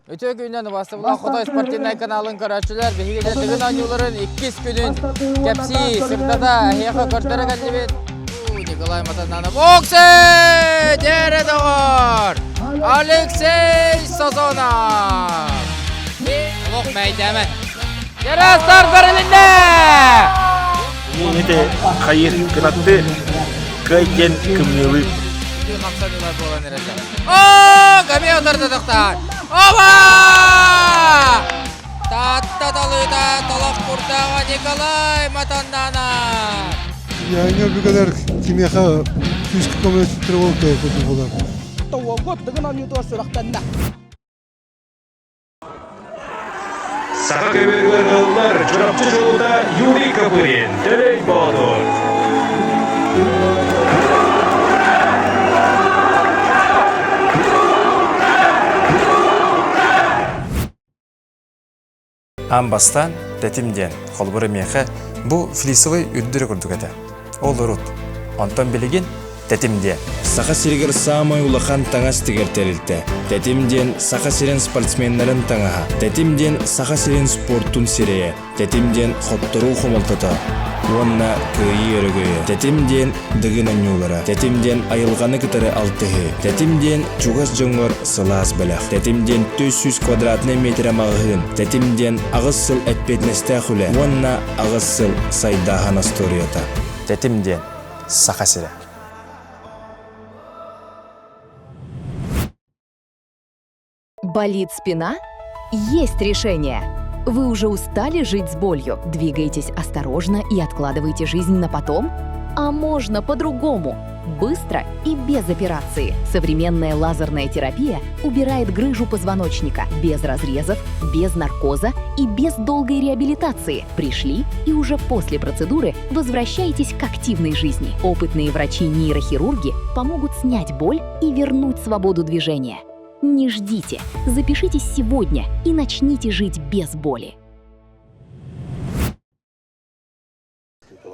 Үтүө күнүнэн убастабыллаах Хотой спортивнай каналын көрөөччүлэр биһиги дьэ Тыгын оонньууларын иккис күнүн кэпсии, сырдата эһиэхэ көрдөрө кэллибит. Николай Матананов. Оксе! Дьэрэ доҕор! Алексей Сазонов! Олох мэйдэмэ. Дьэрэ старт бэрилиннэ! Ити хайыр кынатты кыай диэн кымньыылыы. Хамсаныылар буолан эрэллэр. Оо, көмө утардатахтаар. Оба! Таатта талыыта толох курдааҕа Николай Матаннанов. Яғни өбүгэлэр кимиэхэ күүскэ көмөлөспүттэрэ ол курдук буолар. Уолгут Дыгын оонньуутугар сүрэхтэннэ. Саха көбүөрүгэр ыаллар Чурапчы дьолута Юрий Копырин, Төлөй Боотур. Аан бастаан тэтим диэн, холобура миэхэ бу флисовый үрдүрэ курдук этэ. Ол урут. Онтон билигин Тэтим диэн. Саха сиригэр саамай улахан таҥас тигэр тэрилтэ. Тэтим диэн Саха сирин спортсменнарын таҥаһа. Тэтим диэн Саха сирин спортун сирэйэ. Тэтим диэн хотторуу хомолтото уонна кыайыы өрөгөйө. Тэтим диэн Дыгын оонньуулара. Тэтим диэн айылҕаны кытары алтыһыы. Тэтим диэн чугас дьоҥҥор сылаас бэлэх. Тэтим диэн 400 квадратнай метрэ маҕаһыын. Тэтим диэн аҕыс сыл эппиэтинэстээх үлэ уонна аҕыс сыл сайдааһын остуоруйата. Тэтим диэн Саха сирэ. Болит спина? Есть решение! Вы уже устали жить с болью? Двигаетесь осторожно и откладываете жизнь на потом? А можно по-другому! Быстро и без операции. Современная лазерная терапия убирает грыжу позвоночника без разрезов, без наркоза и без долгой реабилитации. Пришли и уже после процедуры возвращаетесь к активной жизни. Опытные врачи-нейрохирурги помогут снять боль и вернуть свободу движения. Не ждите, запишитесь сегодня и начните жить без боли.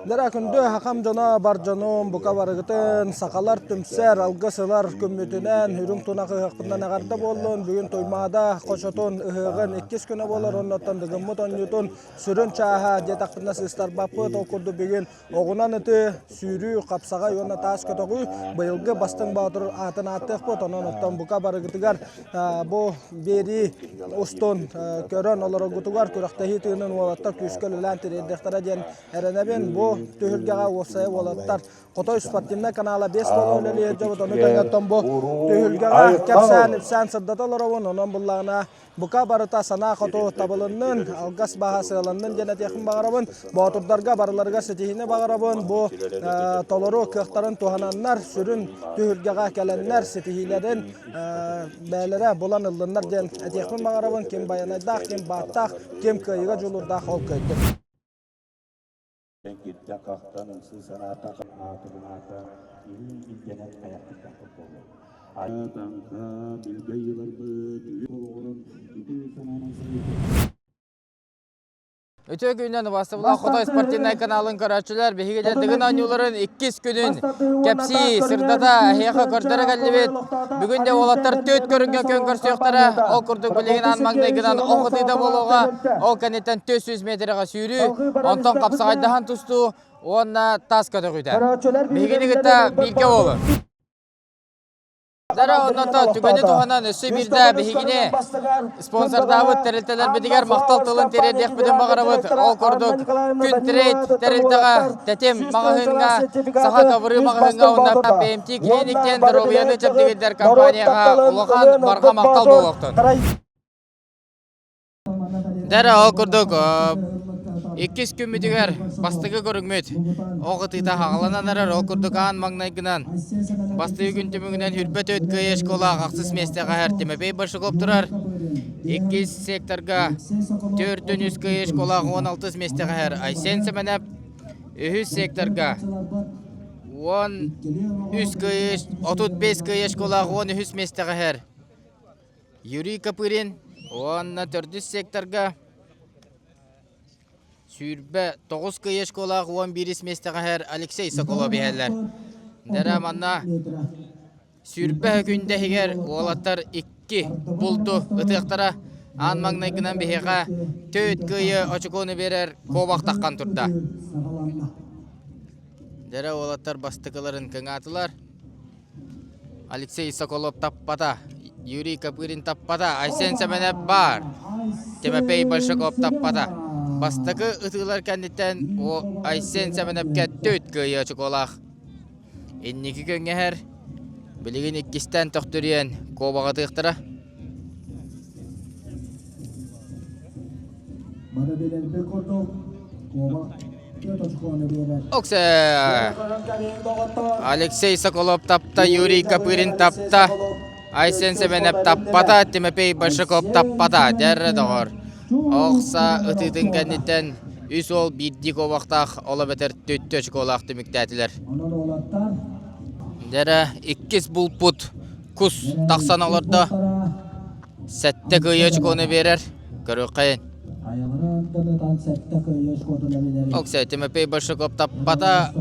Дара күндү хахам дьоно бар дьонум бука барыгытын сахалар түмсэр алгыс ылар күммүтүнэн үрүҥ тунах ыһыахпытынан эҕэрдэ буоллун бүгүн Туймаада хочотун ыһыаҕын иккис күнэ буолар оннуттан Дыгыммыт оонньуутун сүрүн чааһа диэтэхпитинэ сыыстарбаппыт ол курдук бүгүн оҕунан ытыы сүүрүү хапсаҕай уонна таас көтөҕүү быйылгы бастыҥ боотур аатын ааттыахпыт онон оттон бука барыгытыгар бу биэрии устун көрөн олороргутугар күрэхтэһии тыынын уолаттар күүскэ үлэлээн тириэрдиэхтэрэ диэн эрэнэбин. Бу түһүлгэҕэ уопсайа уолаттар Хотой спортивнай канала 5 буола үлэлиир дьобут ону тэҥэ бу түһүлгэҕэ кэпсээн ипсээн сырдата олоробун онон буллаҕына Бука барыта санаа хоту табылыннын, алгас баһа сыаланнын диэн этиэхпин баҕарабын. Боотурдарга барыларыгар ситиһиини баҕарабын. Бу толору кыахтарын туһананнар, сүрүн түһүлгэҕэ кэлэннэр ситиһиилэрин бэйэлэрэ булан ыллыннар диэн этиэхпин баҕарабын. Ким байанайдаах, ким бааттаах, ким кыайыыга дьулуурдаах ол кыайдын. Киртэн-хахтан ымсыы санаата аатырын аата илин илдьэнэн хайахтыктаахпыт буолуо. Таҥха билгэ ыйыларбыт олоҕурун үтүө санаанан саныыр. Үтүө күнүнэн убастабылаах Хотой спортивнай каналын көрөөччүлэр биһиги дьэ Дыгын оонньууларын иккис күнүн кэпсии, сырдата эһиэхэ көрдөрө кэллибит. Бүгүн дьэ уолаттар түөрт көрүҥҥэ күөн көрсүөхтэрэ. Ол курдук билигин аан маҥнайгынан ох ытыыта буолуоҕа. Ол кэнниттэн 400 метрэҕэ сүүрүү, онтон хапсаҕайдаһан тустуу уонна тас көтөҕүүтэ. Биһигини кытта бииргэ буолун. Дара оннотон түгэни туһанан өссө биирдэ биһигини спонсордаабыт тэрилтэлэрбитигэр махтал тылын тириэрдиэхпитин баҕарабыт. Ол курдук Күн Трейд тэрилтэҕэ Тэтим маҕаһыыҥҥа, Саха ковры маҕаһыыҥҥа уонна ПМТ клиниктэн доруобуйаны чэбдигирдэр компанияҕа улахан барҕа махтал буолуохтун. Дэрэ ол курдук иккис күммүтүгэр бастакы көрүҥмүт оҕ ытыыта хаҕаланан эрэр ол курдук аан маҥнайгынан бастакы күн түмүгүнэн хүрбэ төрт кыайа школаах ахсыс миэстэҕэ иһэр Тимофей Большаков турар иккис секторга төрдүн үс кыайа школаах уон алтыс миэстэҕэ иһэр Айсен Сэмэнэп үһүс секторга уон үс кыайа отут бэс кыайа школаах уон үһүс миэстэҕэ иһэр Юрий Копырин уонна төрдүс секторга 29 кыйа школаах 11 миэстэҕэ иһэр Алексей Соколов иһэллэр. Дэрэ манна сүүрбэ күндэ иһигэр уолаттар икки Икки булду ытыахтара. Аан маҥнайгынан биһиэхэ төрт кыайы очукуону биэрэр куобах таххан турда. Дэрэ уолаттар бастакыларын кыҥаатылар. Алексей Соколов таппата, Юрий Копырин таппата, Айсен Сэмэнэп баар. Тимофей Большаков таппата. Бастакы ытыылар кэнниттэн Айсен Сэмэнэпкэ төрт кыайыы очукуолаах. Инники көҥҥэһэр, билигин иккистээн төхтүрүйэн куобаҕатыахтара. Бары билэрбит курдук, куобах Оксе! Алексей Соколов тапта, Юрий Копырин тапта, Айсен Семенов таппата, Тимофей Большаков таппата. Дьэрре доҕор. Охса ытыытын кэнниттэн үс уол биирдии куобахтаах, ол эбэтэр түттү очколаах түмүктээтилэр. Дьэрэ иккис булпут кус тахсан олордо. Сэттэ кыайыы очкону биэрэр. Көрүөххэйин. Оксай Тимофей Большаков таппата.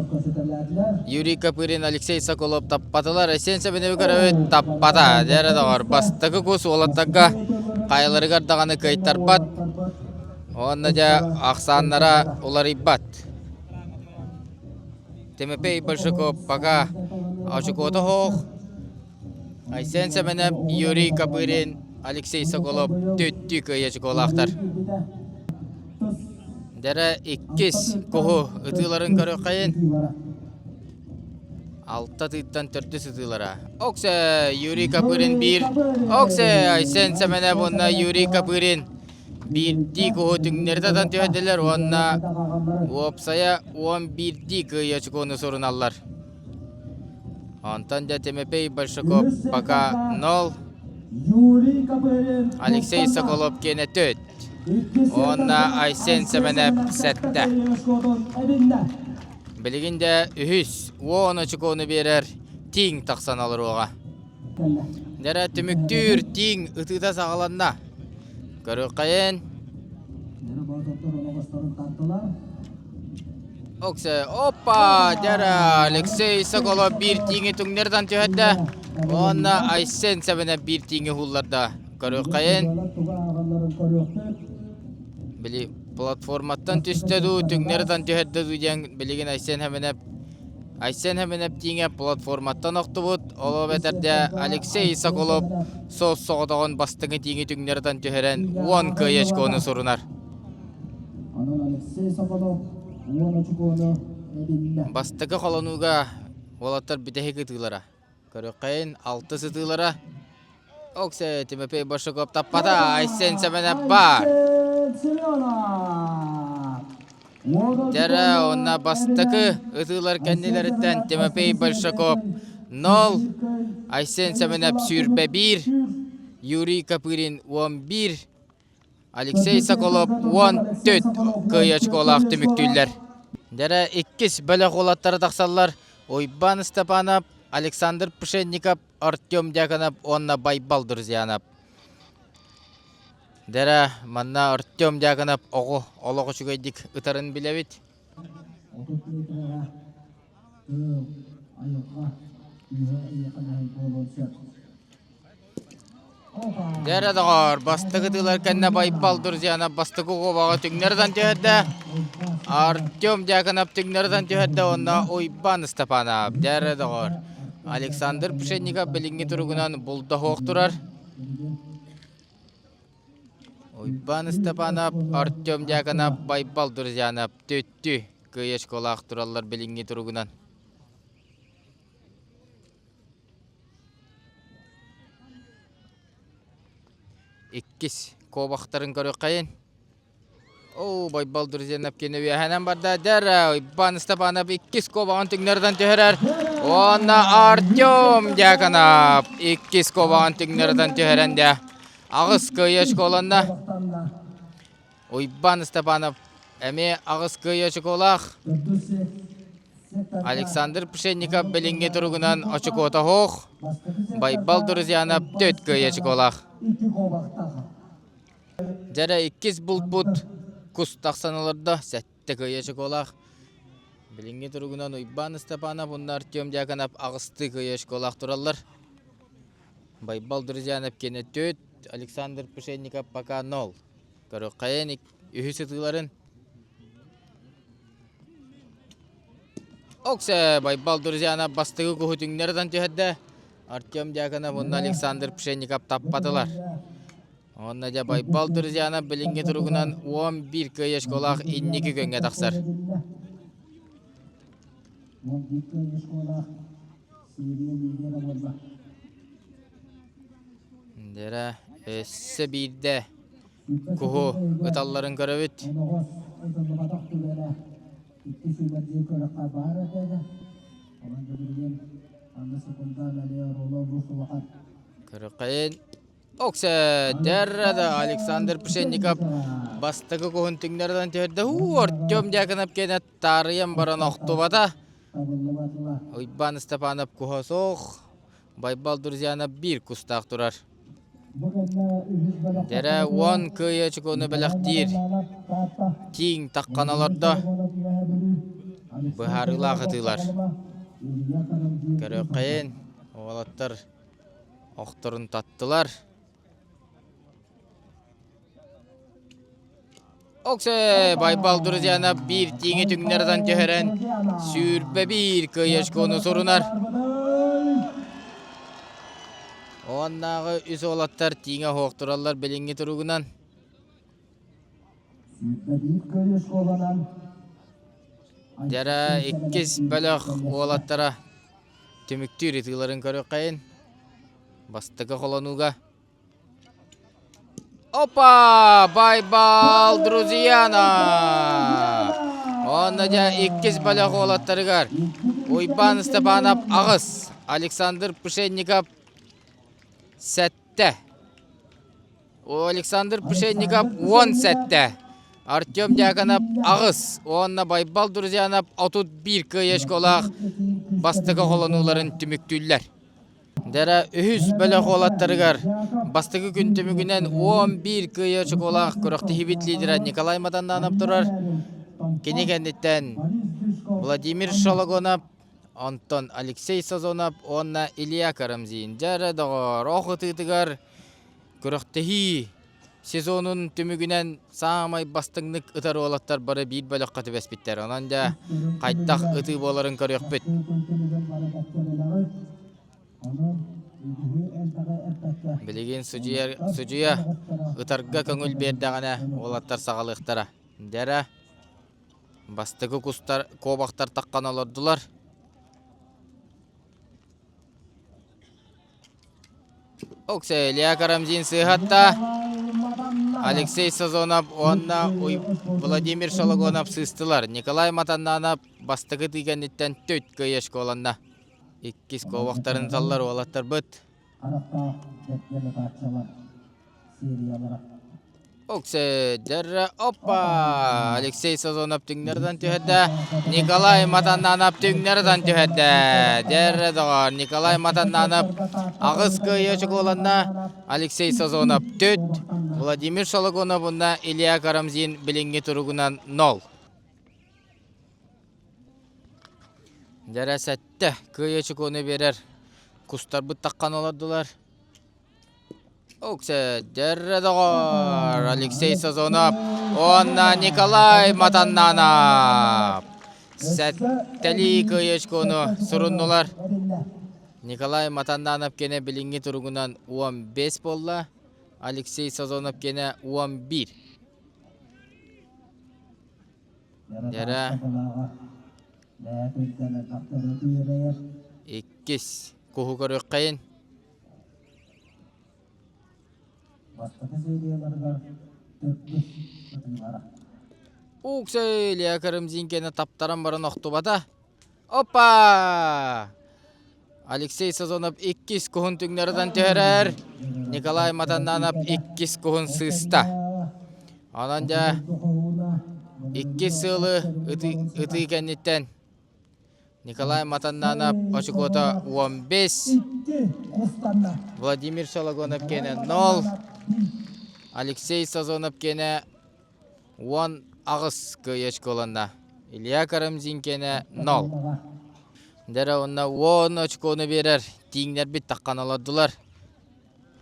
Юрий Копырин, Алексей Соколов таппатылар. Айсен Сабиновы көрөбүт таппата. Дьэрэ доҕор, бастакы кус уолаттарга хайаларыгар даҕаны кыайтарбат. Уонна дьэ ахсааннара уларыйбат. Тимофей Большаков пока очукуота суох. Айсен Сэмэнэп, Юрий Копырин, Алексей Соколов түттүү кыайа чукуолаахтар. Дэрэ иккис куһу ытыыларын көрүөххэйин. Алта тыыттан төрдүс ытыылара. Оксе Юрий Копырин биир. Оксе Айсен Сэмэнэп уонна Юрий Копырин биирдии куһу түҥнэри татан түһэрдилэр уонна уопсайа 11 кыайыы очукуону суруналлар. Онтон дьэ Тимофей Большаков пока нол. Алексей Соколов киэнэ төрт. Уонна Айсен Сэмэнэп сэттэ. Билигин дьэ үһүс уон очукуону биэрэр тииҥ тахсан олоруоҕа. Дьэрэ түмүктүүр тииҥ ытыыта саҕаланна. Көрүөххэйин. Оксе, опа, дьара, Алексей Соколов биир тииҥи түҥнэртэн түһэрдэ. Уонна Айсен Сэмэнэп биир тииҥи уһулларда. Көрүөххэйин. Били платформаттан түстэ дуу, түҥнэртэн түһэрдэ дуу диэн билигин Айсен Сэмэнэп Айсен Сэмэнэп тииҥэ платформаттан охтубут. Ол эбэтэр дэ Алексей Соколов суос-соҕотоҕун бастыҥы тииҥи түҥнэртэн түһэрэн 10 кыайа очкону сурунар. Онон Алексей Соколов 10 очукуону эбиннэ. Бастакы холонууга уолаттар бүтэһик ытыылара. Көрүөххэйин алтыс ытыылара. Оксе Тимофей Большаков таппата, Айсен Сэмэнэп баар. Дьэрэ уонна бастакы ытыылар кэннилэриттэн Тимофей Большаков 0, Айсен Сэмэнэп 21, Юрий Копырин 11, Алексей Соколов 14 кыайыы очколаах түмүктүүллэр. Дьэрэ иккис бөлөх уолаттара тахсаллар. Уйбаан Степанов, Александр Пшенников, Артем Дьяконов уонна Байбал Друзьянов. Дьэрэ манна Артем Дьяконов оҕо олох үчүгэйдик ытарын билэбит. Айылҕа күүһэ эйиэхэ мэһэй буолуон сөп. Дьэ доҕоор, бастакы тыылар кэннэ Байбал Друзьянов бастакы куобаҕы түҥнэритэн түһэрдэ. Артем Дьяконов түҥнэритэн түһэрдэ уонна Уйбаан Степанов. Дьэ доҕоор, Александр Пшенников билиҥҥи туругунан булда суох турар. Уйбаан Степанов, Артем Дьяконов, Байбал Друзьянов түттү кыайа очколаах тураллар билиҥҥи туругунан. Иккис куобахтарын көрүөххэйин. Оо, Байбал Друзенов кини үөһэнэн барда. Дэр, Иван Степанов иккис куобаҕын түҥнэритэн түһэрэр. Уонна Артем Дьяконов иккис куобаҕын түҥнэритэн түһэрэн дэ. Аҕыс кыайыы очколанна. Уйбаан Степанов эмиэ аҕыс кыайыы очукуолаах. Александр Пшенников билиҥҥи туругунан очукуота суох. Байбал Друзьянов төрт кыайыы очукуолаах. Дьэрэ иккис булпут кус тахсан олордо, сэттэ кыайыы очукуолаах. Билиҥҥи туругунан Уйбаан Степанов уонна Артем Дьяконов аҕыстыы кыайыы очукуолаах тураллар. Байбал Друзьянов киэнэ 4, Александр Пшенников пока 0. Көрүөххэйин үһүс ытыыларын. Оксе Байбал Друзьянов бастакы куһу түҥнэри ытан түһэрдэ. Артем Дьяконов уонна Александр Пшенников таппатылар. Уонна дьэ Байбал Друзьянов билиҥҥи туругунан 11 кыайыы школаах инники күөҥҥэ тахсар. 11 кыайыы школаах Сирия лидера буолла. Дэрэ өссө биирдэ куһу ыталларын көрөбүт. Оноҕос ытыллыбатах түгэнэ икки сүүмэрдии көрөххө баар этэ. Онон билигин аны секунда налео роло бу улахан. Көрөххөйүн Оксе дэррада Александр Пшенников бастакы куһун түҥнэрдан түһэрдэ. Уу, Артем Дьяконов кэнэ таарыйан баран охтубата. Уйбаан Степанов куһа суох. Байбал Друзьянов биир кустаах турар. Дэрэ уон кыайа чукуну бэлэхтиир. Тииҥ таххан олордо. Быһаарыылаах ытыылар. Көрүөххэйин, уолаттар охторун таттылар. Оксе Байбал Друзьянов биир тииҥи түҥнэритэн түһэрэн 21 кыайа очкону сурунар. Уоннааҕы үс уолаттар тииҥэ оһуохтураллар билиҥҥи туругунан. 21 кыайа школанан Дьэрэ иккис бөлөх уолаттара түмүктүүр ытыыларын көрүөххэйин. Бастакы холонууга Опа! Байбал Друзьяна! Онно дьэ иккис бөлөх уолаттарыгар Уйбаан Степанов аҕыс, Александр Пшенников сэттэ. Александр Пшенников 17, Артем Дьяконов аҕыс уонна Байбал Друзьянов 31 кыайа очколаах бастакы холонууларын түмүктүүллэр. Дэрэ үһүс бөлөх уолаттарыгар бастакы күн түмүгүнэн 11 кыайыы очукуолаах күрэхтэһиибит лидера Николай Матанданов турар. Кини кэнниттэн Владимир Шологонов, онтон Алексей Сазонов уонна Илья Карамзин. Дьэ доҕоор, ох ытыытыгар күрэхтэһии сезонун түмүгүнэн саамай бастыҥнык ытар уолаттар бары биир бөлөххө түбэспиттэр. Онон дьэ хайдах ытыы буоларын көрүөхпүт. Билигин судьуйа, судьуйа ытарга көҥүл биэрдэҕинэ уолаттар саҕалыахтара. Дьэрэ бастакы кустар куобахтар таххан олордулар. Илья Карамзин сыыһатта. Алексей Сазонов уонна Владимир Шологонов сыыстылар. Николай Матаннанов бастакы тыы кэнниттэн төт кыайа школанна. Иккис куобахтарын саллар уолаттарбыт. Оксе, дьэррэ, оппа! Алексей Сазонов түҥнэрдэн түһэрдэ. Николай Матаннанов түҥнэрдэн түһэрдэ. Дьэррэ доҕор, Николай Матаннанов аҕыс кыайыы очукуоланна. Алексей Сазонов түт, Владимир Шологонов уонна Илья Карамзин билиҥҥи туругунан нол. Дьэрэ сэттэ кыайыы очукуону биэрэр. Кустарбыт таххан олордулар. Оксе, дьэррэ доҕор, Алексей Сазонов уонна Николай Матаннанов сэттэлии кыайыы очкону суруннулар. Николай Матаннанов кэнэ билиҥҥи туругунан 15 буолла, Алексей Сазонов кэнэ 11. Дьэрэ иккис куһу көрүөххэйин. Бастакы серияларыгар төрдүс ытыылара. Уксей Илья Карамзинкины таптаран баран охтубата. Опа! Алексей Сазонов иккис куһун түҥнэритэн түһэрэр. Николай Матаннанов иккис куһун сыыста. Онон дьэ иккис сыалы ытыы кэнниттэн Николай Матаннанов очукуота 15, Владимир Шологонов киэнэ 0, Алексей Сазонов киэнэ 18 кыайыы очколанна. Илья Карамзин киэнэ 0. Дэрэ уонна 10 очкону биэрэр тииҥнэрбит таххан олордулар.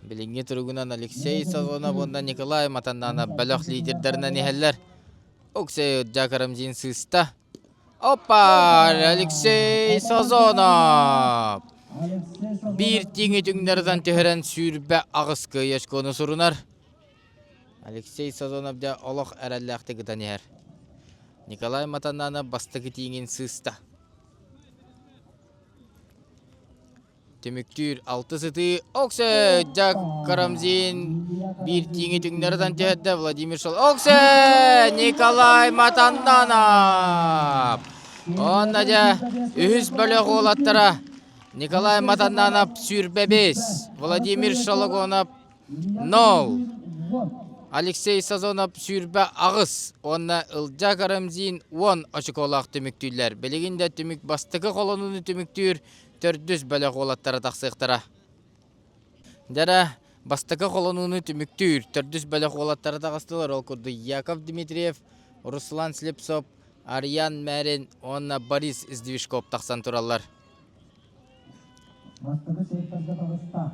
Билиҥҥи туругунан Алексей Сазонов уонна Николай Матаннанов бөлөх лидердэринэн иһэллэр. Оксей Жакарамзин сыыста. Опа! Алексей Сазонов! Биир тииҥи түҥнэритэн түһэрэн 28 кыайыы очкону сурунар. Алексей Сазонов дьэ олох эрэллээхтик ытан иһэр. Николай Матаннанов бастакы тииҥин сыыста. Түмүктүүр алтыс ытыы Оксе Жак Карамзин биир тииҥи түҥнэри ытан түһэрдэ Владимир Шол Оксе Николай Матанданов Онно дьэ үһүс бөлөх уолаттара Николай Матанданов 25, Владимир Шологонов 0, Алексей Сазонов 28 уонна Ылдьаа Карамзин 10 очукуолаах түмүктүүллэр. Билигин да түмүк бастакы холонууну түмүктүүр төрдүс бөлөх уолаттара тахсыахтара. Дьара бастакы холонууну түмүктүүр төрдүс бөлөх уолаттара таҕыстылар. Ол курдук Яков Дмитриев, Руслан Слепцов, Арьян Мэрин уонна Борис Сдвижков тахсан тураллар. Бастакы секторга таҕыста.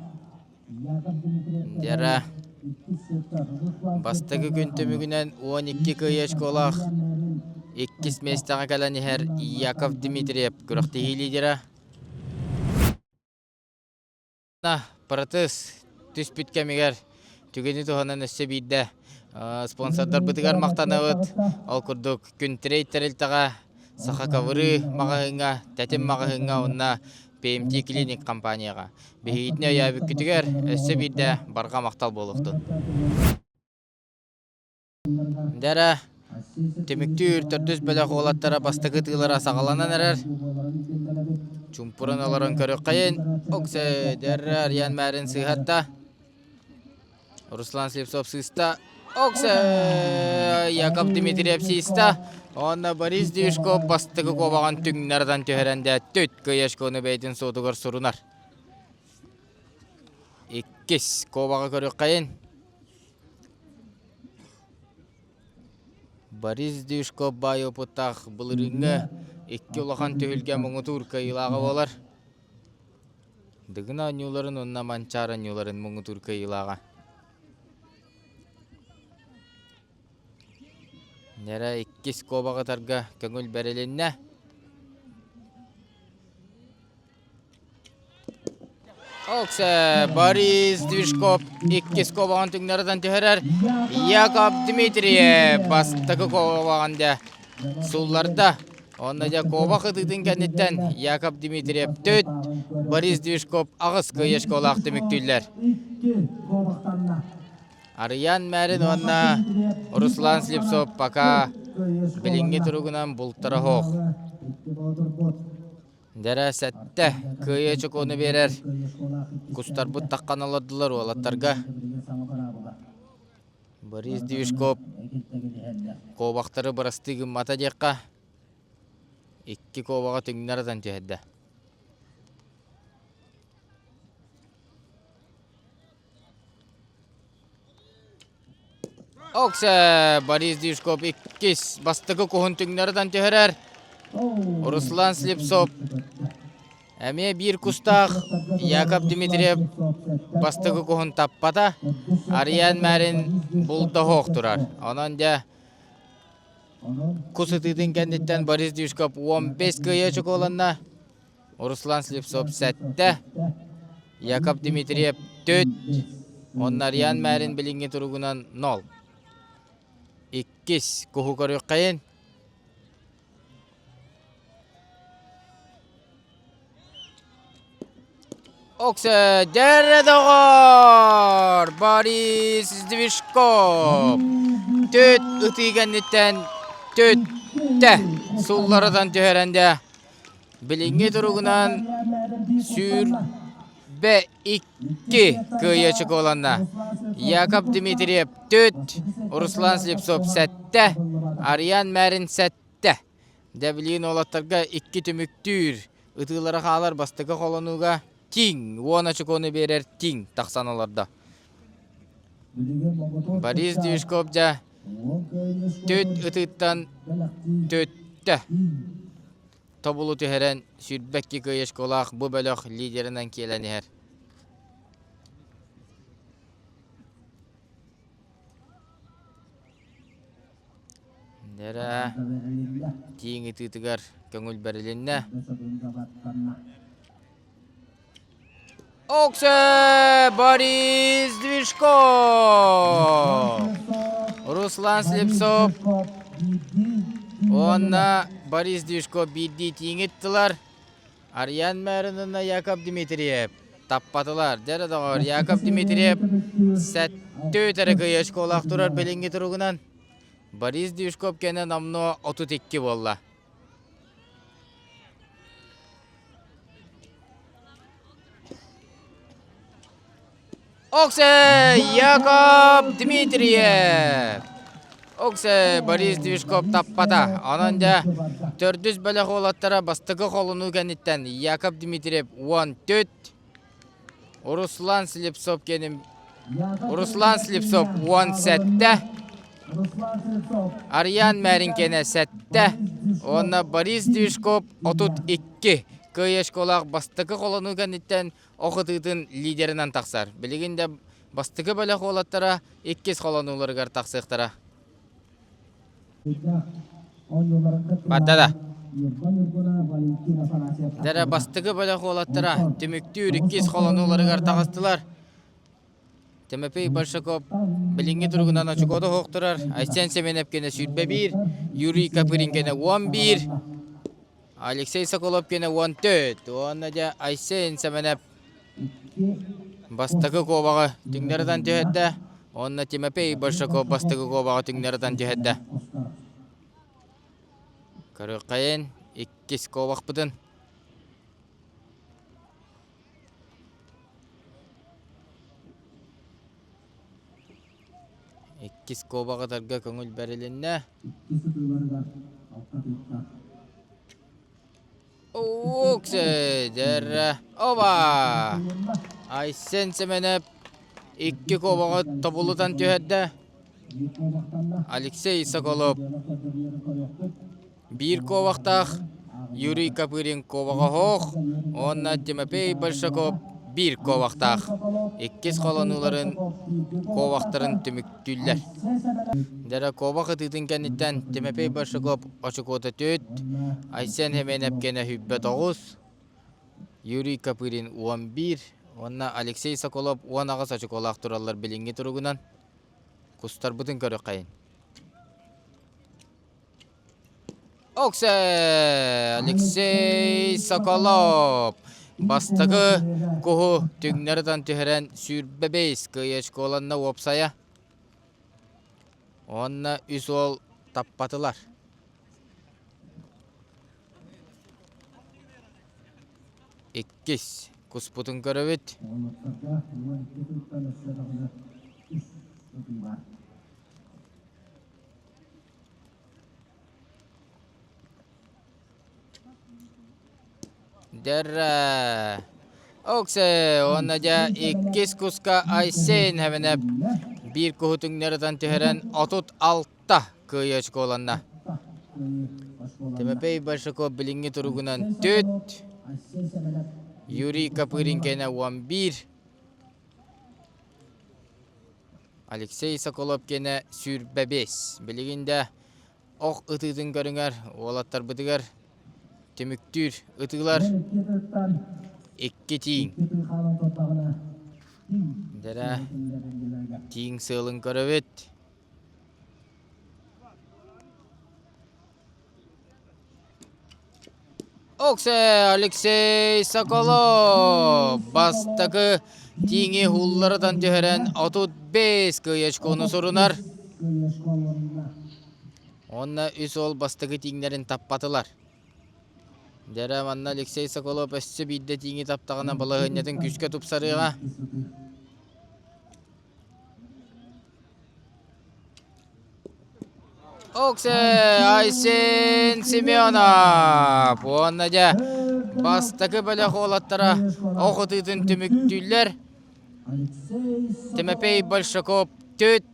Яков Дмитриев Дьара иккис сектор Руслан бастакы күн түмүгүнэн 12 кыайыы очколаах иккис миэстэҕэ кэлэн иһэр Яков Дмитриев күрэхтэһии лидера. Протез түспүт кэмигэр түгэни туһанан өссө биирдэ спонсордарбытыгар махтанабыт. Ол курдук Күнтрей тэрилтэҕэ Саха ковры маҕаһыыҥҥа, Тэтим маҕаһыыҥҥа уонна PMT Clinic компанияҕа. Биһигитини өйөөбүккүтүгэр өссө биирдэ барҕа махтал буолуохтун. Дэрэ, түмүктүүр төрдүс бөлөх уолаттара бастакы тыылара саҕаланан эрэр. Чумпуран олорон көрүөххэйин. Оксе, дэрэ, Ариан Мэрин сыыһатта. Руслан Слепцов сыыста. Оксе, Яков Дмитриев сыыста. Онно Борис Движков бастакы куобаҕын түҥнэрдан түһэрэн дэ түт кыйашкону бэйэтин суотугар сурунар. Иккис куобаҕы көрүөххэйин. Борис Дюшко баай опыттаах былырыыҥҥы икки улахан түһүлгэ муҥутуур кыайыылааҕа буолар. Дыгын оонньууларын уонна Манчаары оонньууларын муҥутуур кыайыылааҕа. Нера иккис куобаҕытарга көҥүл бэрилиннэ. Оксе Борис Движков иккис куобаҕын түҥнэритэн түһэрэр. Яков Дмитриев бастакы куобаҕын дьэ сулларда. Онно дьэ куобах ытыытын кэнниттэн Яков Дмитриев төт, Борис Движков аҕыс кыайышколаах түмүктүүллэр. Арыйаан Мэрин уонна Руслан Слепцов пока билиҥҥи туругунан бултара суох. Дэрэ сэттэ кыайыы чокуону биэрэр кустарбыт таххан олордулар уолаттарга. Борис Движков куобахтары бырастыы гыммата диэххэ икки куобаҕы түҥнэр атан түһэрдэ. Оксе Борис Дюшков иккис бастакы куһун түҥнэритэн түһэрэр. Руслан Слепцов эмиэ биир кустаах Яков Дмитриев бастакы куһун таппата. Ариан Мэрин булда суох турар. Онон дьэ кус ытыытын кэнниттэн Борис Дюшков 15 кыайыы очукуоланна. Руслан Слепцов сэттэ, Яков Дмитриев төрт, уонна Ариан Мэрин билиҥҥи туругунан нол. Иккис куһу көрүөххэйин. Оксе дьэрэ доҕор! Борис Сдвижков төт ытыы кэнниттэн төттэ сулларытан түһэрэн дэ Билиҥҥи туругунан 22 кыайыы очукуоланна. Яков Дмитриев төрт, Руслан Слепцов сэттэ, Ариан Мэрин сэттэ. Дэблин уолаттарга икки түмүктүүр ытыылара хаалар бастакы холонууга Тиҥ уон очукуону биэрэр Тиҥ тахсан олордо. Борис Движков дьэ түт ытыыттан төттө тобулу түһэрэн 22 кыайышкалаах бу бөлөх лидеринэн киэлэн иһэр. Дэрэ тииҥ ытыытыгар көҥүл бэрилиннэ. Оксе Борис Движков! Руслан Слепцов уонна Борис Движков биирдии тииҥ ыттылар. Арыйаан Мээринина Яков Дмитриев таппатылар. Дьэ доҕор, Яков Дмитриев сэттэ эрэ кыайа школаах турар билиҥҥи туругунан. Борис Движков кэнэ номнуо 32 буолла. Оксе Яков Дмитриев! Оксе Борис Движков таппата. Онон дьэ төрдүс бөлөх уолаттара бастакы холунуу кэнниттэн Яков Дмитриев 14, Руслан Слепцов кэнин Руслан Слепцов 17, Арыйаан Мээриҥкэнэ 7 уонна Борис Движков 32 кыайа школаах бастакы холонуу кэнниттэн ох ытыытын лидеринэн тахсар. Билигин да бастакы бөлөх уолаттара иккис холонууларыгар тахсыахтара. Барда да. Дэрэ бастакы бөлөх уолаттара түмүктүүр иккис холонууларыгар таҕыстылар. Тимофей Большаков билиҥҥи туругунан очукуота суох турар. Айсен Семенов кэнэ 21, Юрий Копырин кэнэ 11, Алексей Соколов кэнэ 14. Уонна дьэ Айсен Семенов бастакы куобаҕы түҥнэритэн түһэрдэ. Уонна Тимофей Большаков бастакы куобаҕы түҥнэритэн түһэрдэ. Көрүөххэйин иккис куобахпытын. Иккис куобах ытарга көҥүл бэрилиннэ. Уксэдэр оба! Айсен Семенов икки куобаҕы тобулутан түһэрдэ. Алексей Соколов Биир куобахтаах Юрий Копырин куобаҕа оһох уонна Тимофей Большаков биир куобахтаах. Иккис холонууларын куобахтарын түмүктүүллэр. Дьэ куобах ытыытын кэнниттэн Тимофей Большаков очукуота түөрт, Айсен Хеменев кэнэ 29, Юрий Копырин 11 уонна Алексей Соколов 18 очукуолаах тураллар билиҥҥи туругунан. Кустарбытын көрүөххэйин. Оксе Алексей Соколов бастакы куһу түҥнэри ытан түһэрэн 25 кыайа школанна уопсайа. Уонна үс уол таппатылар. Иккис куспутун көрөбүт. Дьэрэ. Оксе, уонна дьэ иккис куска Айсен Хэвенеп биир куһу түҥнэри ытан түһэрэн 36 кыайыы очколанна. Тимофей Большаков билиҥҥи туругунан 4, Юрий Копырин кэнэ 11, Алексей Соколов киэнэ 25. Билигин да ох ытыытын көрүҥэр уолаттарбытыгар түмүктүүр ытыылар икки тииҥ. Дэрэ тииҥ сыалын көрөбүт. Оксе Алексей Соколов бастакы тииҥи уулларытан түһэрэн 35 кыайа очкону сурунар. Уонна үс уол бастакы тииҥнэрин таппатылар. Дьэрэ манна Алексей Соколов өссө биирдэ тииҥи таптаҕына балаһыанньатын күүскэ тупсарыаҕа. Оксе Айсен Семенов уонна дьэ бастакы бөлөх уолаттара ох ытыытын түмүктүүллэр. Тимофей Большаков 4,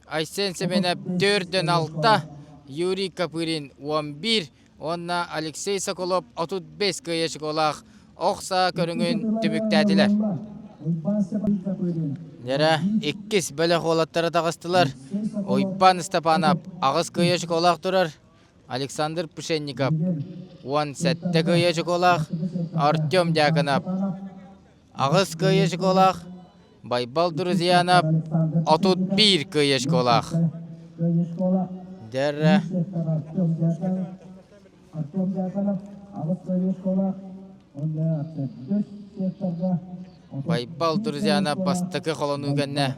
Айсен Семенов 4 6, Юрий Копырин 11 уонна Алексей Соколов 35 кыайа очколаах ох саа көрүҥүн түмүктээтилэр. Дьэрэ, иккис бөлөх уолаттара таҕыстылар. Уйбаан Степанов аҕыс кыайыы очукуолаах турар. Александр Пшенников 17 кыайыы очукуолаах. Артем Дьяконов аҕыс кыайыы очукуолаах. Байбал Друзьянов 31 кыайыы очколаах. Дьэрэ, Артем Дьяконов аҕыс кыайыы очколаах. Онно төрдүс секторга Байбал Друзьянов бастакы холонуу кэннэ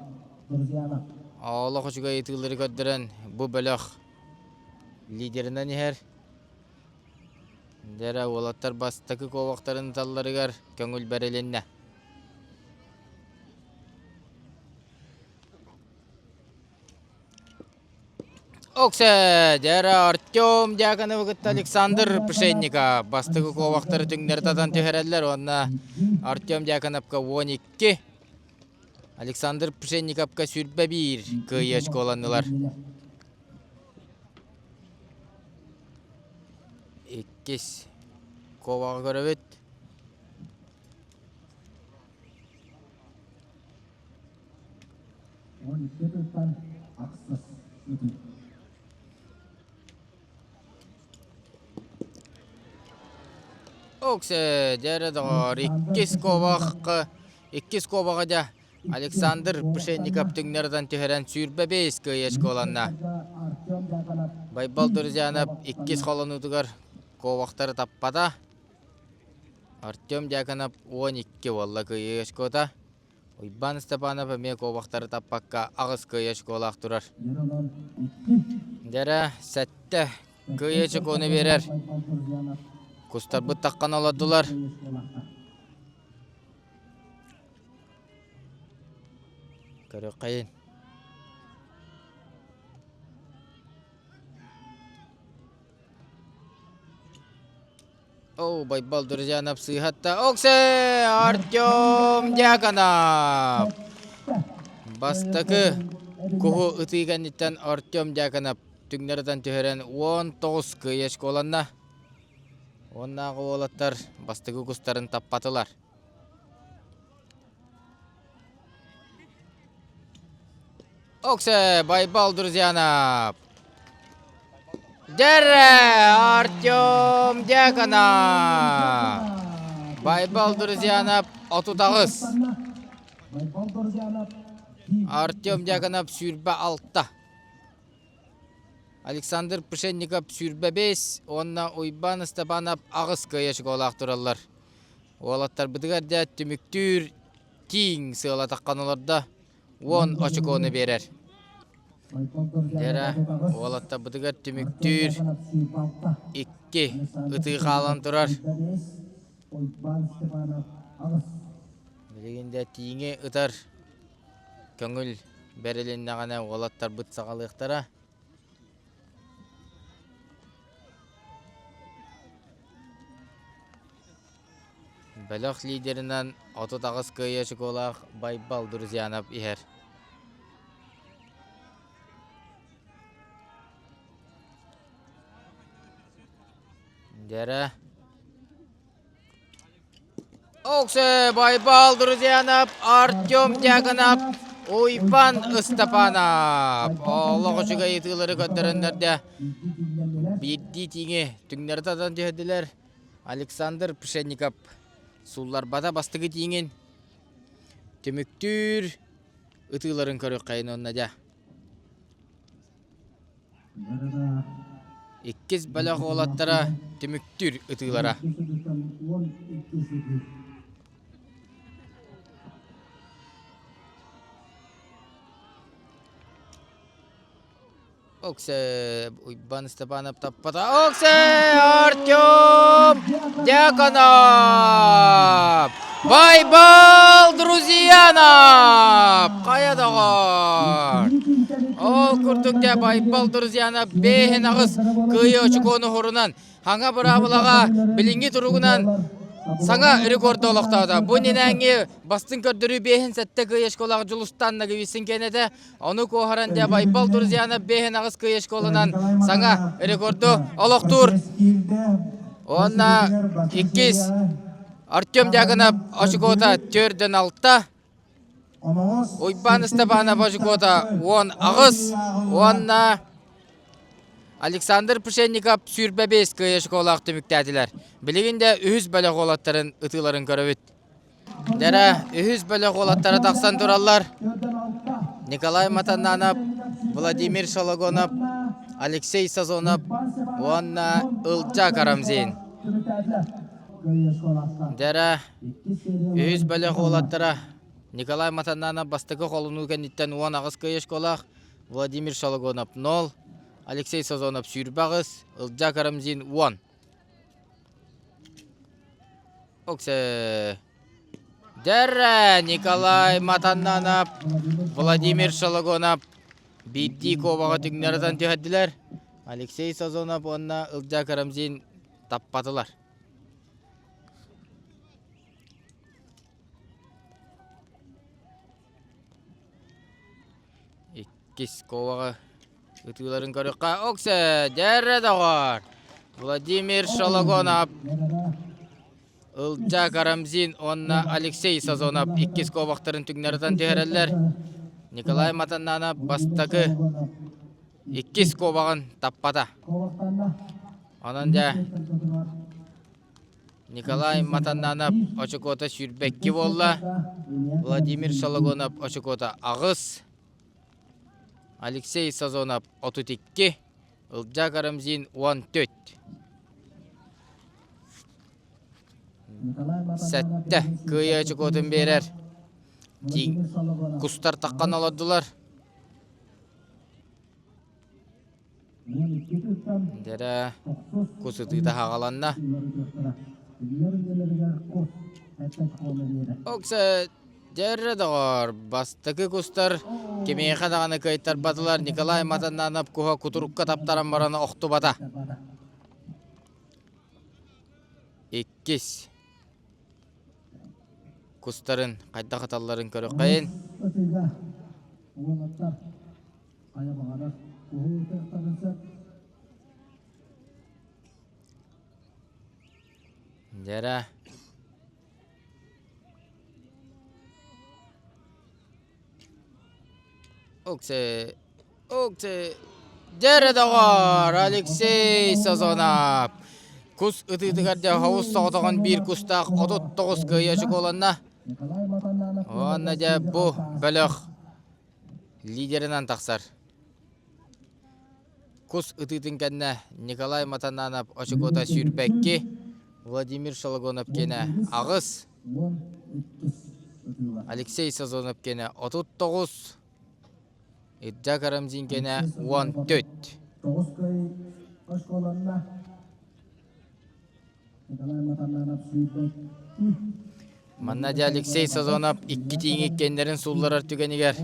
олох үчүгэй ытыылары көрдөрөн бу бөлөх лидеринэн иһэр. Дьэрэ уолаттар бастакы куобахтарын ыталларыгар көҥүл бэрилиннэ. Оксе, дьэрэ Артем Дьяконовы кытта Александр Пшенников бастакы куобахтары түҥнэри татан түһэрэллэр уонна Артем Дьяконовка 12, Александр Пшенниковка 21 кыайыы очколаннылар. Иккис куобаҕы көрөбүт. 12 тыттан ахсыс ытыы. Оксе, дьэрэ доҕоор, иккис куобахха, иккис куобаҕа дьэ Александр Пшенников түҥнэритэн түһэрэн 25 кыайыы очколанна. Байбал Друзьянов иккис холонуутугар куобахтары таппата. Артем Дьяконов 12 буолла кыайыы очкота. Уйбаан Степанов эмиэ куобахтары таппакка аҕыс кыайыы очколаах турар. Дьэрэ, сэттэ кыайыы очкону биэрэр. Кустарбыт таххан олордулар. Көрүөххэйин. Оу, Байбал Друзьянов сыыһатта. Оксе! Артем Дьяконов! Бастакы куһу ытыы кэнниттэн Артем Дьяконов түҥнэритэн түһэрэн 19 кыайыы очколанна. Уоннааҕы уолаттар бастакы кустарын таппатылар. Оксе, Байбал Друзьянов! Дьэрэ, Артем Дьяконов! Байбал Друзьянов 38. Артем Дьяконов 26. Александр Пшенников 25 уонна Уйбаан Степанов аҕыс кыайа очколаах тураллар. Уолаттарбытыгар дьэ түмүктүүр тииҥ сыала таххан олордо. 10 очукуону биэрэр. Дьэрэ, уолаттарбытыгар түмүктүүр икки ытыы хаалан турар. Билигин дьэ тииҥи ытар көҥүл бэрилиннэҕинэ уолаттарбыт саҕалыахтара. Бөлөх лидеринэн 38 кыайыы очукуолаах Байбал Друзьянов иһэр. Дьэрэ. Оксе Байбал Друзьянов, Артем Дьяконов, Уйбан Ыстапанов. Олох үчүгэй ытыылары көрдөрөннөрдө. Биирдии тииҥи түҥнэри татан түһэрдилэр. Александр Пшенников суулларбата бастакы тииҥин түмүктүүр ытыыларын көрүөххэйин уонна дьэ. Иккис бөлөх уолаттара түмүктүүр ытыылара. Оксе, Уйбан Степанов таппата. Оксе, Артем Дьяконов! Байбал Друзьянов! Хайа доҕор! Ол курдук дьэ Байбал Друзьянов бэһин аҕыс кыайыы очукуону хорунан Хаҥа быраабылаҕа билиҥҥи туругунан саҥа рекорду олохтоото. Бу иннинээҥҥи бастыҥ көрдөрүү биэһин сэттэ кыайыы школаҕа Дьулустан Наговицын киэнэтэ. Ону куоһаран дьэ Байбал Друзьянов биэһин аҕыс кыайыы школанан саҥа рекорду олохтуур. Уонна иккис Артем Дьяконов очукуота төрдөн алта. Уйбаан Ыстапаанап очукуота 18 уонна Александр Пшенников 25 кыайа школаах түмүктээтилэр. Билигин да үһүс бөлөх уолаттарын ытыыларын көрөбүт. Дэрэ, үһүс бөлөх уолаттара тахсан тураллар. Николай Матананов, Владимир Шологонов, Алексей Сазонов уонна Ылдьа Карамзин. Дэрэ, үһүс бөлөх уолаттара Николай Матананов бастакы холунуу кэнниттэн 18 кыайа школаах, Владимир Шологонов 0, Алексей Сазонов 28, Ылдьа Карамзин 10. Оксе. Дэрэ Николай Матаннанов, Владимир Шологонов биирдии куобаҕа түҥнэритэн түһэрдилэр. Алексей Сазонов уонна Ылдьа Карамзин таппатылар. Иккис куобаҕы Ытыыларын көрүөххэ. Оксе, дьэрэ доҕор! Владимир Шологонов, Ылдьа Карамзин уонна Алексей Сазонов иккис куобахтарын түҥнэритэн түһэрэллэр. Николай Матаннанов бастакы иккис куобаҕын таппата. Онон дьэ Николай Матаннанов очукуота 22 буолла. Владимир Шологонов очукуота 8. Алексей Сазонов 32, Ылдьаа Карамзин 14. Сэттэ кыайыы очукуотун биэрэр. Кустар таххан олордулар. Дэрэ кус ытыыта хаҕаланна. Оксе дьэрре доҕор, бастакы кустар кимиэхэ даҕаны кыайтарбатылар Николай Матаннанов куһа кутурукка таптаран баран охтубата. Иккис кустарын хайдах ыталларын көрүөххэйин. Хайа баҕарар куһу ытыахтарын сөп. Дьэрэ. Оксе, оксе, дьэрэ доҕор, Алексей Сазонов. Кус ытыытыгар дьэ ховус соҕотоҕун биир кустаах 39 кыайа очукуоланна. Уонна дьэ бу бөлөх Лидеринэн тахсар. Кус ытыытын кэннэ Николай Матананов очукуота 22, Владимир Шологонов киэнэ 8, Алексей Сазонов киэнэ 39, Ирдя Карамзин киэнэ 14. Манна дьэ Алексей Сазонов икки тииҥи иккиэннэрин суулларар түгэнигэр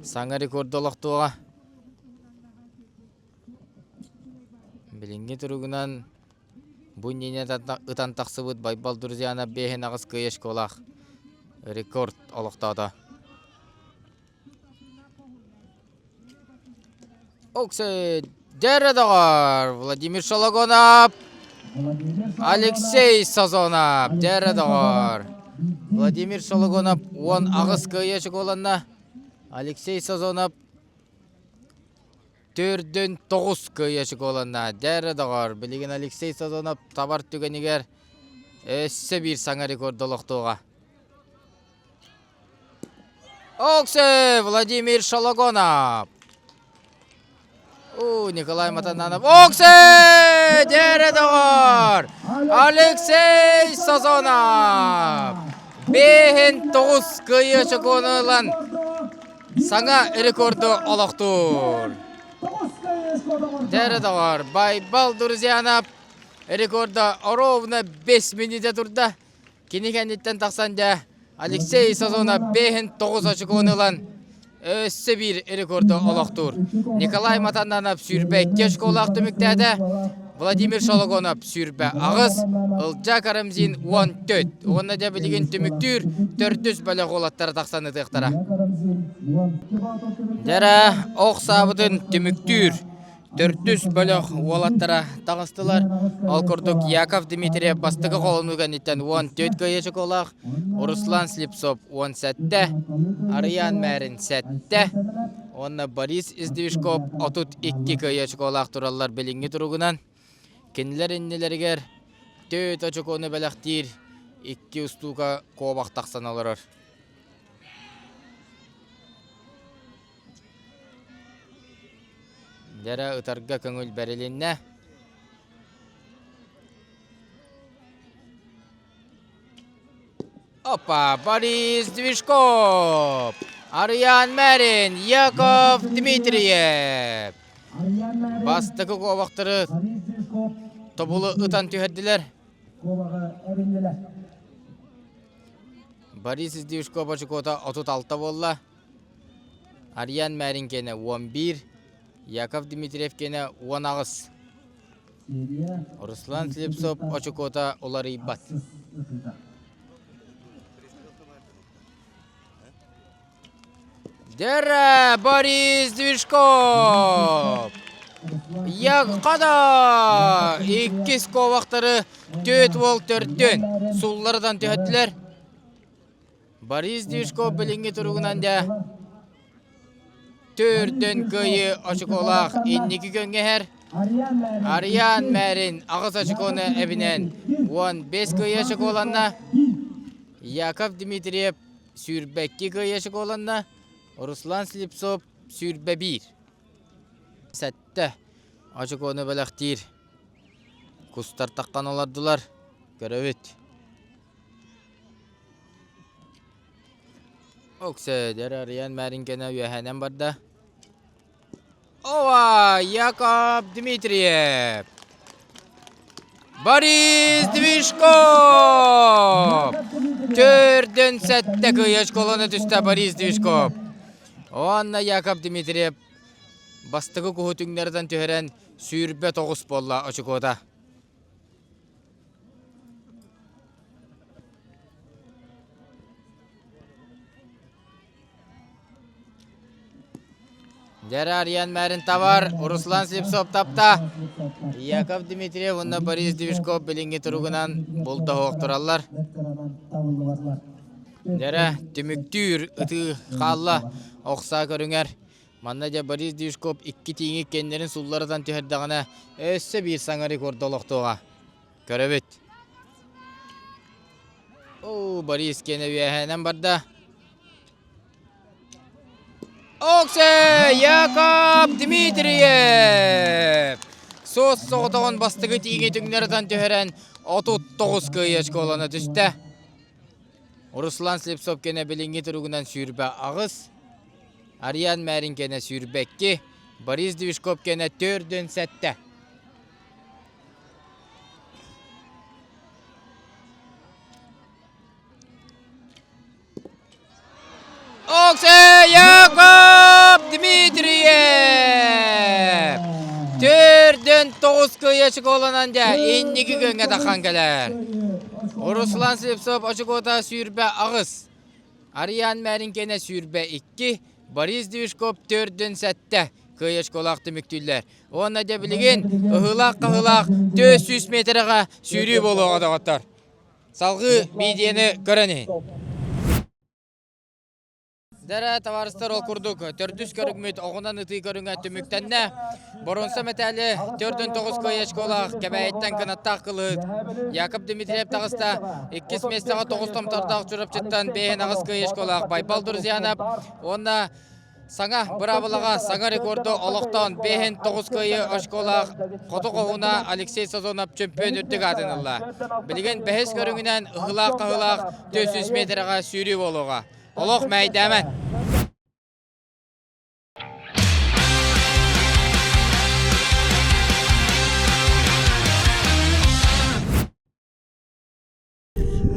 саҥа рекорду олохтуоҕа. Билиҥҥи туругунан бу иннинэ ытан тахсыбыт Байбал Друзьянов биэһин аҕыс кыайа школаах рекорд олохтоото. Оксе дьэрэ доҕор Владимир Шологонов Алексей Сазонов дьэрэ доҕор Владимир Шологонов 18 кыайыы очукуоланна Алексей Сазонов төрдүн тоҕус кыайыы очукуоланна дьэрэ доҕор билигин Алексей Сазонов табар түгэнигэр өссө биир саҥа рекорд олохтуоҕа Оксе Владимир Шологонов. У, Николай Матананов. Оксе! Дьэрэ доҕор! Алексей Сазонов! Бэһин тоҕус кыайыы очокуону ылан саҥа рекорду олохтуур. Дьэрэ доҕор, Байбал Друзьянов рекорда ровно 5 минутэ турда. Кини кэнниттэн тахсан дьэ Алексей Сазонов бэһин тоҕус очукуону ылан өссө биир рекорду олохтуур. Николай Матаннанов 22 очколаах түмүктээтэ. Владимир Шологонов 28, Ылдьаа Карамзин 14. Уонна дьэ билигин түмүктүүр төрдүс бөлөх уолаттара тахсан ытыахтара. Дьэрэ ох саабытын түмүктүүр. Төрдүс бөлөх уолаттара таҕыстылар. Ол курдук Яков Дмитриев бастакы холонуу кэнниттэн 14 кыайыы чоколаах, Руслан Слепцов 17, Арыйаан Мээрин 7 уонна Борис Издвижков 32 кыайыы очколаах тураллар билиҥҥи туругунан. Кинилэр иннилэригэр төрт очокуону бэлэхтиир икки устуука куобах тахсан олорор. Дьэрэ ытарга көҥүл бэрилиннэ. Опа, Борис Движков! Арыйаан Мэрин, Яков Дмитриев! Бастакы куобахтары тобулу ытан түһэрдилэр. Борис Движков очукуота 36 буолла. Арыйаан Мэрин киэнэ 11, Яков Дмитриев киэнэ 18. Руслан Слепцов очукуота уларыйбат. Дьэрэ Борис Движков! Яккада! Иккис ковахтары төт уол төрдүн суллардан түһэттилэр. Борис Движков билиҥҥи туругунан дьэ төрдөн кыайыы очуколаах инники көҥҥэһэр. Арыйаан Мээрин аҕыс очукону эбинэн 15 кыайыы очуколанна. Яков Дмитриев сүүрбэкки кыайыы очуколанна. Руслан Слепцов сүүрбэ биир. Сэттэ очукону бэлэхтиир. Кустар таххан олордулар. Көрөбүт. Оксэдэр арыйан Мээриҥкэни үөһээнэн барда. Ова, Яков Дмитриев! Борис Движков! Төрдөн сэттэ кыйа школаны түстэ Борис Движков. Уонна Яков Дмитриев бастакы куһу түҥнэритэн түһэрэн 29 буолла очукуота. Дьэрэ Арыйан Мээрин табар, Руслан Слепцов тапта. Яков Дмитриев уонна Борис Движков билиҥҥи туругунан бултаһуох тураллар. Дьэрэ түмүктүүр ытыы хаалла охсаа көрүҥэр. Манна дьэ Борис Движков икки тииҥи кэннэрин сулларытан түһэрдэҕинэ өссө биир саҥа рекорд олохтуоҕа. Көрөбүт. Оо, Борис киэнэ үөһээнэн барда. Оксе Яков Дмитриев! Суос соҕотоҕун бастакы тииҥи түҥнэритэн түһэрэн 39 кыайыы очколана түстэ. Руслан Слепцов кэнэ билиҥҥи туругунан 28, Ариан Мээрин кэнэ 22, Борис Движков кэнэ 47. Оксе Яков Дмитриев! Төрдөн тоҕус кыайа очуколанан дьэ инники күөҥҥэ таххан кэлэр. Руслан Слепцов очукуота 28. Ариан Мээрин кэнэ 22, Борис Движков төрдөн сэттэ кыайа очколаах түмүктүүллэр. Уонна дьэ билигин ыһыылаах-хаһыылаах 400 метрэҕэ сүүрүү буолуоҕа доҕоттор. Салгыы видеоны көрөн иһин. Дэрэ, табаарыстар, ол курдук төрдүс көрүҥмүт оҕунан ытыы көрүҥэ түмүктэннэ. Боруонса мэтээли 49 кыайа очколаах Кэбээйиттэн кынаттаах кылыһыт Яков Дмитриев таҕыста. Иккис миэстэҕэ тоҕус томтордоох Чурапчыттан бэйэн аҕыс кыайа очколаах Байбал Друзьянов уонна Саҥа быраабылаҕа саҥа рекорду олохтоон 5-9 кыайыы очколаах хоту хоһууна Алексей Сазонов чөмпүйүөн үрдүк аатын ылла. Билигин бэһис көрүҥүнэн ыһыылаах-хаһыылаах 400 миэтэрэҕэ сүүрүү буолуоҕа. Олох мэйдээмэн!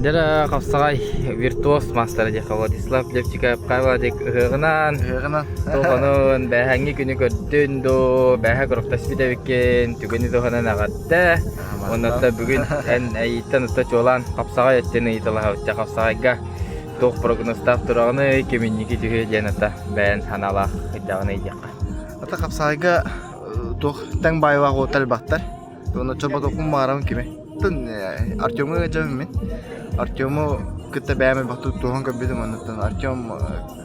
Дьэ хапсаҕай виртуоз маастара диэххэ Владислав Левчиков Владик ыһыаҕынан Ыһыаҕынан. туоханын бээһээҥҥи күнү көрдүн дуу, бээһэ куруктаспыт эбиккин, түгэни туһанан эҕэрдэ. Уонна бүгүн эн эйииттэн ытта чуолаан хапсаҕай өттүн ыйыталаһабыт. Дьэ хапсаҕайга туох прогнозтаах тураҕыный, ким инники түһүө диэн ата бэйэн санаалаах ыйдаҕын ыйдиэххэ. Ата хапсаҕайга туох тэҥ баайылаах уоттар элбэхтэр. Уонна чорботохпун баҕарабын кими. Оттон Артему ыалдьабын мин. Артему кытта бэйэм элбэхтик туһан көрбүтүм оннуттан Артем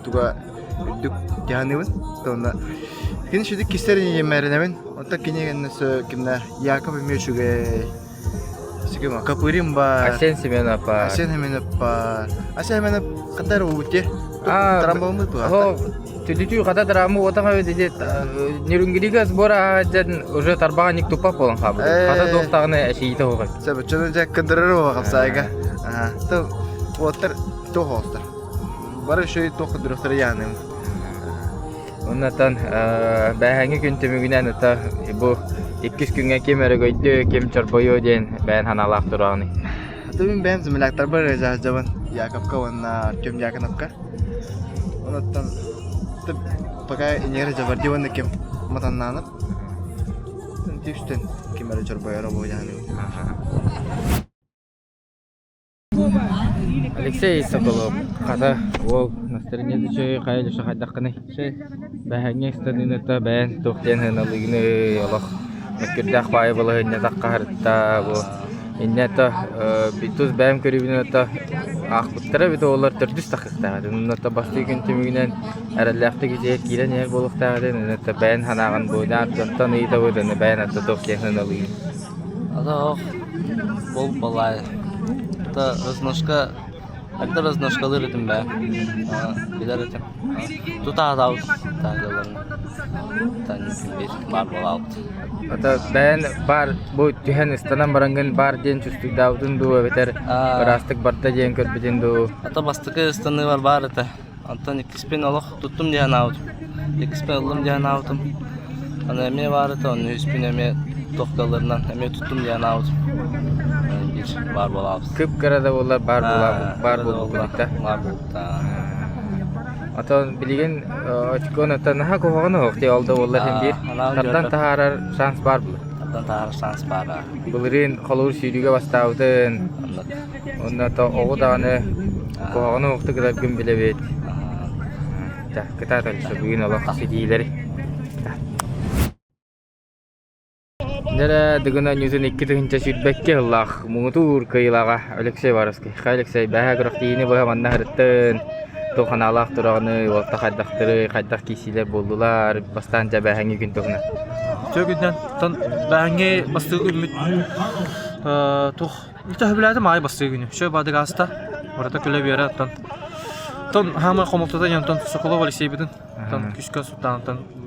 туга үрдүк дьаһаныыбын. Уонна кини сүдү кистэр инженеринэбин. Оттон кини кимнэ Яков эмиэ үчүгэй. Копырин бар. Арсен Семенов бар. Арсен Семенов бар. Арсен Семенов катар уути. Трамбалмыт О, түдүтүү хата драмы отаға өдеде Нерюнгрига сбор аһаджан уже тарбаға ник тупа болан хабы. Хата доктагына эшиите хоҕой. Сөп, чөнө жа кындырыр оға қапсайга. Ага. То оттар то хостар. Бары шөй то кындырыктар яны. Оннотон бээһэҥҥи күн түмүгүнэн ата бу иккис күҥҥэ ким өрөгөйдү, ким чорбойуо диэн бэйэн санаалаах тураҕыный? Ата мин бэйэм земляктарбар ыалдьабын Яковка уонна Артем Дьяконовка. Онуттан пока иннигэр дьабардыы уонна ким матаннаанап. Түстэн ким эрэ чорбойоро буолуо Алексей Соколов хата уол настроение үчүгэй хайа дьоша хайдаххыный бэһэҥҥэ ыстаныыната бэйэн туох диэн сыаналыыгыный олох мөккүрдээх баайы балаһыанньата хаһырта бу иннэ то тус бэйэм көрүүбүнэн ото аахпыттара эбит оҕолор төрдүс тахсыахтаах этин онно бастыы күн түмүгүнэн эрэллээхтик итигэ киирэн иһэр буолуохтаах этин онно бэйэн санааҕын буойдаан дьонтон ыйытабыт аны бэйэн атта туох диэн сыаналыыгын Ата ол балай. Это разножка Когда разножкалыыр этим бээ. Билэр этим. Тута аһаабыт таһырдьаларына. Биир баар буолаабыт. Ата бэйэн баар бу түһэн ыстанан бараҥҥын баар диэн чувствуйдаабытын дуу эбэтэр ыраастык барда диэн көрбүтүн дуу? Ата бастакы ыстаныыбар баар этэ. Онтон иккиспин олох туттум диэн аабытым. Иккиспин ыллым диэн аабытым. Аны эмиэ баар этэ, онно үһүспүн эмиэ туох кыалларынан эмиэ туттум диэн аабытым. Биир баар буолаабыт. Кып-кыра да буоллар баар буолаабыт, баар буолбут да. Баар буолбута. Отон билигин очкон оттон наһаа куһаҕан оһох дии ол да буоллар син биир тардан таһаарар шанс баар буолар. Тардан таһаарар шанс баар. Былырыын холобур сүүрүүгэ бастаабытын Онно то оҕо даҕаны куһаҕаны уһуктук ытаргын билэбит. Кытаат Алиса бүгүн олох ситиилэри. Дэрэ Дыгын оонньуутун 2022 сыллаах муҥутуур кыайыылааҕа Алексей Варовский. Хай Алексей, бэһэ күрэхтэһиини быһа манна сырыттын. Туох санаалаах тураҕыный, уолта хайдахтарый, хайдах киирсиилэр буоллулар, бастаан дьэ бэһэҥҥи күн туһунан. Үтүө күнүнэн, оттон бэһэҥҥи бастыҥ күммүт туох Төһөбүлээтим аайы бастыгы күнү. Все баадык ааста. Барыта күлэ биэрэ оттон. Оттон хаамай хомолтото диэн оттон Соколов Алексейбытын оттон күскэ суттаан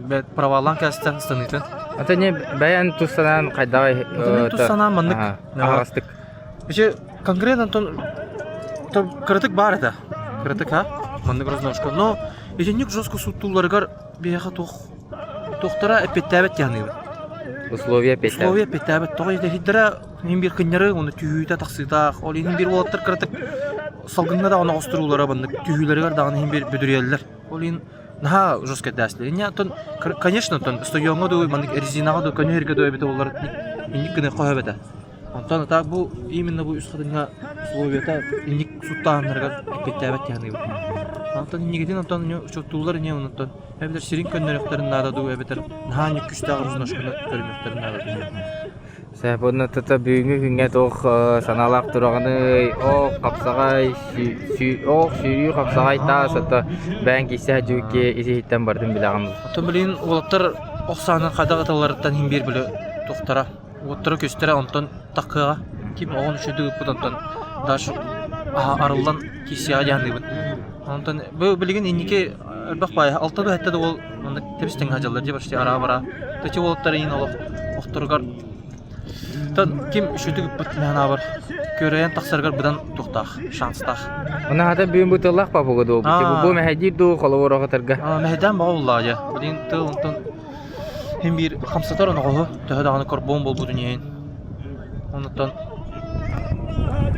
бэт проваллаан кээстэ ыстаныытын. Ата не бэйэн тус санаан хайдаҕай Мин тус санаам маннык. Аһаҕастык. Вообще конкретно онтон кыратык баар этэ. Кыратык ха маннык разножка. Но итинник жестко суттууларыгар биһиэхэ туох туохтара эппиэттээбэт диэн Условия эппиэттээбэт. Условия эппиэттээбэт. Тоҕо итэһийдэрэ Иһин биир кынньары уонна түһүүтэ тахсыытаах. Ол иһин биир уолаттар кыратык салгыҥҥа даҕаны оҕустуруулара маннык түһүүлэригэр даҕаны иһин биир бүдүрүйэллэр. Ол иһин наһаа жестко этээстилэр. Инньэ оттон конечно оттон стадиоҥҥа дуу маннык резинаҕа дуу көнө сиргэ дуу эбитэ буоллар инник гына хоһо эбэтэ. Онтон а так бу именно бу үс хатыҥҥа условията инник суттааһыннарыгар эппиэттээбэт диэн саныыбын. Онтон иннигитин онтон учуоттууллар ини онтон эбэтэр сирин көннөрүөхтэрин наада дуу эбэтэр наһаа инник күүстээх разножканы көрүнүөхтэрин наада дуу. Сөп уонна тута бүгүҥҥү күҥҥэ туох санаалаах тураҕыный? Ох, хапсаҕай, ох, сүүрүү хапсаҕай таас, ото бэйэҥ киирсэ сылдьыбыкки ис-иһиттэн барытын билэҕин дуо? Оттон билигин уолаттар ох саанан хайдах ыталларыттан иһин биир били туохтара, уоттара-күстэрэ онтон таххыаҕа. Ким оҕон үчүгэйдик ыппыт онтон дальше арыллан киирсиэҕэ диэн саныыбын. Онтон бу билигин инники элбэх баайа алта да сэттэ да уол маннык тэбис тэҥҥэ сылдьаллар дии почти араа-бараа. Ити уолаттар иин олох охторугар тан ким үчүгдүк ыппыт санаабар күөрэйэн тахсарыгар быдан туохтаах шанстаах. Уна хата бүгүн бу тыллаах папуга дуу бу мэһэйдиир дуу холобур оҕотарга. Мэһэйдээн баҕа буллаа дьэ. Билигин тыл онтон Син биир хамсатар оноҕоһу төһө даҕаны корбуон буолбутун иһин. Онуттан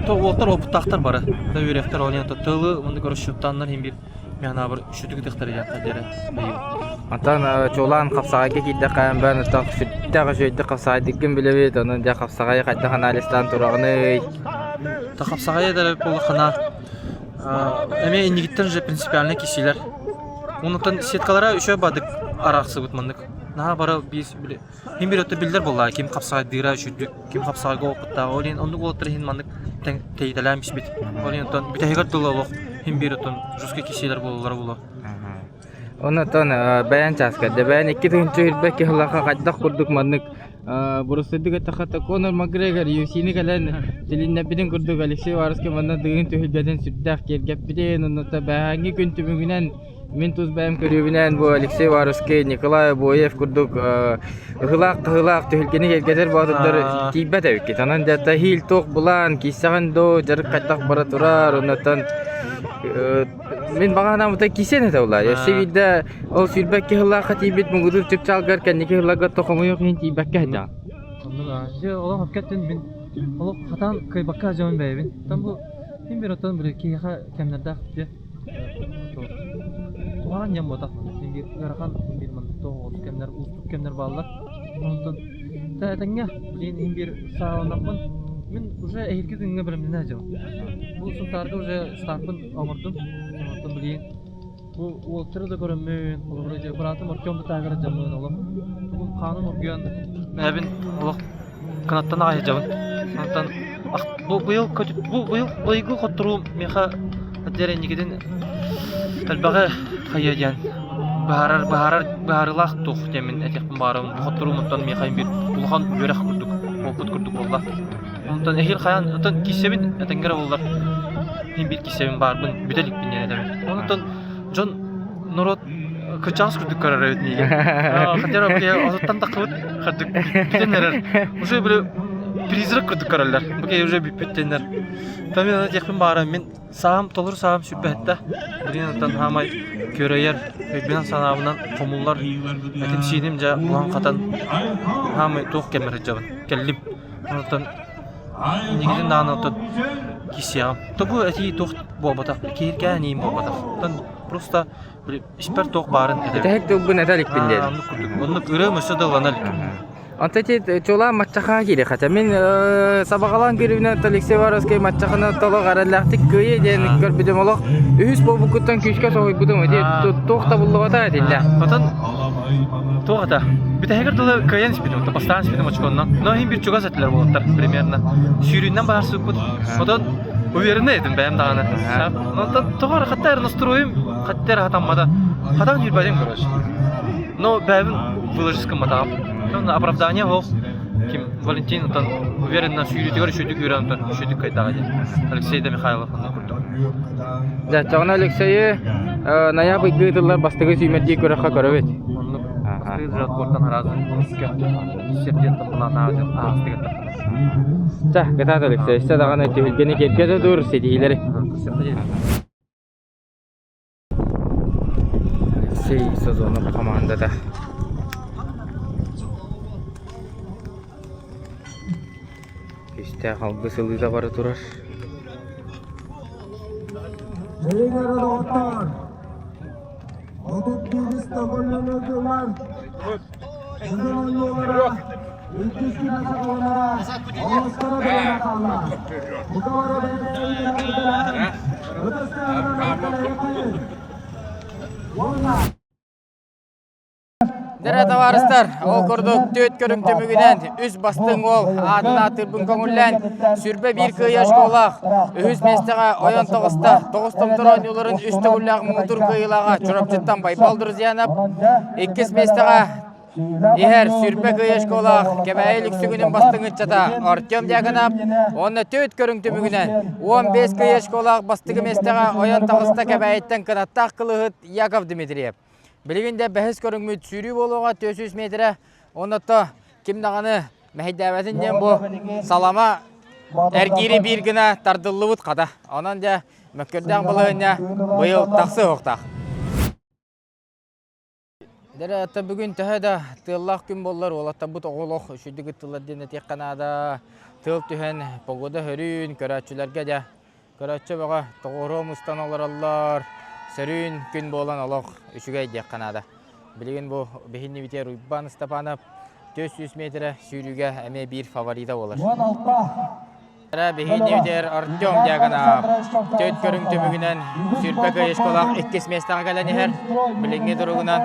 уолаттар уопуттаахтар бары. Да үөрэхтэр ол иһин тылы уонна расчеттааннар иһин биир миэхэ үчүгдүк ытыахтар диэн диэри бэйим. Онтон чуолаан хапсаҕайга киирдэххэ бээн оттон сүрдээх үчүгэйдик хапсаҕайдыккын билэбит, онон дьэ хапсаҕайы хайдах анализтаан тураҕыный? Та хапсаҕайы да буоллаххына эмиэ иннигиттэн уже принципиальнай киирсиилэр. Онуттан сеткалара үчүгэй баадык арахсыбыт маннык. Наһаа бары биис били хин бир өттө биллэр буоллаа ким хапсаҕайдыыра үчүгдүк, ким хапсаҕайга опыттааҕа. Ол иһин оннук уолаттар иһин маннык тэйитэлээн биспит. Ол иһин оттон бүтэһигэр дылы олох хин бир оттон жесткий киһилэр буолаллара буолуо. Оннотон бэйэн чааска бэйэн 2022 сыллаахха хайдах курдук маннык бурустайдык эттэххэ Конор Макгрегор UFC-ни кэлэн тилиннэрбитин курдук Алексей Варовский манна дыгын түһүлгэтин сүрдээх киэргэппитин оннута бэһээҥҥи күн түмүгүнэн мин тус бэйэм көрүүбүнэн бу Алексей Варовский, Николай Обоев курдук ыһылаах-хаһыылаах түһүлгэни киэргэтэр боотурдар тиийбэт эбиккит. Онон дьэ хиил туох булаан киирсэҕин дуу, дьарык хайдах бара турар, оннуттан Мин баҕа санаабыта кисиэн этэ буолла. Өссө биирдэ ол сүүрбэкки сыллаахха тиийбит муҥутуур чыпчаалгар кэнники сылларга хомойуох иһин тиийбэккэ сылдьаҕын. Оннук аа. Дьэ олох өпкөттүн мин олох хатаан кыайбакка сылдьабын бэйэбин. Оттон бу мин бир оттон били киһиэхэ кэмнэрдээх дьэ куһаҕан диэн буотах мин биир ыарахан биир маннык туох кэмнэр уустук кэмнэр бааллар. Онтон этэҥҥэ билигин иһин биир сааланаммын мин уже эһиилги күҥҥэ бэлэмнэнэ сылдьабын. Бу Сунтаарга уже стартпын оҥордум. Онтон билигин бу уолаттары да көрөммүн, холобура дьэ быраатым Артем да таһыгар дьаммын олох тугум хааным оргуйан бэйэбин олох кынаттан аҕай сылдьабын. Онтон бу быйыл бу быйыл быйылгы хотторуум миэхэ дьэ инникитин элбэҕи хайыа диэн быһаарар быһаарар быһаарыылаах туох диэммин этиэхпин баҕарабын. Бу хотторуум оттон миэхэ биир улахан үөрэх курдук, опыт курдук буолла. Онтон эһиил хайаан оттон киирсэбин этэҥҥэ эрэ буоллар мин биир киирсэбин баарбын бүтэ иликпин диэн этэбин. Онтон дьон норуот кырдьаҕас курдук көрөр эбит миигин. Хотя отуттан таххыбыт хардык бүтэн эрэр. Уже били призрак курдук көрөллөр. Бу киһи уже бүппүт диэннэр. Там мен этиэхпин баҕарам мин саам толору саам сүппэһиттэ. Билигин оттон хаамай көрөйөр өйбүнэн санаабынан хомуллар этим сииним дьэ булан хатан хаамай туох кэммэр сылдьабын кэллим. Онтон инникитин даҕаны оттон киирсиэҕим. То бу этии туох буолбатах, киһиргээн иим буолбатах. Оттон просто испэр туох баарын этэбин. Бүтэһик тылбын этэ иликпин диэн. Оннук курдук. Оннук ырыам өссө да ыллана илик. Онто ити чулаан маччахаа киири хата. Мин сабаҕалаан көрүүбүнэн Алексей Воровский маччаханы толох эрэллээхтик кыайыы диэн көрбүтүм олох үһүс буолбуккуттан күүскэ соһуйбутум. Ити туох табыллыбата этиннэ. Отон туох это? Бүтэһигэр дылы кыайан испитим, бастаан испитим очконнан. Но иһин бир чугас этилэр буолаттар примерно. Сүүрүүннэн баарсыппыт. Отон уверенный этим бэйэм даҕаны. Онтон тоҕо эрэ хатта эрэ настроим хатта эрэ хатаммата. Хатан киирбэтим короче. Но бэйэбин выложить гымматаҕым. Оправдание суох. Ким Валентин онтон уверенно сүүрүүтүгэр үчүгдүк үүрэн онтон үчүгдүк кыайдаҕа диэн. Алексей да Михайлов онно курдук. Дьэ, чоҕуна Алексейы ноябрь ыытыллар бастакы сүүмэрдии күрэххэ көрөбүт. Оннук бастакы жаткортан араас сирдиэн таппалаан аастыгар Чэ, кытаат Алексей, өссө даҕаны түһүлгэни киэргэтэ тур, ситиһиилэри. Алексей Сазонов командата. Күүстээх алгыс ылыыта бара турар. Дьиҥэр доҕоттор, 31 төгүллэнэ Бүгүн оонньуулара иккис күнэ саҕаланара оҕустара буолан хаалла. Бука бары бэйэлэрин эҕэрдэлээн, ытыс тыаһынан эҕэрдэлэһиэххэйиҥ. Уонна Дэрэ табаарыстар, ол курдук түөрт көрүҥ түмүгүнэн үс бастыҥ уол аатын ааттыырбын көҥүллээн 21 кыайа очколаах үһүс миэстэҕэ ойон таҕыста. Тоҕус томтор оонньууларын үс төгүллээх муҥутуур кыайыылааҕа Чурапчыттан Байбал Друзьянов, иккис миэстэҕэ иһэр сүүрбэ кыайа очколаах Кэбээйи Лүксүгүнүн бастыҥ ыччата Артем Дьяконов уонна түөрт көрүҥ түмүгүнэн 15 кыайа очколаах бастакы миэстэҕэ ойон таҕыста Кэбээйиттэн кынаттаах кылыһыт Яков Дмитриев. Билигин да бэһис көрүҥмүт сүүрүү буолуоҕа 400 метрэ. Онно ким даҕаны мэһэйдээбэтин диэн бу салама эргиири биир гына тардыллыбыт хата. Онон дьэ мөккүөрдээх балаһыанньа быйыл тахсыа Дэрэ, ата бүгүн төһө да тыаллаах күн буоллар, уолаттарбыт оҕолох үчүгдүк ыттылар диэн этиэххэ наада. Тыал түһэн, погода сөрүүн, көрөөччүлэргэ дьэ Көрөөччү бөҕө тоҕуоруо мустан олороллор, сөрүүн күн буолан олох үчүгэй диэххэ наада. Билигин бу биһиннибитигэр Уйбаан Ыстапаанап 400 метрэ сүүрүүгэ эмиэ биир фаворита буолар. 16. Биһиги Артем Дьяконов төрт көрүҥ түмүгүнэн сүүрбэ кыайышкалаах иккис миэстэҕэ кэлэн иһэр. Билиҥҥи туругунан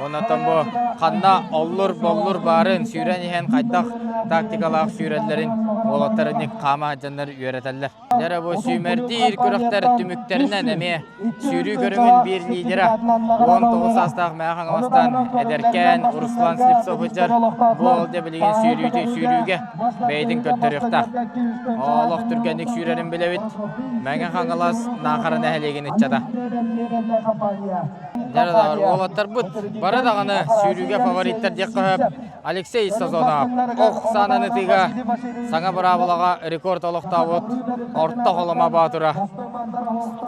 онтон бу ханна оллур-боллур баарын сүүрэн иһэн хайдах тактикалаах сүүрэллэрин уолаттар инник хаама сылдьаннар үөрэтэллэр. Дьэ бу сүүмэрдиир күрэхтэр түмүктэринэн эмиэ сүүрүү көрүҥүн биир лидера 19 саастаах Мэҥэ Хаҥаластан эдэркээн Руслан Слепцов сылдьар. Бу ол дьэ билигин сүүрүүтү сүүрүүгэ бэйэтин көрдөрүөхтээх. Олох түргэнник сүүрэрин билэбит. Мэҥэ Хаҥалас Наахара нэһилиэгин ыччата. Дьэ уолаттарбыт бары даҕаны сүүрүүгэ фавориттар диэххэ сөп. Алексей Сазонов ох саанан ытыыга саҥа быраабылаҕа рекорд олохтообут орто холомо боотура.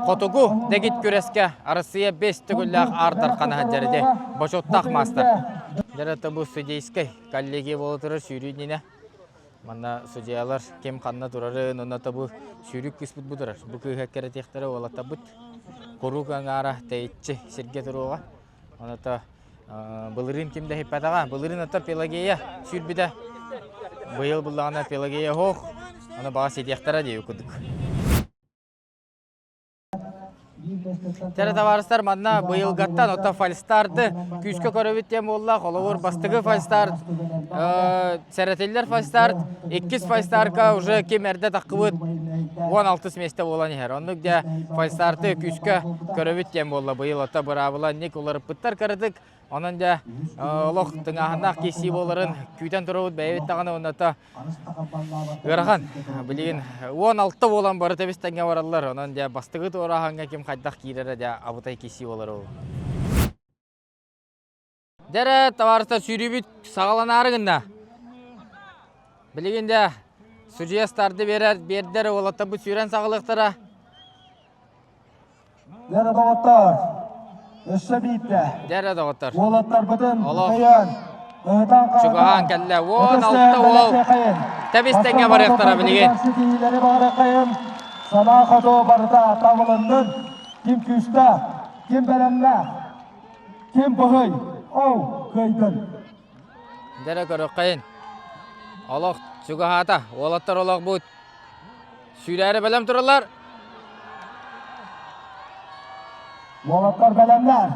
Хотугу дэгит күрэскэ Арассыыйа бэс төгүллээх аар дархана сылдьар ити бочуоттаах маастар. Дьэ бу судейскай коллегия буола турар сүүрүү иннинэ. Манна судьуйалар ким ханна турарын, онно бу сүүрүк кыыспыт бу турар. Бу кыыһа кэрэтиэхтэрэ уолаттарбыт куруук аҥаара тэйиччи сиргэ туруоҕа. Оното былырыын ким да иһиппэтэҕэ. Былырыын ото Пелагея сүүрбүтэ. Быйыл буллаҕына Пелагея оһох. Ону баҕа ситиэхтэрэ дии курдук. Тере табаарыстар манна быйылгаттан ото фальстарды күүскэ көрөбүт диэн буолла. Холобур бастакы фальстарт сэрэтиллэр фальстарт, иккис фальстарка уже ким эрдэ таххыбыт 16 миэстэ буолан иһэр. Оннук дьэ фальстарты күүскэ көрөбүт диэн буолла быйыл ото быраабыла ник уларыппыттар кыратык. Онон дьэ олох тыҥааһыннаах киирсии буоларын күүтэн турабыт бэйэбит даҕаны уонна ыарахан. Билигин 16 буолан бары тэбис тэҥҥэ бараллар. Онон дьэ бастакы туорааһыҥҥа ким хайдах киирэрэ дьэ абытай киирсии буолар ол. Дьэ табаарыстар сүүрүүбүт саҕаланаары гынна. Билигин дьэ судьуйа старды биэрэр, биэрдэр уолаттарбыт сүүрэн саҕалыахтара. Дьэ доҕоттор, өссө биирдэ. Дьэ доҕоттор. Уолаттарбытын Олох өйөөн, ыһытан чугаһаан кэллэ. 16 уол тэбис тэҥҥэ барыахтара билигин. Ситиһиилэри баҕарыаххайын, санаа хоту барыта табылыннын. Ким күүстээх, ким бэлэмнээх, Ким быһый? Оу, кыайдын. Дэрэ көрөххөйүн. Олох чугаһаата. Уолаттар олох бут. Сүүрээри бэлэм тураллар. Уолаттар бэлэмнэр.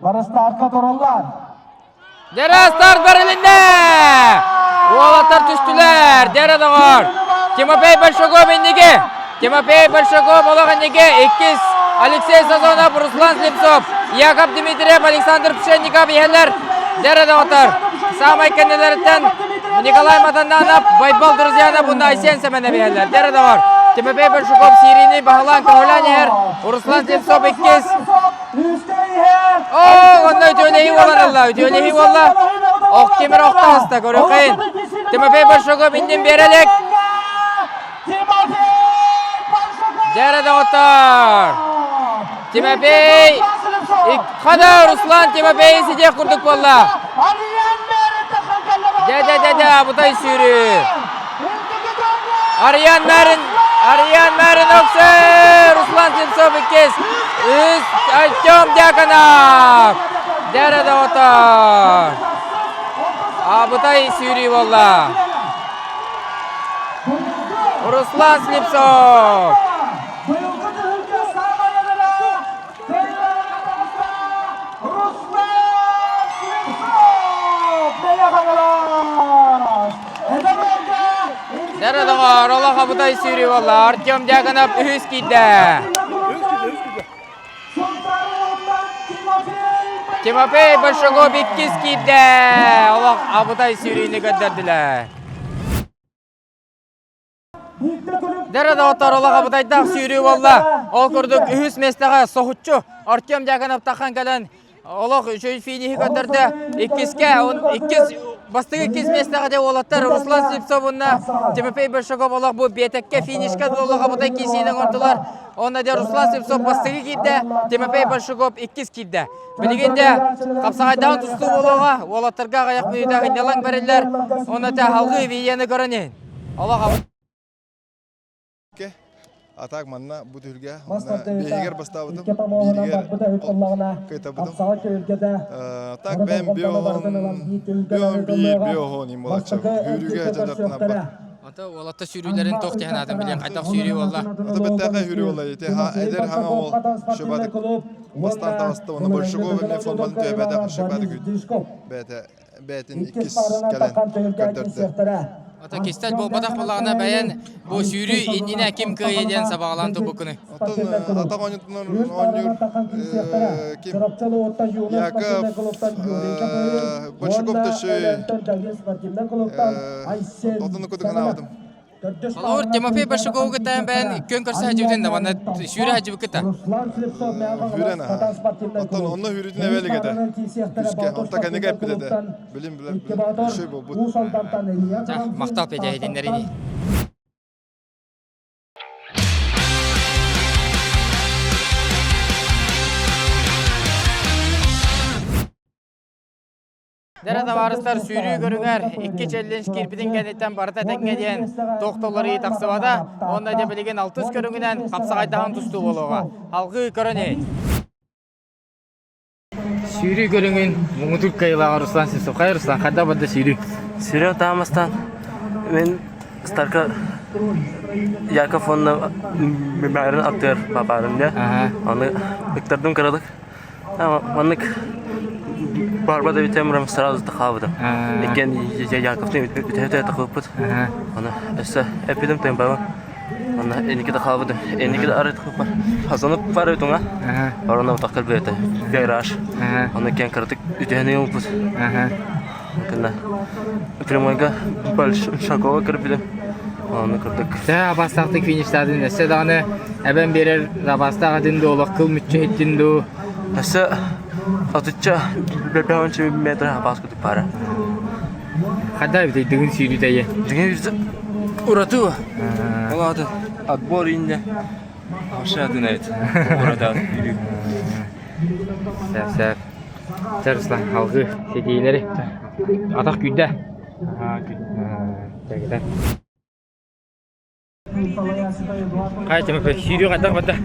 Барыстаарка тураллар. Дэрэ старт бэрилиннэ! Уолаттар түстүлэр. Дэрэ доҕор. Тимофей Большаков инники. Тимофей Большаков олох инники. Иккис Алексей Сазонов, Руслан Слепцов, Яков Дмитриев, Александр Пшенников иһэллэр. Дэрэ доҕоттор. Саамай кэннилэриттэн Николай Матанданов, Байбал Друзьянов уонна Айсен Сэмэнов иһэллэр. Дэрэ доҕор. Тимофей Большаков сириини баһылаан көһүлээн иһэр. Руслан Слепцов иккис. Оо, онно үтүөлэһии буолан ылла, үтүөлэһии буолла. Ох тимир охто аста, көрүөххайын. Тимофей Большаков иннин биэрэ илик. Дьэрэ доҕоттор. Тимофей Хада Руслан Тимофей сидиэх курдук буолла. Дэ дэ дэ дэ абытай сүүрүү. Арыйан Мэрин, Арыйан Мэрин Оксе, Руслан Слепцов иккис, үс Артем Дьяконов. Дэрэ доҕоттор. Абытай сүүрүү буолла. Руслан Слепцов. Дэрэ доҕоор, олох абытай сүүрүү буолла. Артем Дьяконов үһүс киирдэ. Тимофей Большаков иккис киирдэ. Олох абытай сүүрүүнү көрдөрдүлэр. Дэрэ доҕоттор олох абытайдаах сүүрүү буолла. Ол курдук үһүс миэстэҕэ соһуччу Артем Дьяконов таххан кэлэн олох үчүгэй финиһи көрдөрдө. Иккискэ, иккис бастакы иккис миэстэҕэ дьэ уолаттар Руслан Слепцов уонна Тимофей Большаков олох бу биэтэккэ финишка олох абытай киирсиини оҥордулар. Онно дьэ Руслан Слепцов бастакы киирдэ, Тимофей Большаков иккис киирдэ. Билигин дьэ хапсаҕайдаан тустуу буолуоҕа, уолаттарга аҕыйах мүнүүтэ сынньалаҥ бэриллэр. Онно дьэ салгыы видеоны көрөн иһин. А так манна бу түһүлгэ биэһигэр бастаабытым, бииригэр кыайтарбытым. Так бэйэм биоһон биир биоһон им болаччы. Хүүрүүгэ дьадартына бар. Онто уолатта сүүрүүлэрин туох диэн аатын билиэн хайдах сүүрүү буолла? Ото бэттээхэ сүүрүү буолла ити эдэр хаҥа уол Шыбатык бастаан таҕыста уонна Большаков эмиэ форматын түһэбэтэх Шыбатык бэйэтэ бэйэтин иккис кэлэн көрдөрдө. Ото кистэл буолбатах буоллаҕына бэйэн бу сүүрүү иннинэ ким кыайа диэн сабаҕалаан туппуккуну. Оттон атах оонньуутунан оонньуур ким Яков Большаков төшөй отону кутук ханаабытым. Холобур Тимофей Большакову кытта бэйэн күөн көрсө сылдьыбытын да манна сүүрэ сылдьыбыккыта. Сүүрэн аха. Оттон онно сүүрүүтүн эбэлик этэ. Күскэ. Онто кэннигэ эппит этэ. Билим билэр үшөй буолбут. Махтал Петя иһитиннэрини. Дэрэ табаарыстар сүүрүү көрүҥэр икки челлендж киирбитин кэнниттэн барыта тэҥҥэ диэн тохтоллору тахсыбата. Уонна дьэ билигин алтыс көрүҥүнэн хапсаҕайдаһан тустуу буолуоҕа. Алгыы көрөн иһит. Сүүрүү көрүҥүн муҥутуур кыайыылааҕа Руслан Сивцев. Хайа Руслан, хайдах барда сүүрүү? Сүүрүү таамастан мин старка Яков уонна Мээрин аттыгар баарым дьэ. Аны ыктардым кырадык. Маннык барба да бүтэмрем сразу тахаабытым. Иккиэн Яковтын үтэ-үтэ тахыбыппыт. Аны өссө эппитим тыымпабын. Онно инники да хаалбытым. Инники да арыт хазанып бар өтүҥа. Орона утах кэлбээтэ. Гараж. Онно киэн кыратык үтүһэн ылбыт. Кынна прямойга Большакова кирбитим. Оны кырдык. Тэ абастаахтык фиништаатын өссө даҕаны эбэн биэрэр абастаах этин дуу олох кыл мүччү иттин дуу. Өссө отучча бэбэҕинчи метр абаас кутук баара. Хайда эбитий дыгын сүүрүүтэйэ? Дыгын ураты Ол аата отбор инде вообще атын эбит. Ураты сүүрүү. Сәп сәп. Чэ Руслан алгыы ситиилэри. Атах күүрдэ. Күүрдэ. Хайа Тимофей, сүүрүү хайдах барда?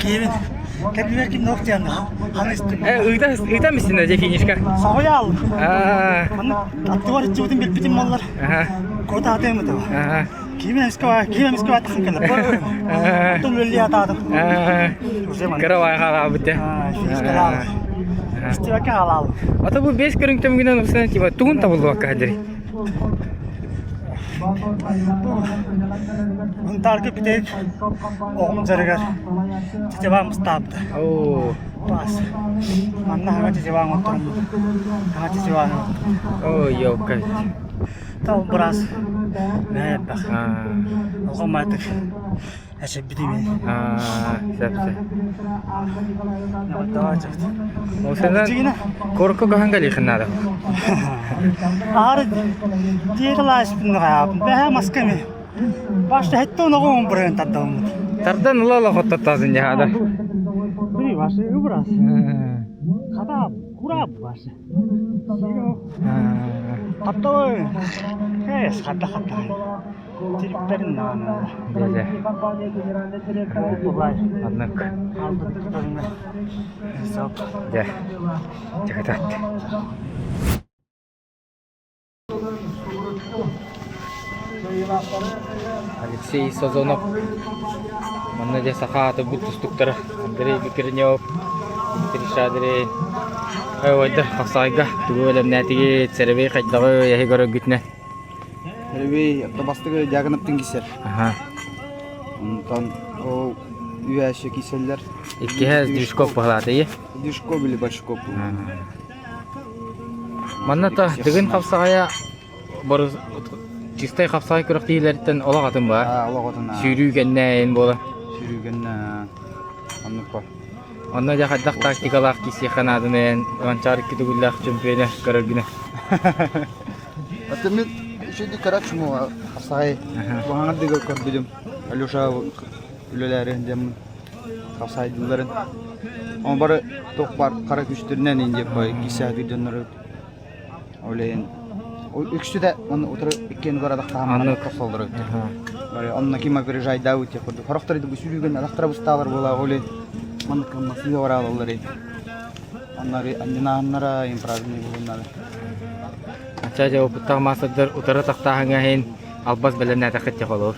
Киевин. Кэбилэр ким нох диэн ханыстым. Э, ыыта ыыта миссин дьэ финишка. Соһуйаал. Манна аттыбар иччибитин билбитим боллар. Кота атыам этэ. Ким эмискэ ким эмискэ баттахын кэлэ. Оттон үлэлии атаатым. Кыра байҕалаабыт де. Финишкалаабыт. Истибэккэ хаалаабыт. Ата бу бес көрүҥ түмүгүнэн устан тиба тугун табыллыбакка хадери. Ынтаарга бүтэйик оҕом дьарыгар тетеваан ыстаабыта. Паас. Манна хаҥа тетеваан оттормут. Хаҥа тетеваан Ой, ёлка. Тал быраас мээппэх. Оҕом маатык Эчэбитибин. Сөп сөп. Осынан корку кахан калихын надо. Аар диэталааспын бэһэ масками. Башта хетте оноҕун бырыан тардаммыт. Тардан ыла хоттоттоосун дьаһада. Бри башы ыбырас. Хата курап башы. Таптабы. Эс хата хата. Тириппэрин даҕаны. Дьэ. Оннук. Дьэ. Чакатат. Алексей Созонов манна дьэ саха ааты бу тустуктара Андрей Бекренев, Дмитрий Шадрин Ой, хапсаҕайга тугу бэлэмнээтигит, сэрэбэй хайдаҕы эһи көрөргүтүнэн Первый бастыгы Дьяконовтын кисер. Аха. Онтон ол үөһэ киселлер. Иккиһэ Движков баһылаатый. Движков или Большаков. Манна та Дыгын хапсаҕайа чистай хапсаҕай күрэхтэһиилэриттэн олох атын баа. Олох атын. Сүүрүү кэннэ буола. Сүүрүү кэннэ оннук ба. Онно дьэ хайдах тактикалаах киисиэххэ нааданы Манчаары икки төгүллээх чөмпүйүөнэ көрөргүнэ. Аты мен үчүгэй көрөөччүм хапсаҕай Баһаҥардыга көрбүтүм. Алеша үлэлээри диэммин хапсаайдыылларын. Ону бары туох баар хара күстэринэн ин диэп киисээтир дьоннору олейин үксүтэ оны утары иккиэн барадахтаһаммын хапсаллар Бары онно ким опережайдаабыт диэх курдук. Сорохтор бу сүүрүүгэн атахтара быстаалар буолаа олей маннык массыына бараалаллар Оннары анньынааннара им правильный булуннары. Ача дьэ опыттаах маастардар утары тахтааһыҥа иһин. Албас бэлэмнээтэххит дьэ холобур.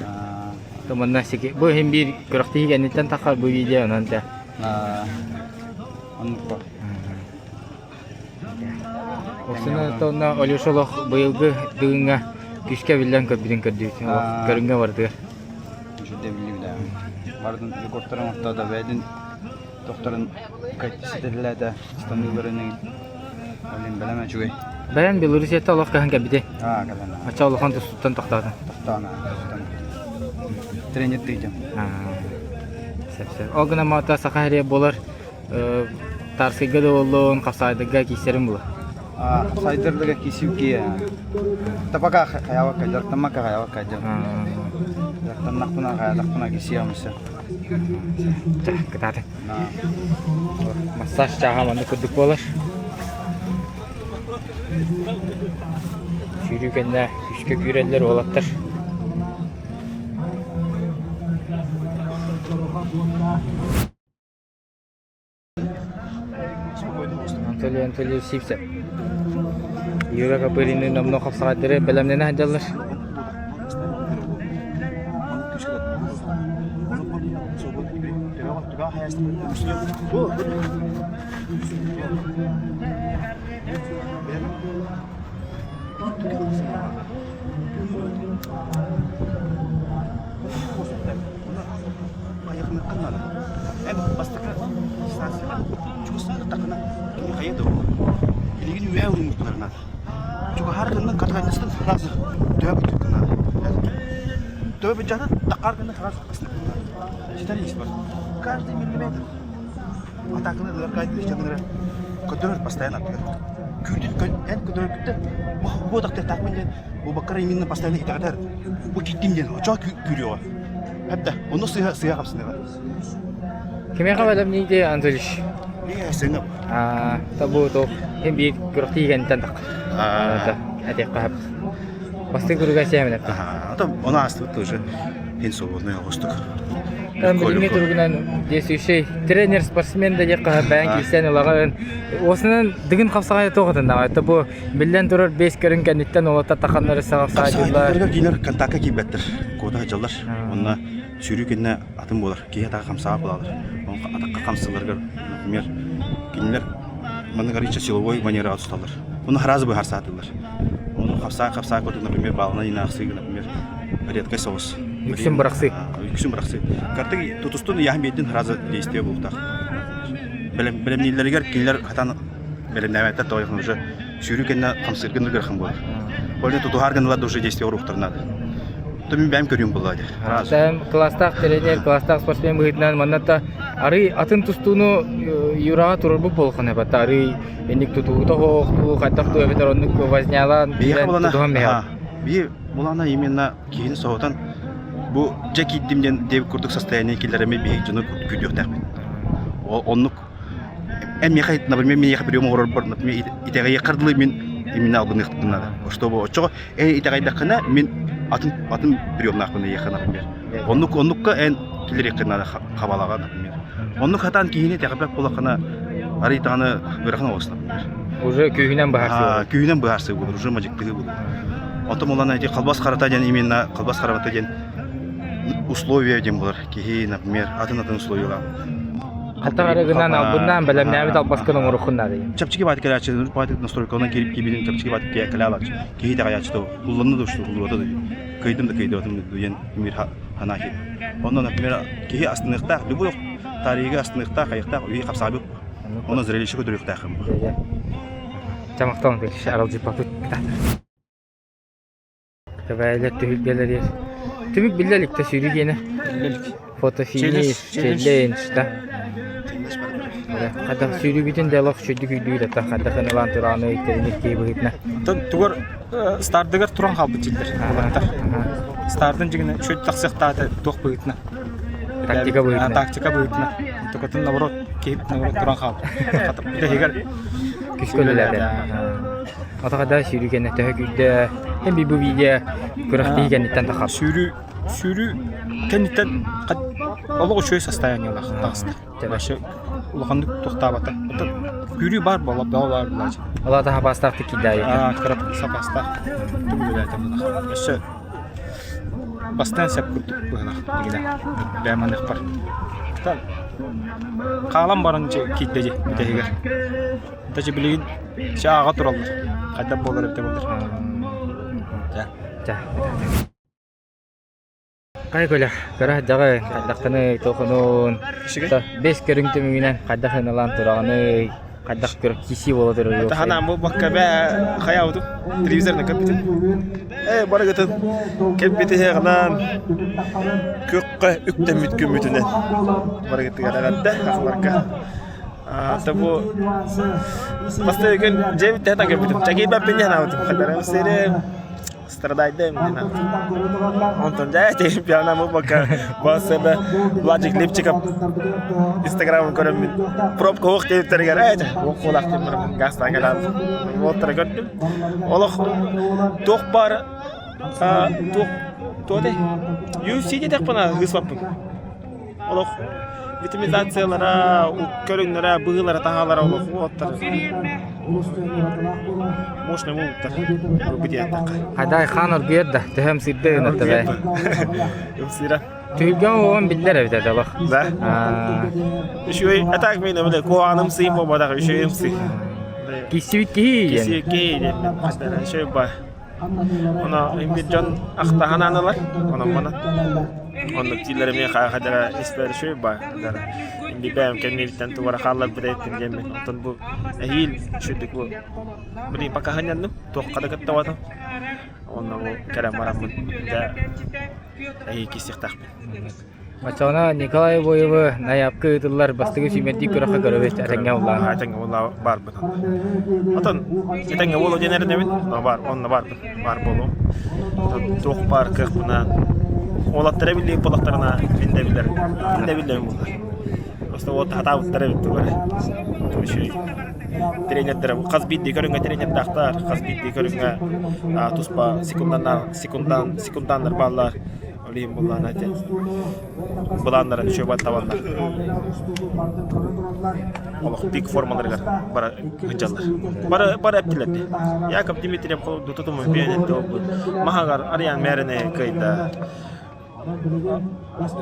Манна сики бу иһин биир күрэхтэһии кэнниттэн таххар бу видео онон дьэ. Оннук Оксана Антоновна Олеша олох быйылгы дыгыҥҥа күүскэ биллэн көрбүтүн көрдүбүт. Олох көрүҥҥэ бардыгар. Үчүгэй биллибит Бардын рекордтарын ортода бэйдин тохторун ситэрилээтэ станыыларын олин бэлэм үчүгэй. Бэйэн Белоруссияттан олох каһан кэлбити. Аа кэлэн. Ача улахан тустуттан тохтоотун. Тохтоон. Тренер тыйдым. Сөп сөп. Ол гынан маата саха хэрия болар Тарсыйга да буоллун, хапсаайдарга киирсэрим була. Хапсаайдарларга киирсим кии. Тапака хайавакка, дьарыктаммакка хайавакка дьон. Дьарыктаннахпына хайатахпына киирсиэҕим өссө. Кытааты. Массаж чааһа маннык курдук буолар. Сүүрүү кэннэ күүскэ күүрэллэр уолаттар. Анатолий Анатольевич Сивцев Юра Копырины номнуо хапсаҕайдары бэлэмнэнэ сылдьаллар. Бастакы дистанцияҕа чугастаан ыттаххына кини хайа да билигин үөһэ уруймуттарынан чугаһаар гыннын катганнастан сразу төбө бүтүккүнэ төбө бүддьаатын таххаар гыннын сразу ситэр ис бар каждый миллиметр атааканы ылар кайдыыр көтөрөр постоянно аттыгар күүтүн эн көтөрөр күттэ бу тахтыахтаахпын диэн бу именно постоянно итэҕэтэр бу киттим диэн очоо күүрүөҕэ Хепте, ону сыһа сыһа хапсыныга. Кимиэхэ бэлэмнииди Анатольевич? Сыҥап. Аа, табу то хем биир күрэхтии кэнтэн так. Этиэххэ хап. Бастыҥ күрүгэ сиэмэн эппит. Ата оны астыбыт тоже хин свободный оҕустук. Билиҥҥи туругунан действующий тренер, спортсмен да диэххэ бэйэҥ киирсэн ылаҕын. Осынан дыгын хапсаҕайа туох атыннаҕа. Это бу биллэн турар бэс көрүҥ кэнниттэн уолаттар таханнары саҕапсаайдыллар. Кинилэр контакка киирбэттэр. Куота сылдьаллар. Онно сүүрүү кэннэ атын буолар. Киһи атаҕа хамсаҕа буолаллар. Атахха хамсыыларыгар, например, кинилэр маннык арыыча силовой манераҕа тусталлар. Ону сразу быһаарсаатылар. Ону хапсаа хапсаа курдук, например, баалынан инаахсыыга, например, редкай соҕус. Үксүн бырахсыы. Үксүн бырахсыы. Картык тутустун ыйааһын биэрдин сразу действие буолуохтаах. Бэлэмнииллэригэр кинилэр хатан бэлэмнээбэттэр тоҕо уже сүүрүү кэннэ хамсыыргын ыгырхан буолар. Ол иһин тутуһаар гынылар да уже действие оруохтарын наада. То мин бэйэм көрүүм буолла дии. Сәм класстаах тренер, класстаах спортсмен быһыытынан манна та арый атын тустууну Юраҕа турарбыт буолуоххун эбэтэ арый инник тутуута хоохтуу хайдах туу эбэтэр оннук вознялаан тутуһан биһэ. Бии булана именно киһини соһутан бу дьэ киирдим диэн диэбит курдук состояние киллэрэми биһиги дьону күүтүөхтээхпит. Оннук эн миэхэ, например, миэхэ прием оҥорорбор, например, итэҕэйиэххэр дылы мин именно албыныахпын наада. Чтобы оччоҕо эн итэҕэйдэххинэ мин атын атын приемнаахпын эйиэхэ, например. Оннук оннукка эн киллэриэххин наада хабалаҕа, например. Оннук хатаан киһини итэҕэйбэт буоллаххына, арый даҕаны ыарахан оҕус, например. Уже күүһүнэн быһаарсыы. Күүһүнэн быһаарсыы буолар, уже мадьыктыһыы буолар. Онтон булан эти халбас харата диэн именно халбас харата диэн условия диэн буолар. Киһи, например, атын-атын условиялаах. Хата арыгынан албыннаан бэлэмнээбит албаскын оҥороххун наада. Чэпчэки баат кэлээччи, баат настройкаланан киирип киибитин чэпчэки баат кэлээбач. Киһи итэҕэйээччи то улланна да усту уллубата да кыйдым да кыйдыбатым диэн мир ханаа киир. Онно, например, киһи астыныахтаах, любой тарыйга астыныахтаах, айыахтаах, үйи хапсаабыт. Онно зрелище көтөрүөхтээххин. Чамактан аралдьыппапыт. Тэбээлэр түһүлгэлэригэр түмүк биллэ илик да сүүрүү диэнэ. Фотофиниш, челлендж да. Хайдах сүүрүүбүтүн да олох үчүгдүк үйдүүр ата хайдах ынылаан турааны ыйтэрин киһи быһыытына. Оттон тугар стардыгар туран хаалбыт дьиллэр уолаттар. Стардын дьигинэ үчүгэй тахсыахтаата туох быһыытына. Тактика быһыытына. Тактика быһыытына. Токотун наоборот киһи наоборот туран хаалбыт. Бүтэһигэр Күскө үлэлээтэ. Атаҕа сүүрүү кэннэ төһө күүрдэ? Эн бу видео күрэхтэһии кэнниттэн тахар. Сүүрүү сүүрүү кэнниттэн олох үчүгэй состояниелаах таҕыста. Вообще улаханнык тохтаабата. Күүрүү баар буолла, бөҕө баар буолааччы. Ол аата сапаастаахтык киирдэ Аа, кыра сапаастаах. Тугу үлэлээтэ буолла. Өссө Бастаан сөп курдук быһыылаах дигинэ бэйэм аныахпар. Хаалан баран дьэ киирдэ дьэ бүтэһигэр. Даже билигин чэ ааҕа тураллар. Хайдах буолар эбитэ буоллар. Чэ, Хай көлө, кыра дьаҕы хайдаххыный, туохунун, бес көрүҥ түмүгүнэн хайдах ыналаан тураҕыный, хайдах киси буола турар Таһанаан буолбакка бээ хайаабытым телевизорынан көрбүтүм. Ээ барыгытын кэлбит иһэҕинэн күөххэ үктэммит күммүтүнэн барыгытыгар эҕэрдэ ахларга. Та бу бастакы күн дьиэбит тэһэ көрбүтүм. Чакийбаппын диэн аабытым. Хатарым сири страдайдым диэн Онтон дьэ чемпиона буолбакка бассыана Владик Липчиков Инстаграмын көрөммүн пробка уох диэбиттэригэр ээ уох куолаах диэн бараммын газтаан кэлэн уоттара көрдүм. Олох туох баар туох туох этэй UFC диэтэхпинэ ыыспаппын. Олох витаминизациялара, көрүҥнэрэ, быһыылара, таһаалара олох уоттар. Мощный буолуттар. Бу диэтэххэ. Хадай хаан оргуйар да, төһөм сырда гынар да бээ. Ымсыыра. Түһүлгэм уон биллэр эбит это олох. Да? Үчүгэй, а так мен эмиле куһаҕаным сыйым буолбатах, үчүгэйим сый. Киссибит киһи диэн. Киссибит киһи диэн. Үчүгэй ба. Оно имбир дьон ахтаһан аналар, онон мана. Оннук дииллэр эмиэ хаахадара испэр үчүгэй ба. Имби бэйэм кэннибиттэн тугара хаалларбыт эбиппин диэммин. Онтон бу эһиил үчүгдүк бу билигин пока ханньанным, туохха да кыттабатым. Онно бу кэлэн бараммын дьэ эһиил киирсиэхтээхпин. Оччоҕуна Николай Обоевы найаапка ыытыллар бастакы сүүмэрдии күрэххэ көрөбүт этэҥҥэ улаан. Этэҥҥэ улаа баарбын. Отон этэҥҥэ буолуо диэн эрэнэбин. Баар, онно баарбын. Баар буолуом. Туох баар кыахпынан уолаттара биллиир буоллахтарына мин да билэр. Мин да биллэрим буоллар. Просто уот хатаабыттар эбит тугу эрэ. Үчүгэй. Тренердэрэ хас биирдии көрүҥҥэ тренердаахтар, хас биирдии көрүҥҥэ туспа секунданнар секундан секунданнар бааллар. Ол иһин былаана этэ. Былааннарын үчүгэй табаллар. Олох пик формаларыгар бара сылдьаллар. Бары бары эптилэр дии. Яков Дмитриев тутуму биэнэтте олбут. Маһагар Ариан Мэрине кыайда.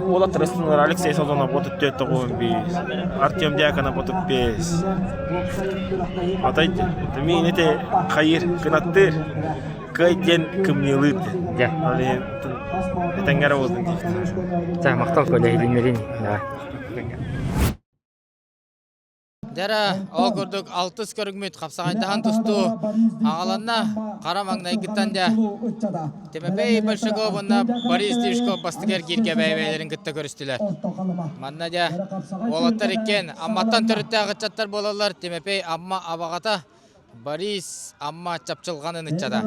Уолаттар ыстыналар Алексей Солонов 34 9 Артем Дьяконов 35. Атай миин ити хайыр кынаттыыр. Кыай диэн кымньыылыыр диэн. Дьэ. Ол иһин этэҥҥэ эрэ буоллун диэбит. Чэ, махтал Коля, иһитиннэрин. Дьэрэ, ол курдук алтыс көрүҥмүт хапсаҕайдаһан тустуу аҕаланна. Хара маҥнайгыттан дьэ Тимофей Большаков уонна Борис Дишков бастакы эргииргэ бэйэ-бэйэлэрин кытта көрүстүлэр. Манна дьэ уолаттар иккиэн Амматтан төрүттээх ыччаттар буолаллар. Тимофей Амма абаҕата, Борис Амма чапчылҕанын ыччата.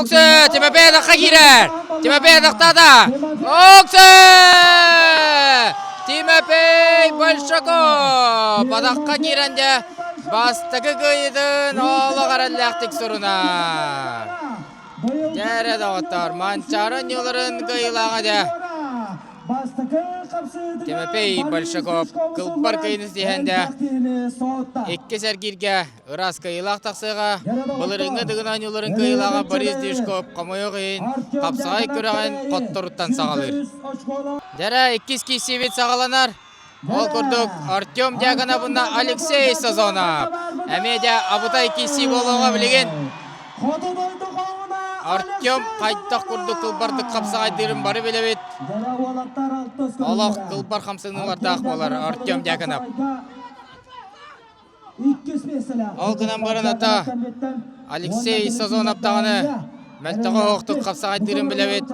Оксе, Тимофей адахха киирэр! Тимофей адахтаата! Оксе! Тимофей Большаков адахха киирэн дьэ бастакы кыайыытын олох эрэллээхтик сурунар. Дьэ эрэ доҕоттор, Манчаары оонньууларын кыайыылааҕа дьэ Тимофей Большаков кылбар кыайыыны ситиһэн дьэ иккис эргииргэ Ыраас кыайыылаах тахсыаҕа. Былырыыҥҥы Дыгын оонньууларын кыайыылааҕа Борис Дьюшков хомойуох иһин хапсаҕай күрэҕин хотторуттан саҕалыыр. Дьэрэ иккис киирсиибит саҕаланар. Ол курдук Артем Дьяконов уонна Алексей Сазонов. Эмиэ дьэ абытай киирсии буолуоҕа билигин. Артем хайдах курдук кылбардык хапсаҕайдыырын бары билэбит. Олох кылбар хамсаныылардаах буолар Артем Дьяконов. Ол гынан баран ата Алексей Сазонов даҕаны мөлтөҕө оһохтук хапсаҕайдыырын билэбит.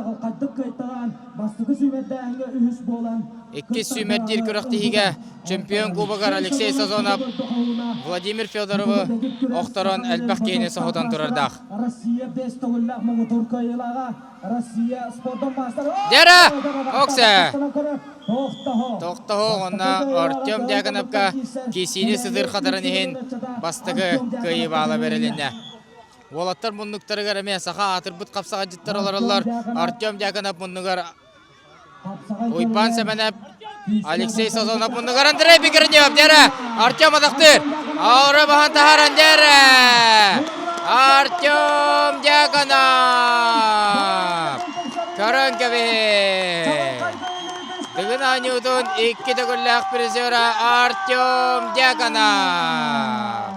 Иккис сүүмэрдиир күрэхтэһиигэ чемпион кубогар Алексей Сазонов Владимир Федоровы охторон элбэх киһини соһутан турардаах. Дьэрэ! Оксе! Тохтоһуох уонна Артем Дьяконовка киисиини сытыр хатарын иһин бастакы кыайыы баала бэрилиннэ. Уолаттар муннуктарыгар эмиэ саха аатырбыт хапсаҕайдьыттар олороллор. Артем Дьяконов муннугар Уйбаан Сэмэнэп, Алексей Сазонов муннугар Андрей Бекренев, дьэрэ! Артем атахтыыр! Аура баһан таһааран дьэрэ! Артем! кэбиһин! Дыгын оонньуутун икки төгүллээх призера Артем Дьяконов!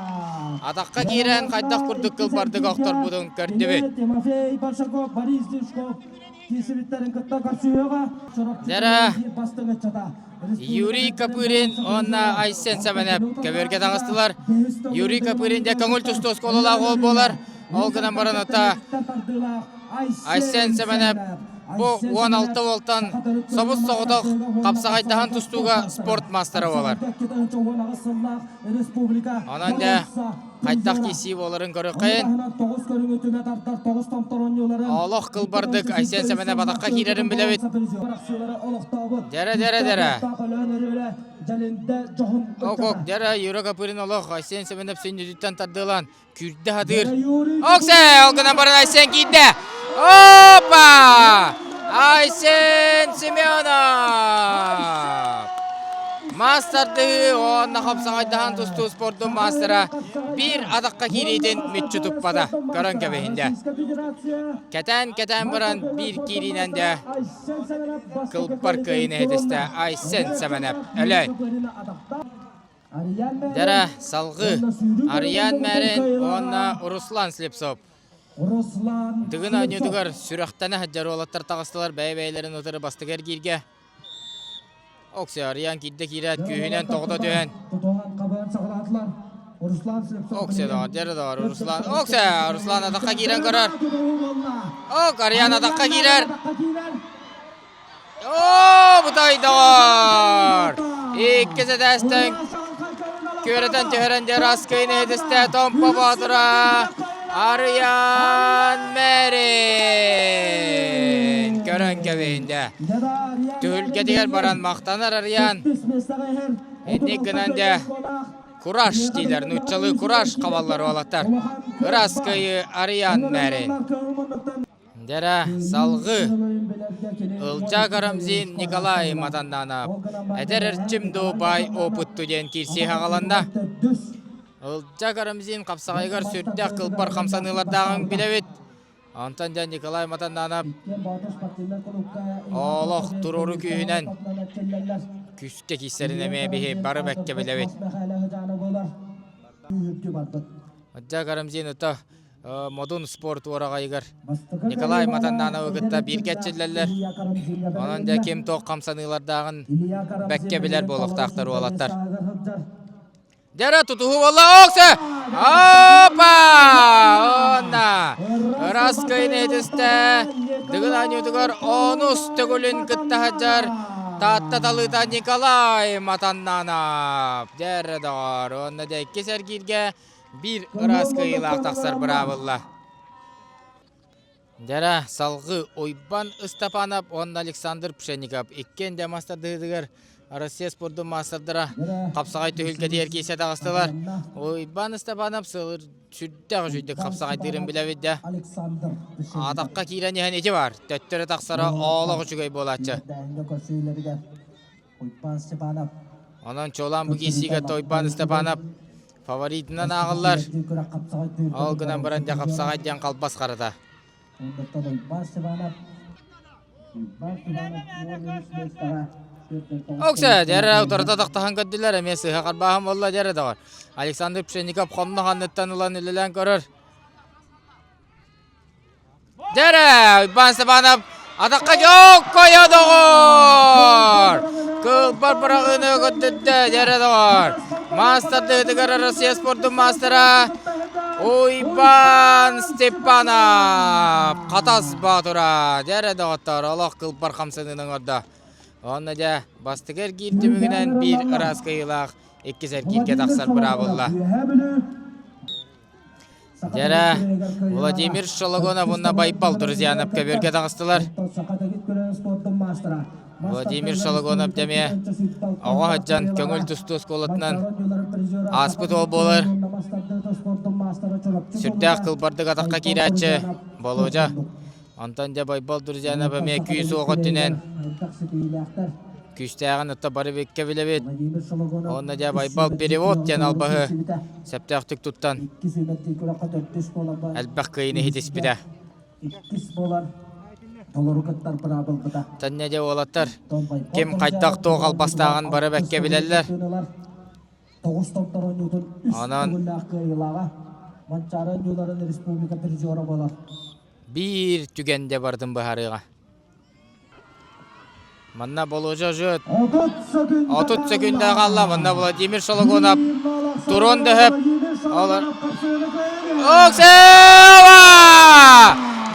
Атахха киирэн хайдах курдук кылбардык охторбутун көрдүбүт. Тимофей Большаков, Борис Дюшков киирсибиттэрин кытта көрсүһүөҕэ. Дьэрэ Юрий Копырин уонна Айсен Сэмэнэп көбүөргэ таҕыстылар. Юрий Копырин дьэ көҥүл тустуу оскуолалаах уол буолар. Ол гынан баран ата Айсен Сэмэнэп бу 16 уолтан собус соҕотох хапсаҕайдаһан тустууга спорт маастара буолар. Онон дьэ хайдах киирсии буоларын көрүөххэйин. Олох кылбардык Айсен Сэмэнэп атахха киирэрин билэбит. Дьэрэ, дьэрэ, дьэрэ. Ок-ок, дьэрэ, Юра Копырин олох Айсен Сэмэнэп сүнньүтүттэн тардыалаан күүрдэ сатыыр. Оксе, ол гынан баран Айсен киирдэ. Опа! Айсен Семенов! Маастардыы уонна хапсаҕайдаһан тустуу спордун маастара биир атахха киириитин мүччү туппата. Көрөн кэбиһиндэ. Кэтээн-кэтээн баран биир киириинэн да кылбар кыайыыны иһитистэ Айсен Сэмэнэп Өлөөн. Дьэрэ, салгыы Арыйаан Мээрин уонна Руслан Слепцов. Дыгын оонньуутугар сүрэхтэнэ сылдьар уолаттар таҕыстылар бэйэ-бэйэлэрин утары бастакы эргииргэ. Окси Арыйаан киирдэ киирээт күүһүнэн тоҕута түһэн. Окси доҕор, дьэрэ доҕор, Руслан. Окси, Руслан атахха киирэн көрөр. Ок, Арыйаан атахха киирэр. Оо, бутай доҕор! Иккис этээстэн күөрэтэн түһэрэн дьэ Раскыйын иһитистэ Томпо Боотура Арыйаан Мэрин көрөн кэбиһиндэ. Түһүлгэтигэр баран махтанар Арыйаан. Инник гынан дьэ кураж диилэр, нууччалыы кураж хабаллар уолаттар. Ыраас кыайыы Арыйаан Мэрин. Дьэрэ, салгыы Ылдьаа Карамзин Николай Матаннанов эдэр эрчим дуу баай опытту диэн киирсии хаҕаланна. Ылдьаа Карамзин хапсаҕайыгар сүрдээх кылбар хамсаныылардааҕын билэбит. Онтон дьэ Николай Матаннанов олох туруору күүһүнэн күүскэ киирсэрин эмиэ биһи бары бэккэ билэбит. Ылдьаа Карамзин ото Модун спорт уораҕайыгар Николай Матаннановы кытта бииргэ эрчиллэллэр. Онон дьэ ким туох хамсаныылардааҕын бэккэ билэр буолуохтаахтар уолаттар. Дьэрэ тутуһуу буолла. Оксе! Опа! Онна! Ырас кыйын этистэ. Дыгын оонньуутугар онус төгүлүн кытта сылдьар Таатта талыыта Николай Матаннанов. Дьэрэ доҕор. Уонна дьэ иккис эргииргэ биир ыраас кыайыылаах тахсар быраабылла. Дьэрэ, салгыы Уйбан Ыстапанов уонна Александр Пшенников иккиэн да мастардыһыытыгар Россия спордун маастардара хапсаҕай түһүлгэтигэр киирсэ таҕыстылар. Уйбан Ыстапанов сылыр сүрдээх үчүгдүк хапсаҕайдыырын билэбит да. Атахха киирэн иһэн ити бар. Төттөрү тахсара олох үчүгэй буолааччы. Онон чуолаан бу киирсиигэ Тойбан Степанов фаворитынан ааҕыллар. Ол гынан баран дьэ хапсаҕай диэн халбас харата. Оксе, дьэрэ утарыта тахтаһан көрдүлэр, эмиэ сыһа харбааһын буолла дьэрэ доҕор. Александр Пшенников хонно ханныттан ылан үлэлээн көрөр. Дьэрэ, Уйбаан Степанов атахха дьоккойо доҕор! Кылбар быраҕыыны көрдөрдө, дьэрэ доҕор! Маастардыытыгар Россия спордун маастара Уйбаан Степанов Хатас Боотура. Дьэрэ доҕоттор, олох кылбар хамсаныыны оҥордо. Онно дьэ, бастакы эргиир түмүгүнэн биир ыраас кыайыылаах иккис эргииргэ тахсар быраабылла. Дьэрэ, Владимир Шологонов уонна Байбал Друзьянов көбүөргэ таҕыстылар. Владимир Шологонов дэмиэ оҕо сылдьан көҥүл тустуу оскуолатынан ааспыт уол буолар. Сүрдээх кылбардык атахха киирээччи Болуодьа. Онтон дьэ Байбал Друзьянов эмиэ күүс-уох өттүнэн күүстээҕин отто бары биккэ билэбит. Уонна дьэ Байбал перевод диэн албаһы сөптөөхтүк туттан элбэх кыайыыны иһитиспитэ. Тэннэ дьэ уолаттар ким хайдах туох албастааҕын бары бэккэ билэллэр. Онон биир түгэн дьэ барытын быһаарыаҕа. Манна Болуожа жөт 30 секүндэ хаалла. Манна Владимир Шологонов турун дөһөп. Олар. Оксева!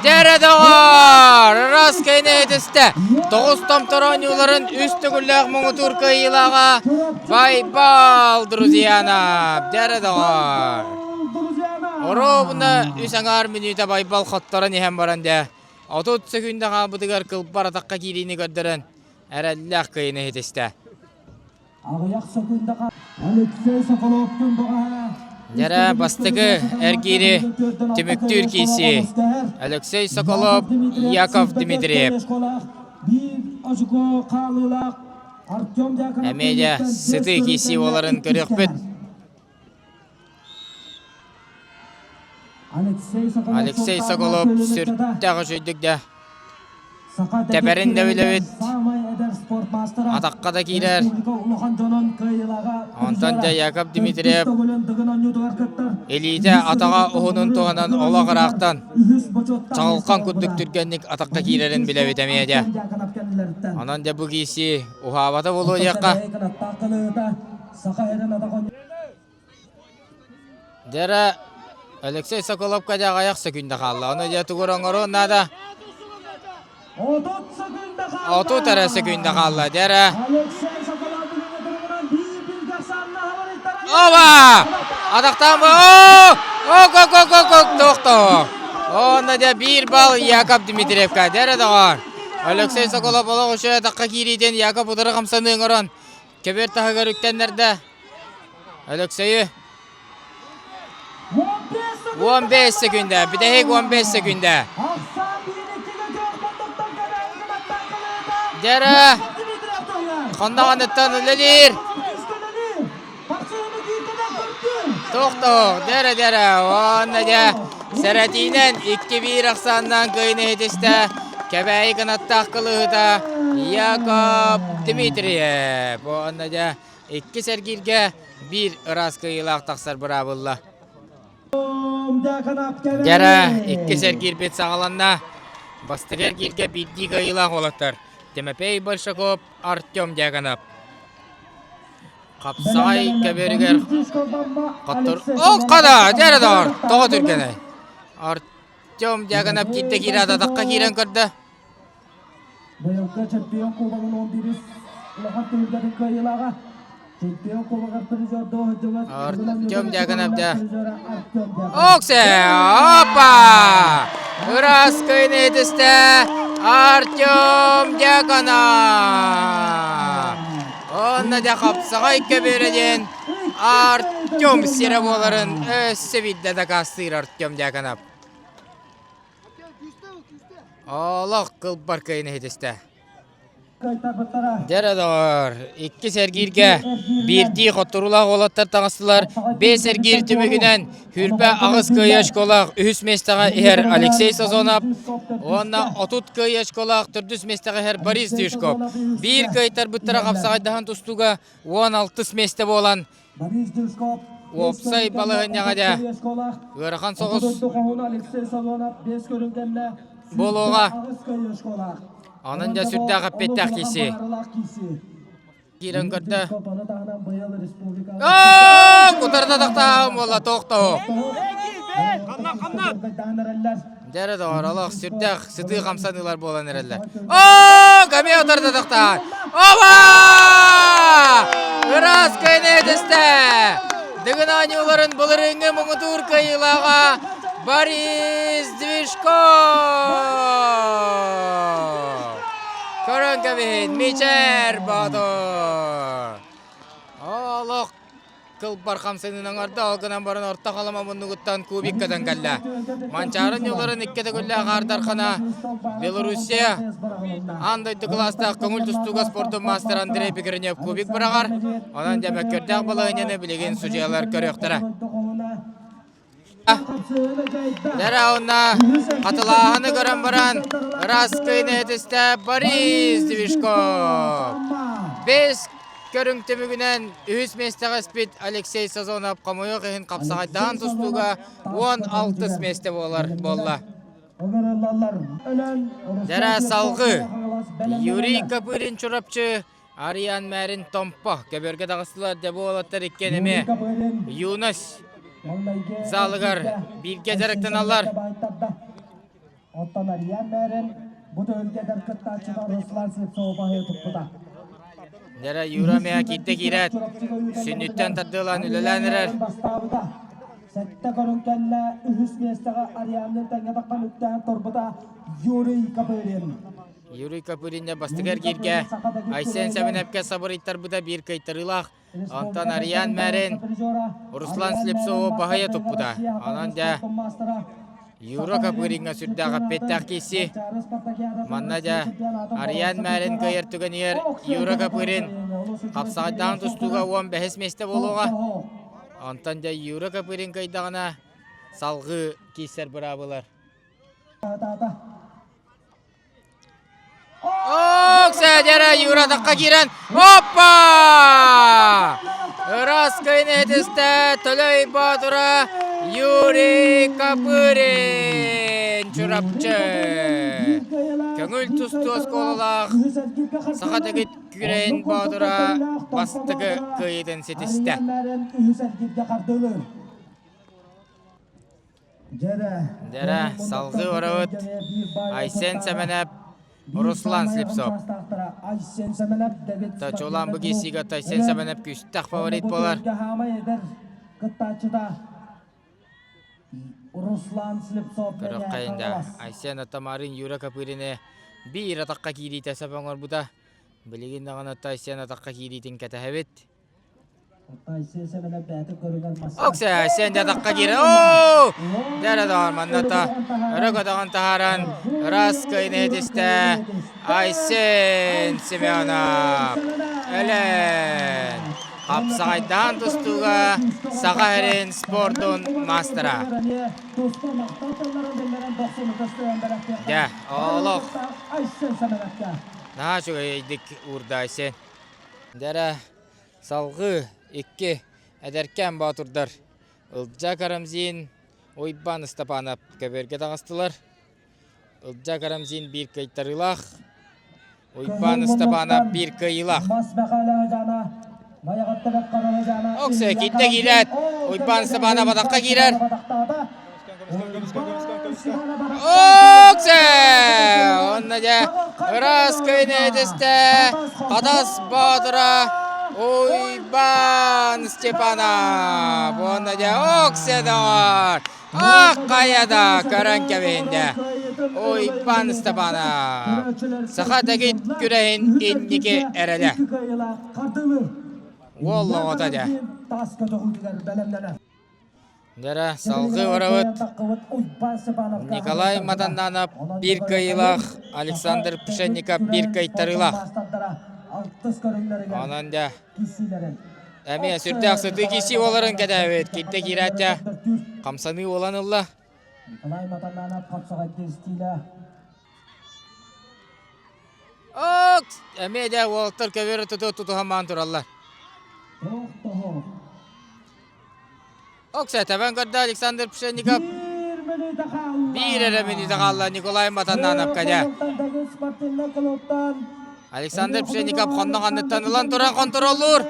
Дьэрэ доҕор! Рас кэйне этисте. Тоҕус томтор оонньууларын үс төгүллээх муҥутуур кыайыылааҕа Байбал Друзьяна. Дьэрэ доҕор! Оруобуна үс аҥаар мүнүүтэ Байбал хотторон иһэн баран дьэ 30 секүндэ хаалбытыгар кылбар атахха киириини көрдөрөн, эрэллээх кыайыыны иһитистэ. Дьэрэ бастакы эргиири түмүктүүр киирсии. Алексей Соколов, Яков Дмитриев. Эмиэ дьэ сытыы киирсии буоларын көрүөхпүт. Алексей Соколов сүрдээх үчүгдүк да тэбэрин да билэбит, атахха да киирэр. Онтон да Яков Дмитриев илиитэ атаҕа уһунун туһанан олох ыраахтан чаҕылхан курдук түргэнник атахха киирэрин билэбит эмиэ дьэ. Онон дьэ бу киирсии уһаабата буолуо диэххэ. Дьэрэ Алексей Соколовка дьэ аҕыйах сөкүүндэ хаалла. Ону дьэ тугу оҥоруон наада. 30 эрэ сөкүүндэ хаалла. Дьэрэ. Оба! Атахтаан О! Ок, ок, ок, ок, ок, тохто. Онно дьэ биир балл Яков Дмитриевка. Дьэрэ доҕор. Алексей Соколов олох үчүгэй атахха киириитин Яков утары хамсаныы оҥорон Көбүөр таһыгар үктэннэрдэ. Өлөксөйү 15 секүндэ. Бүтэһик 15 секүндэ. Дьэрэ хонноҕоныттан үлэлиир. Тохтоо, дэрэ дэрэ, уонна дьэ сэрэтиинэн 2-1 ахсааннаан кыайыны иһитистэ Кэбээйи кынаттаах кылыһыта Яков Дмитриев. Уонна дьэ иккис эргииргэ биир ыраас кыайыылаах тахсар быраабылла. Дьэрэ иккис эргиирбит саҕаланна. Бастакы эргииргэ биирдии кыайыылаах уолаттар Тимофей Большаков, Артем Дьяконов. Хапсаҕай көбүөрүгэр хоттор Ол хада дьэрэ доҕор тоҕо түргэнэй Артем Дьяконов киирдэ киирээт атахха киирэн көрдө Быйылгы чемпион кубогын 11 улахан түһүлгэтин кыайыылааҕа чемпион кубогар призердуу сылдьыбыт Артем Дьяконов дьэ Оксе опа ыраас кыайыыны этистэ Артем Дьяконов Онно дьэ хапсаҕай көбүөрэ диэн Артем сирэ буоларын өссө биирдэ дакаастыыр Артем Дьяконов. Олох кылбар кыайын иһитистэ. Дьэрэ доҕор, иккис эргииргэ биирдии хотторуулаах уолаттар таҕыстылар. Бэс эргиир түмүгүнэн Хүрбэ аҕыс кыайыы очколаах үһүс миэстэҕэ иһэр Алексей Сазонов уонна 30 кыайыы очколаах төрдүс миэстэҕэ иһэр Борис Дюшков. Биир кыайтарбыттара хапсаҕайдаһан тустууга 16 миэстэ буолан уопсай балаһыанньаҕа дьэ ыарахан соҕус буолуоҕа. Онон дьэ сүрдээх эппиэттээх киирсии. Киирэн көрдө. Кутарда тахтаам буолла тоохтоо. Дьэрэ доҕор, олох сүрдээх сытыы хамсаныылар буолан эрэллэр. Оо, ками утарда тахтаан. Оба! Ыраас кыайыны этистэ. Дыгын оонньууларын былырыыҥҥы муҥутуур кыайыылааҕа Борис Движков! Көрөн кэбиһин, Мичээр Боотур! Олох кылбар хамсанын оҥордо, ол гынан баран орто халыма муннугуттан кубик көтөн кэллэ. Манчаары ньууларын икки төгүллээх аардархана Белоруссия аан дойду кылаастаах көҥүл тустууга спордун маастар Андрей Пекарнев кубик быраҕар. Онон дьэ мөккүөрдээх балаһыанньаны билигин судьуйалар көрүөхтэрэ. Дэрэ онна хатылааһыны көрөн баран ыраас кыйны этистэ Борис Движков. Бес көрүҥ түмүгүнэн үһүс миэстэҕэ испит Алексей Сазонов хомойуох иһин хапсаҕайдаан тустууга 16 миэстэ буолар буолла. Дэрэ салгыы Юрий Копырин Чурапчы Ариан Мэрин Томпо көбүөргэ таҕыстылар дьэ бу уолаттар иккиэн эмиэ Юность залыгар бииргэ дьарыктаналлар. Оттон Ариан Мэрин бу түһүлгэдэр кыттааччыта Руслан Слепцова баһыйа туппута. Дьэрэ Юра Меа киирдэ киирээт сүнньүттэн тардыалаан үлэлээн эрэр. Сэттэ көрүҥ кэллэ үһүс миэстэҕэ Арианны тэҥҥэ таххан үктээн турбута Юрий Копырин. Юрий Копырин бастакы эргииргэ Айсен Сэмэнэпкэ сабырыйтарбыта биир кыайтарыылаах. Онтон Ариан Мэрин Руслан Слепцову баһыйа туппута. Онон дьэ Юра Копыриҥҥа сүрдээх эппиэттээх киирсии. Манна дьэ Ариан Мэрин кыайар түгэнигэр Юра Копырин хапсаҕайдаан тустууга 15 миэстэ буолуоҕа. Онтон дьэ Юра Копырин кыайдаҕына салҕыы киирсэр быраабылар. Оксадера Юра тахха киирэн оппа! Ырас кыйнетисте Төлөй Боотура Юрий Копырин Чурапчы. Көҥүл тустуу оскуолалаах саха дэгит күрэйин Боотура бастакы кыайыытын ситистэ. Дьэрэ, салгыы барабыт. Айсен Сэмэнэп, Руслан Слепцов. Чулан бу киирсиигэ Айсен Сэмэнэп күүстээх фаворит буолар. Руслан Слепцов Көрөххөйүндэ Айсен Атамарын Юра Копырины биир атахха киириитэ сөп оҥорбута. Билигин даҕаны Айсен атахха киириитин кэтэһэбит. Оксе, сен де атаққа киирэ. Оо! Дәрі доғар манната өрө көтөҕөн таһааран ыраас кыайыны этистэ Айсен Семенов. Өлен! Хапсаҕайдаан тустууга Саха сирин спордун маастара. Дьэ, олох наһаа үчүгэйдик уурда Айсен. Дьэрэ, Салгыы икки эдэркээн боотурдар Ылдьаа Карамзин, Уйбаан Ыстапаанап көбүөргэ таҕыстылар. Ылдьаа Карамзин биир кыайтарыылаах, Уйбаан Ыстапаанап биир кыайыылаах. Оксэ киирдэ киирээт, Уйбаан Ыстапаанап атахха киирэр. Оксэ! Онно дьэ ыраас кыайыны этистэ Хатас Боотура Уйбаан Степанов. Уонна дьэ Оксэ доҕор! Ах хайа да көрөн кэбиһиндэ. Уйбаан Степанов. Саха дэгит күрэһин инники эрэлэ. Уол оҕото дьэ. Дьэрэ, салгыы барабыт. Николай Матаннанов биир кыайыылаах, Александр Пшенников биир кыайтарыылаах. Онон дьэ, эмиэ сүрдээх сытыы киирсии буоларын кэтээбит. Киирдэ киирээт хамсаныы буолан ылла. Николай Матаннанов хапсаҕайдыы истиилэ. Ок! Эмиэ дэ уолаттар көбүөрэ туту тутуһан тураллар. Окса тэбэн көрдө Александр Пшенников. Биир эрэ мүнүүтэ хаалла Николай Матаннановка дьэ. Александр Пшенников хоннох анныттан ылан туран хонтуруоллуур.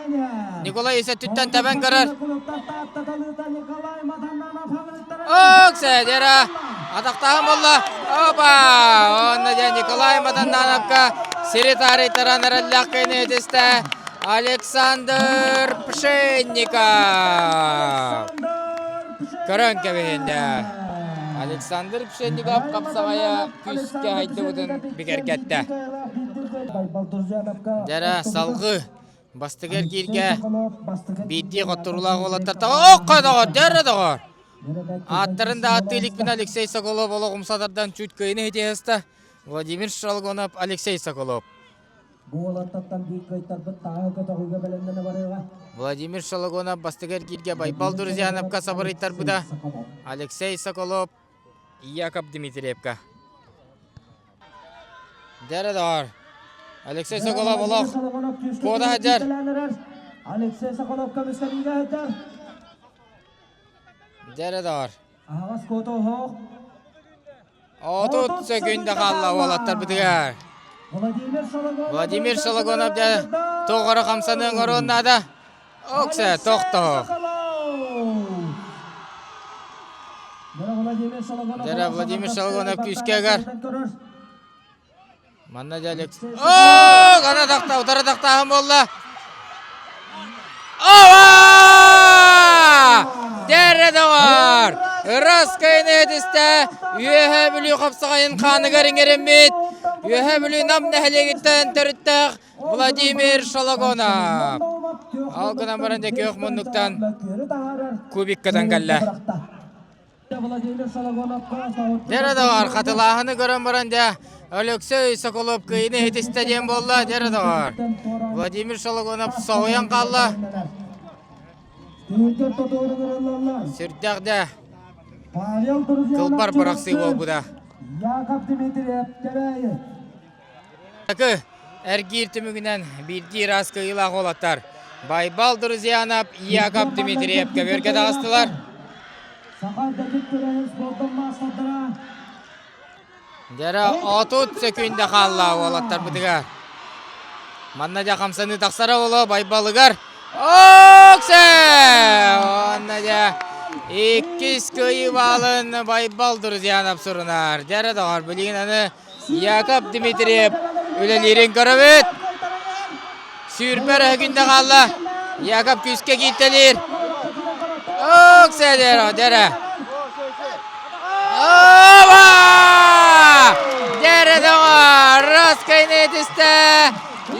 Николай өттүттэн тэбэн көрөр. Окса дьэ атахтаһан буолла. Опа! Онно дьэ Николай Матаннановка сири таарыйтаран эрэллээх кыайыыны этистэ Александр Пшенников. Көрөн кэбиһиннэ. Александр Пшенников хапсаҕайа күүскэ хайдыбытын бигэргэттэ. Дьэрэ салгыы бастакы эргииргэ биирдии хотторуулаах уолаттар ох доҕор дьэрэ доҕор ааттарын да ааттыы иликпин Алексей Соколов олох умса тардан чуть кыайыны итиһэста Владимир Шалгонов Алексей Соколов. Владимир Шологонов бастакы эргииргэ Байбал Друзьяновка сабырыйтарбыта. Алексей Соколов Яков Дмитриевка. Дьэрэ доҕор. Алексей Соколов олох куота сылдьар. Алексей Соколов көмүскэлиигэ сылдьар. Дьэрэ доҕор. Аһаҕас куота оһох. 30 сөкүндэ хаалла уолаттарбытыгар. Владимир Шологонов дьэ туох эрэ хамсаныаҥ оруон наада. Оксе тохтоо. Дьэрэ Владимир Шологонов күүскэ ыгар. Манна дьэ Алекс... Оо, гана тахта, утары тахтааһын буолла. Ова! Дэрэ доҕор! Ырас кайны этистэ Үөһээ Бүлүү хапсаҕайын хааныгар иҥэриммит Үөһээ Бүлүү Нам нэһилиэгиттэн төрүттээх Владимир Шологонов. Ал гынан баран дьэ күөх муннуктан кубиккатан кэллэ. Дьэрэ доҕор, хатылааһыны көрөн баран дьэ Алексей Соколов кыайыыны иһитистэ диэн буолла. Дьэрэ доҕор, Владимир Шологонов соһуйан хаалла. Сүрдээх дьэ кылбар бырахсыы буолбута. Яков Дмитриев Кэбээйи. Акы эргиир түмүгүнэн биирдии ыраас кыайыылаах уолаттар Байбал Друзьянов, Яков Дмитриев көбүөргэ таҕыстылар. Саха дэгит күрэһин спордун маастардара Дьэрэ 30 сөкүүндэ хаалла уолаттарбытыгар. Манна дьэ хамсаныы тахсара буолуо Байбалыгар. Оксе! Онно дьэ иккис кыайыы баалын Байбал Друзьянов сурунар. Дьэрэ доҕор, билигин аны Яков Дмитриев үлэлиирин көрөбүт. Сүүрбэр өһүгүндэ хаалла. Яков күүскэ кииртэлиир. Окседеро дэрэ. Ова! Дэрэ доҕор! Раскайны этистэ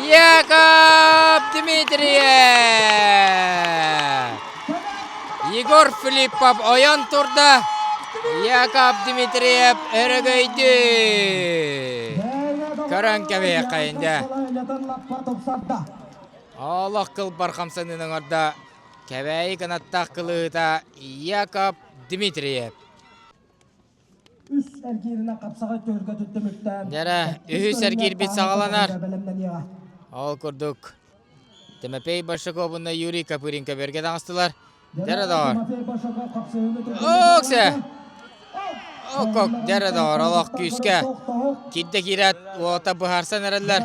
Яков Дмитриев! Егор Филиппов ойон турда. Яков Дмитриев өрөгөйдүү. Көрөн кэбиһиэххэ инде. Олох кылбар хамсаныын оҥордо. Кэбээйи кынаттаах кылыыта Яков Дмитриев. Үс эргииринэн хапсаҕай түһүлгэтин түмүктээн. Дьэрэ, үһүс эргиирбит саҕаланар. Ол курдук Тимофей Большаков уонна Юрий Копырин көбүөргэ таҕыстылар. Дьэрэ доҕор. Оксе! Окок, дьэрэ доҕор, олох күүскэ. Киирдэ киирээт, уота быһаарсан эрэллэр.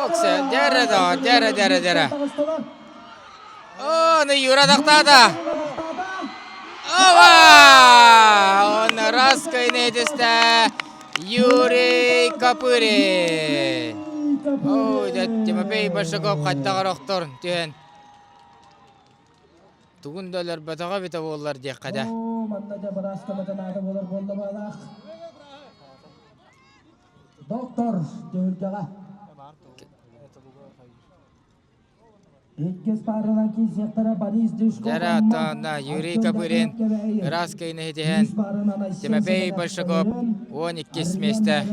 Оксе, дьэрэ доҕор, дьэрэ, дьэрэ, дьэрэ. Аны Юра тахтаата. Ова! Он раз кайнетисте Юрий Копырин. О, Тимофей Большаков хаттаҕар охтор түһэн. Тугун да өлөрбөтөҕө эбитэ буоллар диэххэ да. Манна дьэ быраас көмөтө наада буолар буолла баалаах. Доктор түһүлгэҕэ. Иккис паарынан киирсиэхтэрэ Борис Дюшко Дьэрэ оттон Юрий Копырин ыраас кыйыны ситиһэн Тимофей Большаков 12 миэстэ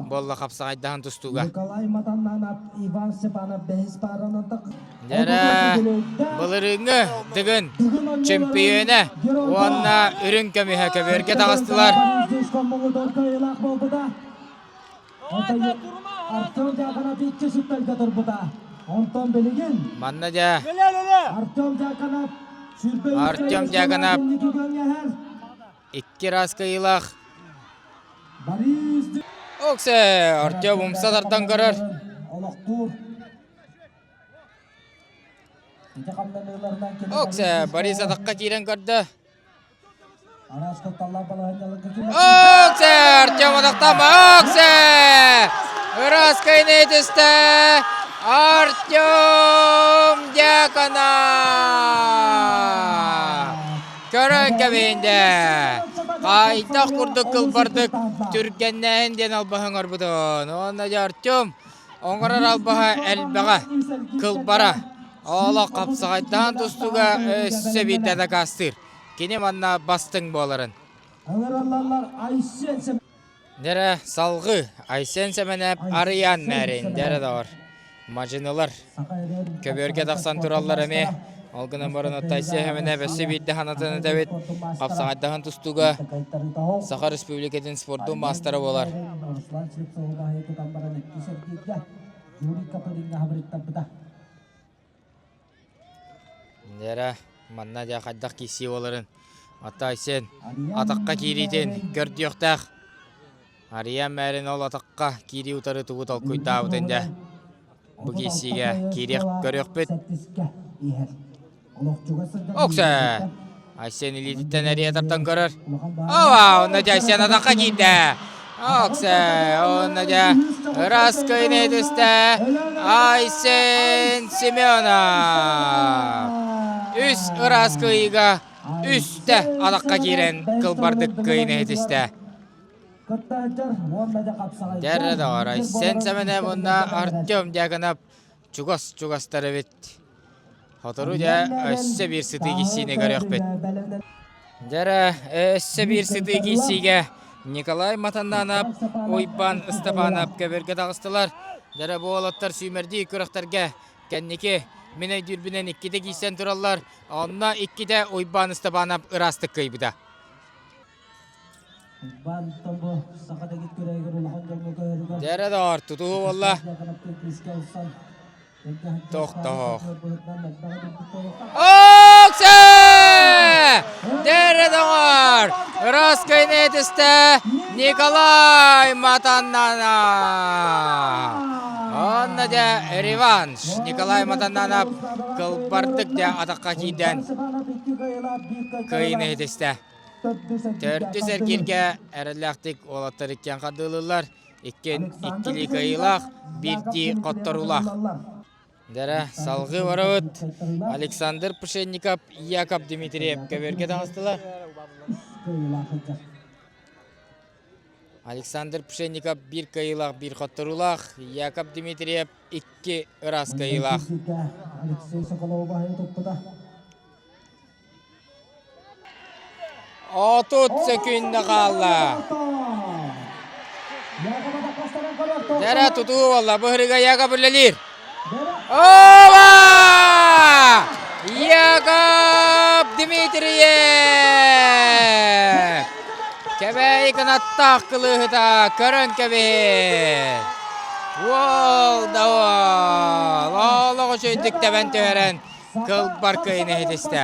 буолла хапсаҕайдаһан тустууга. Николай Матаннанов, Иван Степанов бэһис пааранан Дьэрэ былырыыҥҥы Дыгын чемпионэ уонна үрүҥ көмүһэ көбүөргэ таҕыстылар. Артем Дьяконов икки сүктэлгэ турбута. Онтон билигин Манна дьэ Артем Дьяконов Артем Дьяконов икки раз кыайыылаах. Оксе Артем умса тардан көрөр. Оксе Борис атахха киирэн көрдө. Оксе! Артем атахтама! Оксе! Ыраас кыайыыны түстэ Артем Дьяконов! Көрөн кэбиһиндэ! Хайдах курдук кылбардык түргэннээһин диэн албаһы оҥорбутун. Уонна дьэ Артем оҥорор албаһа элбэҕэ, кылбара. Олох хапсаҕайдаан тустууга өссө биирдэ дакаастыыр. Кини манна бастыҥ буоларын. Дэрэ салгыы Айсен Сэмэнэп Арыйаан мээрин дэрэ доҕор. Мадьынылар көбүөргэ тахсан тураллар эмиэ. Ол гынан баран Айсен Сэмэнэп өссө биирдэ санатан этэбит. Хапсаҕайдаһан тустууга Саха Республикатын спордун маастара буолар. Дьэрэ, манна дьэ хайдах киирсии буоларын Ата Айсен атахха киириитин көрдүөхтээх. Арыйан мээрин ол атахха киирии утары тугу толкуйдаабытын дьэ бу киирсиигэ киириэх көрүөхпүт. Оксе! Айсен илиититтэн эрийэ тардан көрөр. Ова, онно дьэ Айсен атахха киирдэ. Оксе, онно дьэ ыраас кыйны түстэ Айсен Семенов. Үс ыраас кыйыга үстэ атахха киирэн кылбардык кыйны түстэ. Дьэрэ доҕор, Айсен Семенов уонна Артем Дьяконов чугас-чугастар эбит. Сотору дьэ өссө биир сытыы киирсиини көрүөхпүт. Дьэрэ өссө биир сытыы киирсиигэ Николай Матаннанов, Уйбан Ыстапаанап көбүргэ таҕыстылар. Дьэрэ бу уолаттар сүүмэрдии күрэхтэргэ кэнники мин өйдүүрбүнэн иккитэ киирсэн тураллар. Онно иккитэ Уйбан Ыстапаанап ыраастык кыайбыта. Дьэрэ доҕор, тутуһуу буолла. Тохтоох. Оксе! Дьэрэ доҕор! Ыраас кыайыны түстэ Николай Матаннанов. Онно дьэ реванш. Николай Матаннанов кылбардык дьэ атахха киирдэн кыайыны түстэ. Төрдүс эргииргэ эрэллээхтик уолаттар иккиэн хардыылыыллар. Иккиэн иккилии кыайыылаах, биирдии хотторуулаах. Дэрэ, салгыы барабыт. Александр Пшенников, Яков Дмитриев көбүөргэ таҕыстылар. Александр Пшенников биир кыайыылаах, биир хотторуулаах. Яков Дмитриев икки ыраас кыайыылаах. Алексей Соколов баһыйа туппута. 30 сөкүүндэ хаалла. Дьэрэ тутуу буолла. Бу ырыга Яков үлэлиир. Оба! Яков Дмитриев! Кэбээйи кынаттаах кылыыһыта көрөн кэбиһин. Уол да уол! Олох үчүгүйдүк тэбэн түһэрэн кылбар кыайыны иһитистэ.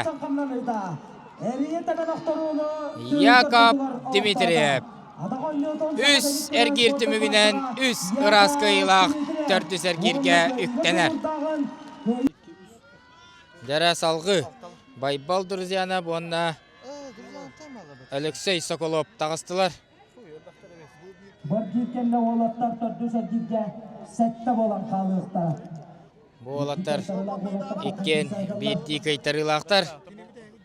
Яков Дмитриев үс эргиир түмүгүнэн үс ыраас кыайыылаах төрдүс эргииргэ үктэнэр. Дьэрэ салгыы Байбал Друзьянов уонна Алексей Соколов таҕыстылар. Бу кэннэ уолаттар төрдүс эргииргэ сэттэ буолан хаалыахтара. Бу уолаттар иккиэн биирдии кыайтарыылаахтар.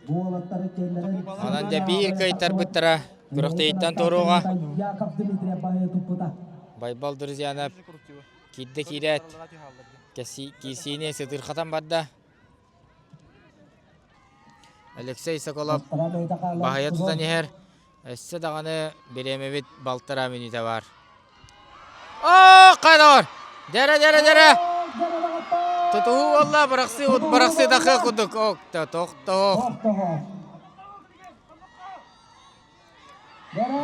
Онон дьэ биир кыайтарбыттара күрэхтэһииттэн туоруоҕа. Байбал Друзьянов киирдэ киирээт киирсиини сытыырхатан барда. Алексей Соколов баһыйа тутан иһэр. Өссө даҕаны бириэмэбит балтараа мүнүүтэ баар. Оо, хайдор! Дэрэ, дэрэ, дэрэ! Тутуһуу буолла, бырахсыы, бырахсыы тахыы курдук. Ок, тохтоо.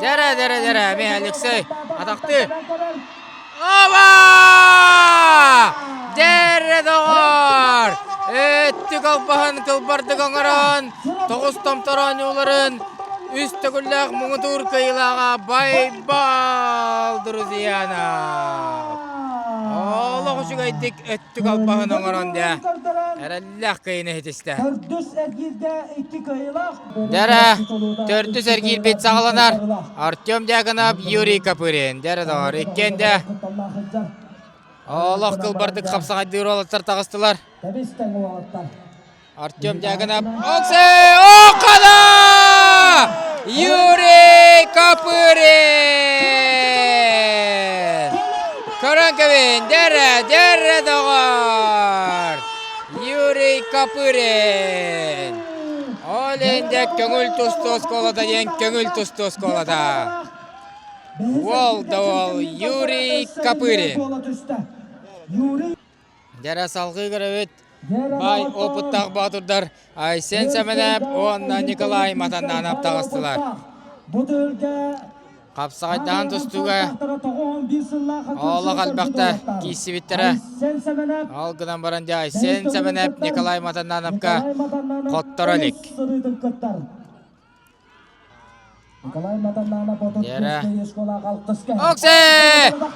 Дэрэ, дэрэ, дэрэ, мен Алексей атахтыы. Ова! Дэрэ доҕор! Өттүк албаһын кылбардык оҥорон, тоҕус томтор оонньууларын үс төгүллээх муҥутуур кыайыылааҕа Байбал Друзьянов! Олох үчүгэйдик өттүк албаһын оҥорон дьэ, эрэллээх кыайыыны ситистэ. Дэрэ, төрдүс эргиирбит саҕаланар. Артем Дьяконов, Юрий Копырин. Дэрэ доҕор, иккиэн де олох кылбардык хапсаҕайдыыр уолаттар таҕыстылар. Артем Дьяконов, Оксе, Окана! Юрий Копырин! Көрөн кэбин, дэрэ, дэрэ доҕор! Юрий Копырин! Ол иһин дьэ көҥүл тустуу оскуолата диэн көҥүл тустуу оскуолата. Уол да уол Юрий Копырин. Дьэрэ салгыы көрөбүт. Баай опыттаах боотурдар Айсен Сэмэнэп уонна Николай Матаннанов таҕыстылар. Хапсаҕайдаһан тустууга олох элбэхтэ киирсибиттэрэ. Ол гынан баран дьэ Айсен Сэмэнэп Николай Матаннановка хотторо илик. Дьэрэ. Оксе!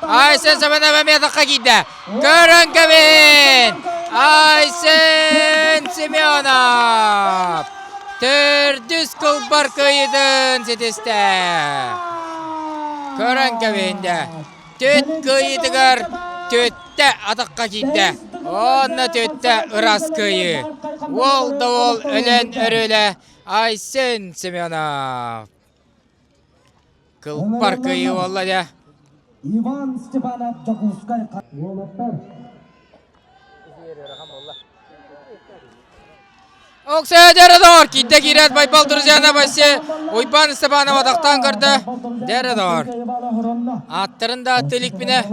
Айсен Сэмэнэп эмиэ тахха киирдэ. Көрөн кэбин! Айсен Семенов! Төрдүс кылбар кыайыытын ситистэ. Көрөн кэбин дэ. Түт кыайыытыгар түттэ атахха киирдэ. Онно түттэ ырас кыайыы. Уол да уол өлөн өрүлэ Айсен Семенов. Кылбар кыайыы буолла дьэ. Иван Степанов Дьокуускай уолаттар. Оксая Дэрэ киирдэ киирээт Байбал Друзьяна Вася Уйбаан Степанов атахтаан көрдө. Дэрэ Ааттарын да атты иликпинэ.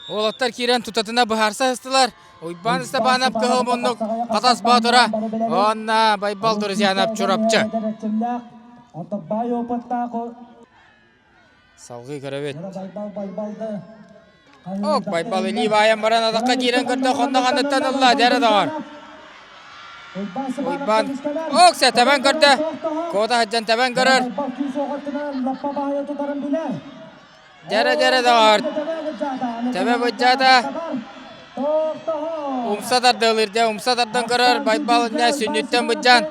Уолаттар киирэн тутатына быһаарса сыстылар. Уйбаан Степанов кыһыл муннук Хатас Боотура уонна Байбал Друзьянов Чурапчы. Салгыы көрөбүт. Ок, Байбал илии баайан баран атахха киирэн көрдө, хонно ханныттан ылла, дэрэ доҕор. Уйбаан ок, тэбэн көрдө. Куота сылдьан тэбэн көрөр. Дьэрэ-дьэрэ доҕор, тэбэ быдьаата умса тардыалыыр дьэ умса тардан көрөр Байбал иннэ сүнньүттэн быдьаан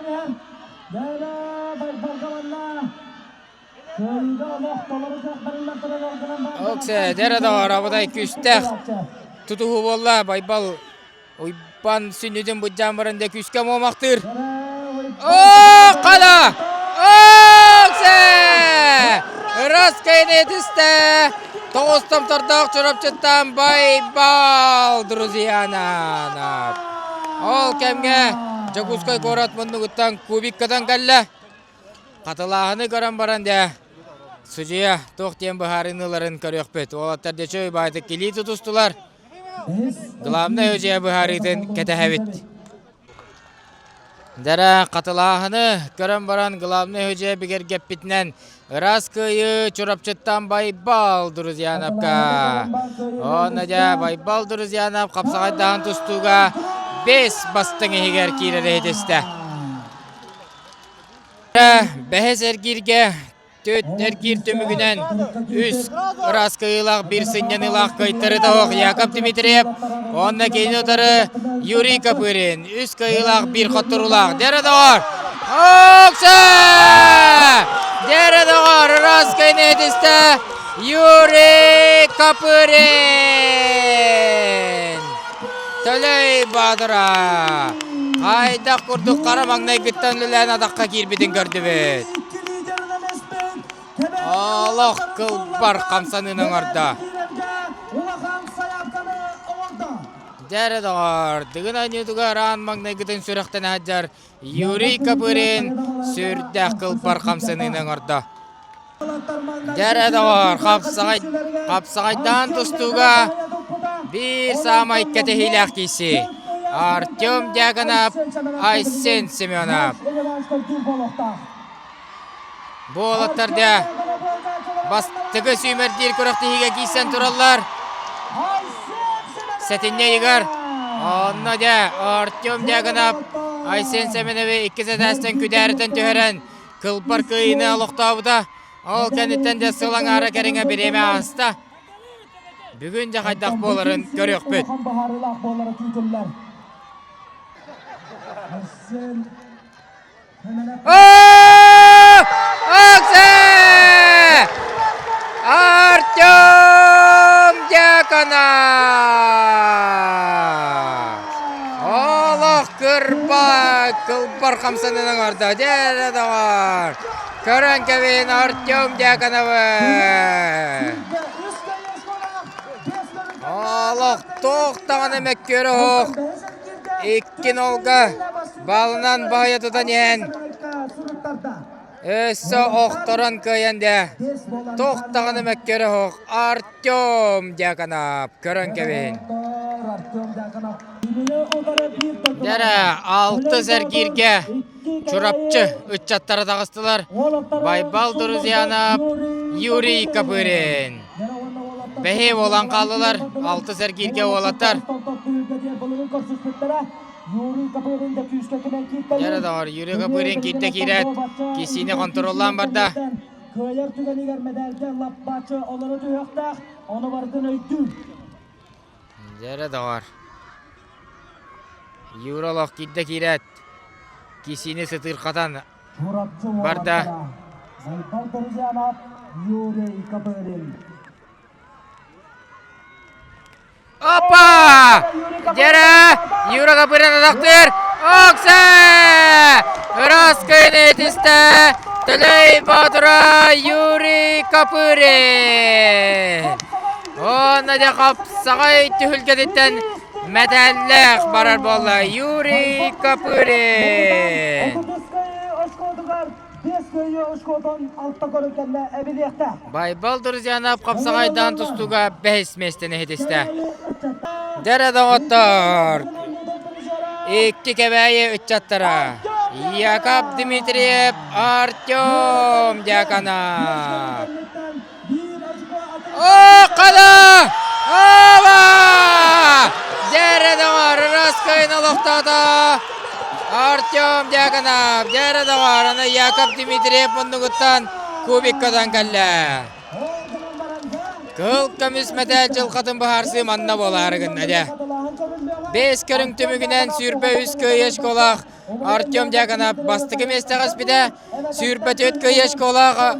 Оксе, дьэрэ доҕор, абытай күүстээх тутуһуу буолла Байбал Уйбан сүнньүтүн быдьаан баран дьэ күүскэ муомахтыыр. Оо, хана! Оксе! Ырас кэйни түстэ! Тоҕус томтордоох Чурапчыттан Байбал Друзьянанов. Ол кэмҥэ Дьокуускай куорат муннугуттан кубиккатан кэллэ. Хатылааһыны көрөн баран дьэ судьуйа туох диэн быһаарыыны ыларын көрүөхпүт. Уолаттар дьэ чөй баайтык илии тутустулар. Главное дьиэ быһаарыытын кэтэһэбит. Дэрэ хатылааһыны көрөн баран главный дьиэ бигэргэппитинэн ыраас кыайыы Чурапчыттан Байбал Друзьяновка. Онно дьэ Байбал Друзьянов хапсаҕайдаһан тустууга бэс бастыҥ иһигэр киирэр иһитистэ. Бэһис эргииргэ Түт эргиир түмүгүнэн үс ыраас кыайыылаах биир сынньаныылаах кыайтарыта оһох Яков Дмитриев уонна кини утары Юрий Копырин үс кыайыылаах биир хотторуулаах. Дьэрэ доҕор! Окса! Дьэрэ доҕор! Ыраас кыайыыны этистэ Юрий Копырин! Төлөй Баатыра! Хайдах курдук хара маҥнайгыттан үлэлээн атахха киирбитин көрдүбүт. Олох кылбар хамсаныыны оҥордо. Дьэ доҕор, Дыгын оонньуутугар аан маҥнайгытын сүрэхтэнэ сылдьар Юрий Копырин сүрдээх кылбар хамсаныыны оҥордо. Дьэ доҕор, хапсаҕай, хапсаҕайдаан тустууга биир саамай кэтэһиилээх киирсии. Артем Дьяконов, Айсен Семенов. Бу уолаттар дьэ бастакы сүүмэрдиир күрэхтэһиигэ киирсэн тураллар. Сэтинньи ыйыгар онно дьэ Артем Дьяконов Айсен Семенови иккис этээстэн күдээритэн түһэрэн кылбар кыайыыны олохтообута. Ол кэнниттэн дьэ сыл аҥаара кэриҥэ бириэмэ ааста. Бүгүн дьэ хайдах буоларын көрүөхпүт. Артем Дьяконов! Олох кырба кылбар хамсанын оҥордо. Дьэ, доҕор! Көрөн кэбиһин Артем Дьяконовы! Олох туох даҕаны мөккүөрэ оһох Икки нолга баалынан баһыйа тутан иһэн. Өссө охторон кыайан дэ. Туох даҕаны мөккүөрэ суох Артем Дьяконов көрөн кэбиһин. Дэрэ алтыс эргииргэ Чурапчы ыччаттара таҕыстылар. Байбал Друзьянов, Юрий Копырин. Бэһи буолан хааллылар. Алтыс эргииргэ уолаттар. Дьэрэ доҕор, Юрий Копырин киирдэ киирээт, киссиини хонтуруоллаан барда. Кыайар түгэнигэр мэдээлгэ лаппааччы олоро түһүөхтээх, ону барытын өйдүүр. Дьэрэ доҕор. Юра олох киирдэ киирээт, киссиини сытыырхатан барда. Байбал Друзьянов, Юрий Копырин. Опа! Дьэрэ! Юра Копырин атахтыыр! Оксе! Ыраас кыайыны этистэ! Төлөй Боотура Юрий Копырин! Уонна дьэ хапсаҕай түһүлгэтиттэн мэтээллээх барар буолла Юрий Копырин! Байбал Друзьянов хапсаҕайдаан тустууга бэһис миэстэни иһитистэ. Дэрэ доҕоттор! Икки Кэбээйи ыччаттара Яков Дмитриев, Артем Дьяконов. О, хада! Ова! Дьэрэ доҕор, Раскайын олохтоото Артем Дьяконов, дьэрэ доҕор, аны Яков Дмитриев муннугуттан кубиккадан кэллэ. Кыһыл көмүс мэтээл дьылҕатын быһаарсыы манна буолаары гынна дьэ. Бэс көрүҥ түмүгүнэн 23 кыайыы школаах Артем Дьяконов бастакы миэстэҕэ испитэ. 24 кыайыы школаах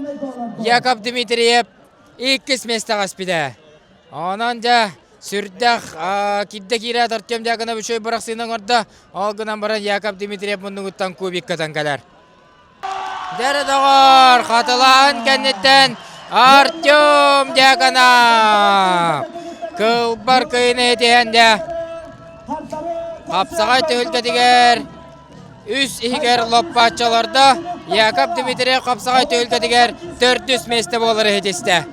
Яков Дмитриев иккис миэстэҕэ испитэ. Онон дьэ сүрдээх кирдэ киирээт Артем Дьяконов үчүгэй бырахсыыны оҥордо. Ол гынан баран Яков Дмитриев муннугуттан кубиккатан кэлэр. Дэрэ доҕор, хатылааһын кэнниттэн Артем Дьяконов кылбар кыйыны этиһэн дэ хапсаҕай түһүлгэтигэр үс иһигэр лоппааччаларда Яков Дмитриев хапсаҕай түһүлгэтигэр төрдүс миэстэ буолар иһитистэ.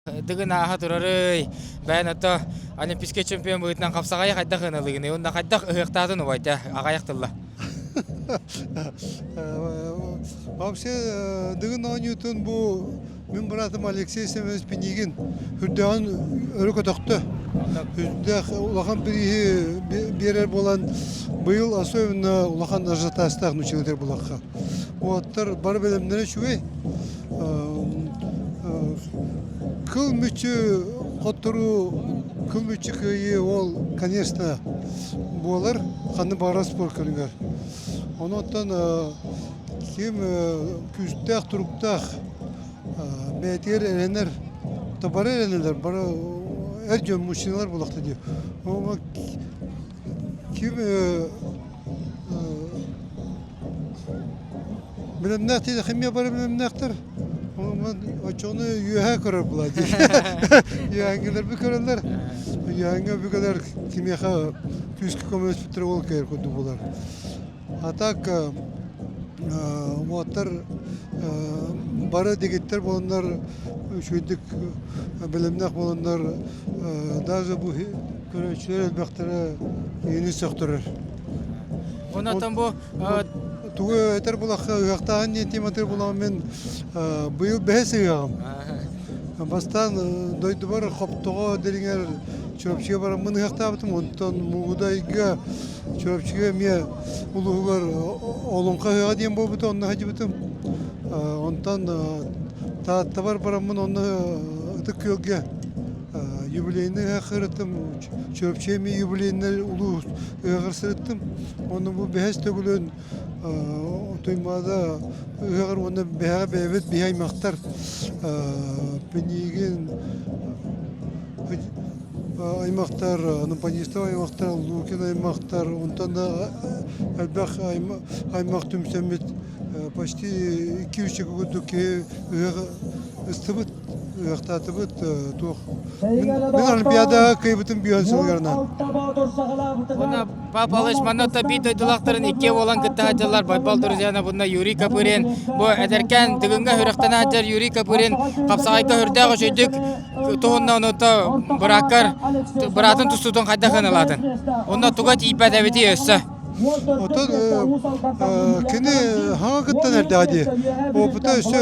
Дыгын ааһа турарый, бэйэн ото олимпийскай чемпион быһыытынан хапсаҕайы хайдах ыналыгыный уонна хайдах ыһыахтаатын убайда аҕайах тылла. Вообще Дыгын оонньуутун бу мин быраатым Алексей Семенович Пинигин үрдээҕин өрө көтөхтө. Үрдээх улахан бирииһи биэрэр буолан быйыл особенно улахан ажиотажтаах нучилытыр булахха. Уолаттар бары бэлэмнэрэ үчүгэй. Кыл мүччү хотторуу, кыл мүччү кыайыы ол, конечно, буолар ханнык баҕарар спорт көрүҥэр. Онон ким күүстээх, туруктаах, бэйэтигэр эрэнэр, бары эрэнэллэр, бары эр дьон, мужчиналар буоллахтар дии. Ким Билимнээх диэн химия бары билимнээхтэр. Оччоҕуна үөһэ көрөр буолаа дии. Үөһэҥҥилэрби көрөллөр. Үөһэҥҥэ өбүгэлэр кимиэхэ күүскэ көмөлөспүттэрэ ол кэйэр курдук буолар. А так уолаттар бары дэгиттэр буоланнар үчүгэйдик бэлэмнээх буоланнар даже бу көрөөччүлэр элбэхтэрэ киһини сөхтөрөр. Онон бу Тугу этэр булахха ыһыахтааһын диэн тематыгар буламмын мин быйыл бэһис ыһыаҕым. Бастаан дойдубар Хоптоҕо дириҥэр Чурапчыга бараммын ыһыахтаабытым. Онтон Мугудайга Чурапчыга эмиэ улууһугар Олоҥхо ыһыаҕа диэн буолбута, онно сылдьыбытым. Онтон Тааттабар бараммын онно Ытык Күөлгэ юбилейный ыһыах ырыттым. Чурапчы эмиэ юбилейный улуус ыһыаҕар сырыттым. Онно бу бэһис төгүлүн Туймаада ыһыаҕар уонна бэһэҕэ бэйэбит биһи аймахтар Пинигин аймахтар, Анапанистов аймахтар, Лукин аймахтар, онтон да элбэх аймах түмсэммит почти 2-3 курдук киһи ыһыах ыстыбыт, ыһыахтаатыбыт туох. Мин Олимпиадаҕа кыайбытым бүөн сылыгарынан. Уонна Павлович манна биир дойдулаахтарын иккиэ буолан кытта сылдьаллар Байбал Друзьяна буна Юрий Копырин. Бу эдэркээн Дыгыҥҥа сүрэхтэнэ сылдьар Юрий Копырин хапсаҕайга сүрдээх үчүгдүк туһунна онута бырааккар быраатын тустуутун хайдах ыналаатын. Онно туга тиийбэт эбитий өссө? Отон кини хаҥа кыттан эрдэҕэ дии. Опыта өссө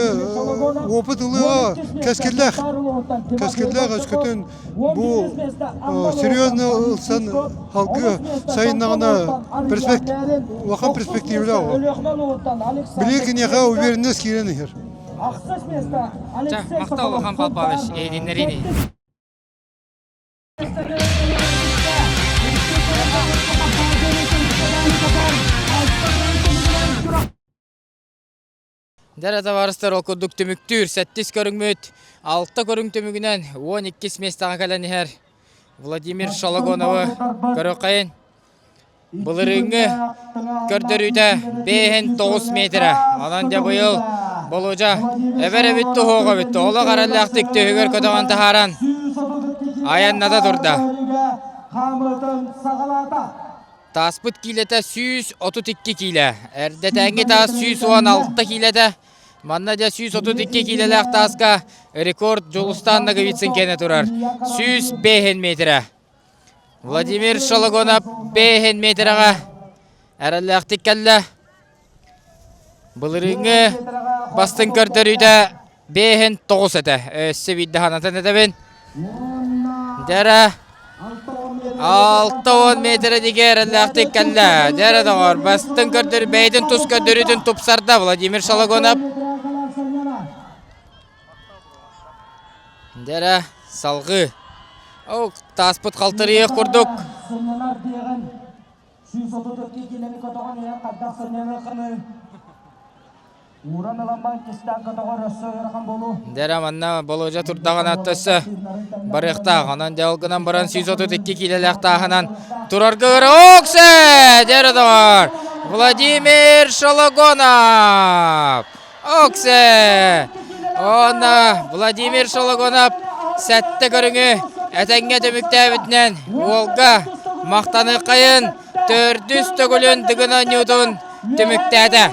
опыт ылыаҕа кэскиллээх. Кэскиллээх өскөтүн бу серьезно ылсан халгы сайыннаҕына улахан перспективалаах оҕо. Билигин киниэхэ уверенность киирэн иһэр. Ча, махтал улахан Павел Павлович, эһиннэрини. Дэрэ табаарыстар ол курдук түмүктүүр сэттис көрүҥмүт алта көрүҥ түмүгүнэн 12 миэстэҕэ кэлэн иһэр Владимир Шологоновы көрүөххэйин. Былырыыҥҥы көрдөрүүтэ бэһин тоҕус метрэ. Онон дьэ быйыл Болуодьа эбэр эбит туһуох эбит. Олох эрэллээхтик түһүгэр көтөҕөн таһааран айанната турда. Тааспыт киилэтэ 132 киилэ. Эрдэтээҥҥи таас 116 киилэтэ. Манна дьэ 132 киилэлээх тааска рекорд Дьулустаан Ноговицын кэнэ турар. 105 метрэ. Владимир Шологонов 5 метрэҕэ эрэллээхтик кэллэ. Былырыыҥҥы бастыҥ көрдөрүүтэ 5-9 этэ. Өссө биирдэ санатан этэбин. Дьэрэ 60 метрэ диги эрэллээхтик кэллэ. Дьэрэ доҕор, бастыҥ көрдөр бэйэтин тус көрдөрүүтүн тупсарда Владимир Шологонов. Дьэрэ, салгыы. Ол тааспыт халтарыйыах курдук. Дьэрэ манна Болуодьа турдаҕына өссө барыахтаах. Онон дьэ ол гынан баран 132 киилэлээх тааһынан турарга Оксе! Дьэрэ доҕор! Владимир Шологонов! Оксе! Уонна Владимир Шологонов сэттэ көрүҥү этэҥҥэ түмүктээбитинэн уолга махтаныаххайын төрдүс төгүлүн Дыгын оонньуутун түмүктээтэ.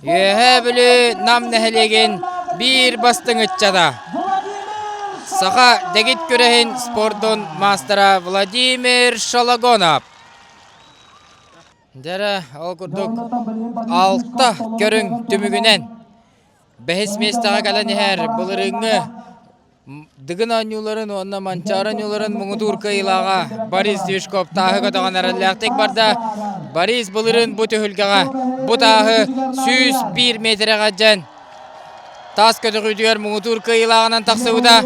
Үөһээ Бүлүү Нам нэһилиэгин биир бастыҥ ыччата. Саха дэгит күрэһин спордун маастара Владимир Шологонов. Дьэрэ, ол курдук алта көрүҥ түмүгүнэн бэһис миэстэҕэ кэлэн иһэр былырыыҥҥы Дыгын оонньууларын уонна Манчаары оонньууларын муҥутуур кыайыылааҕа Борис Движков тааһы көтөҕөн эрэллээхтик барда. Борис былырыын бу түһүлгэҕэ бу тааһы 101 миэтэрэҕэ дьэн таас көтөҕүүтүгэр муҥутуур кыайыылааҕынан тахсыбыта.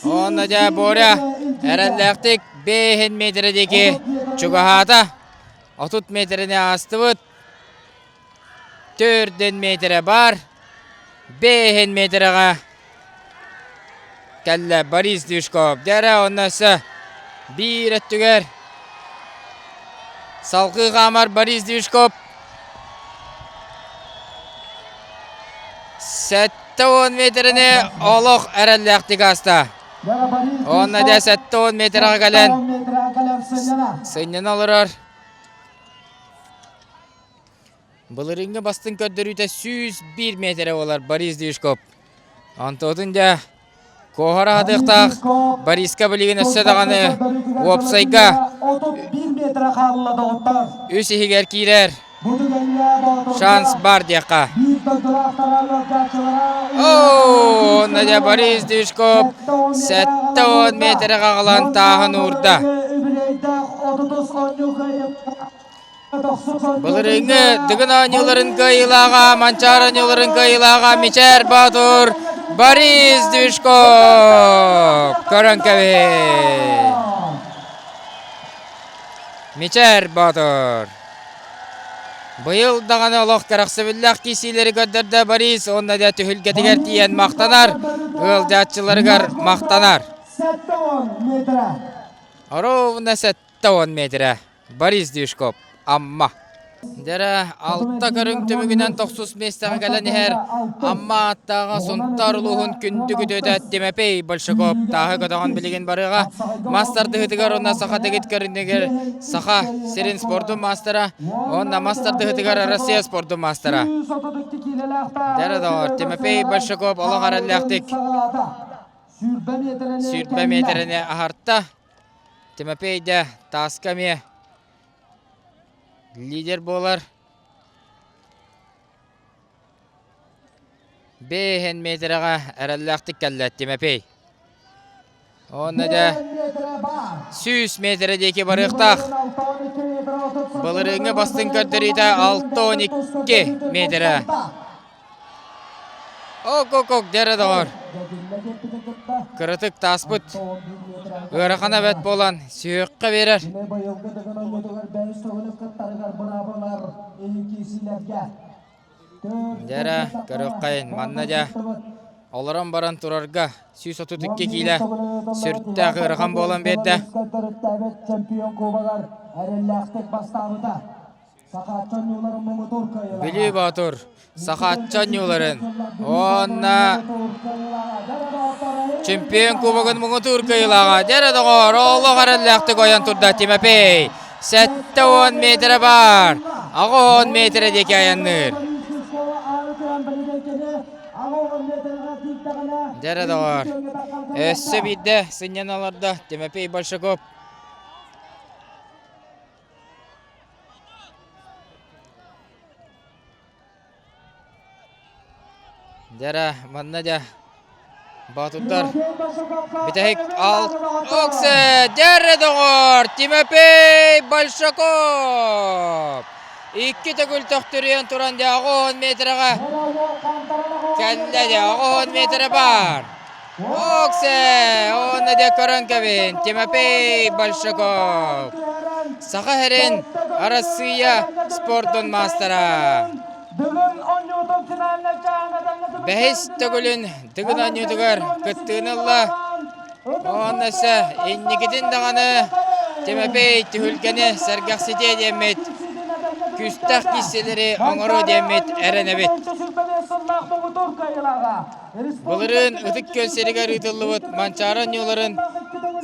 Уонна дьэ Боря эрэллээхтик бэһин метрэ диэки чугаһаата. 30 метрэни аастыбыт. Төрдүн метрэ бар. Бэһин метрэҕэ кэллэ Борис Движков. Дьэрэ онно өссө биир өттүгэр салгыы хаамар Борис Движков. 70 метрэни олох эрэллээхтик ааста. Уонна дьэ 70 метрэҕэ кэлэн сынньана олорор. Былырыыҥҥы бастыҥ көрдөрүүтэ 101 метрэ буолар Борис Движков. Онтуотун дьэ куоһара хатыахтаах Бориска билигин өссө даҕаны уопсайга үс иһигэр киирэр шанс бар диэххэ. Оо, Надя Борис Движков 70 метрэҕэ аҕалан тааһын уурда. Былырыыҥҥы Дыгын оонньууларын кыайыылааҕа, Манчаары оонньууларын кыайыылааҕа Мичээр Боотур Борис Движков көрөн кэбиһин. Мичээр Боотур. Быйыл даҕаны олох кэрэхсэбиллээх киирсиилэри көрдөрдө Борис уонна да түһүлгэтигэр тиийэн махтанар, ыалдьааччыларыгар махтанар. Ровно 70 метрэ. Борис Движков, Амма. Дэрэ алта көрүҥ түмүгүнэн тохсус миэстэҕэ кэлэн иһэр Амма ааттааҕа Сунтаар улууһун күндү күтүөтэ Тимофей Большаков тааһы көтөҕөн билигин барыаҕа. Мас тардыһыытыгар уонна саха дэгит көрүҥүгэр Саха сирин спордун маастара уонна мас тардыһыытыгар Россия спордун маастара. Дэрэ доҕор, Тимофей Большаков олох эрэллээхтик 20 миэтэрэни аһарта. Тимофей да тааска эмиэ Лидер буолар. Бэһэн метрэҕэ эрэллээхтик кэллэ Тимофей. Онно да 100 метрэ диэки барыахтаах. Былырыыҥҥы бастыҥ көрдөрүүтэ 6-12 метрэ. Ок-ок-ок, дьэрэ доҕор. Кыратык тааспыт. Ыарахан эбэт буолан, сүһүөххэ биэрэр. Дьэрэ, көрүөххэйин, манна дьэ олорон баран турарга 132 киилэ сүрдээх ыарахан буолан биэрдэ. Бүлүү Боотур Сахаачча оонньууларын уонна чемпион кубогын муҥутуур кыайыылааҕа дьэрэ доҕоор олох эрэллээхтик ойон турда Тимофей 70 метрэ баар 80 метрэ диэки айанныыр Дьэрэ доҕоор өссө биирдэ сынньана олордо Тимофей Большаков Дьэрэ, манна дьэ Боотурдар бүтэһик ал Оксе дьэрэ доҕор Тимофей Большаков икки төгүл төхтүрүйэн туран дьэ 10 метрэҕэ кэллэ дьэ 10 метрэ баар Оксе! Уонна дьэ көрөн кэбин, Тимофей Большаков! Саха сирин Арассыыйа спордун маастара. Бэһис төгүлүн Дыгын оонньуутугар кыттыыны ылла. Уонна өссө инникитин даҕаны Тимофей түһүлгэни сэргэхситиэ диэммит күстэх кииссэлэри оҥоруо диэммит эрэнэбит. Былырыын Ытык Күөл сиригэр ыытыллыбыт Манчаары оонньууларын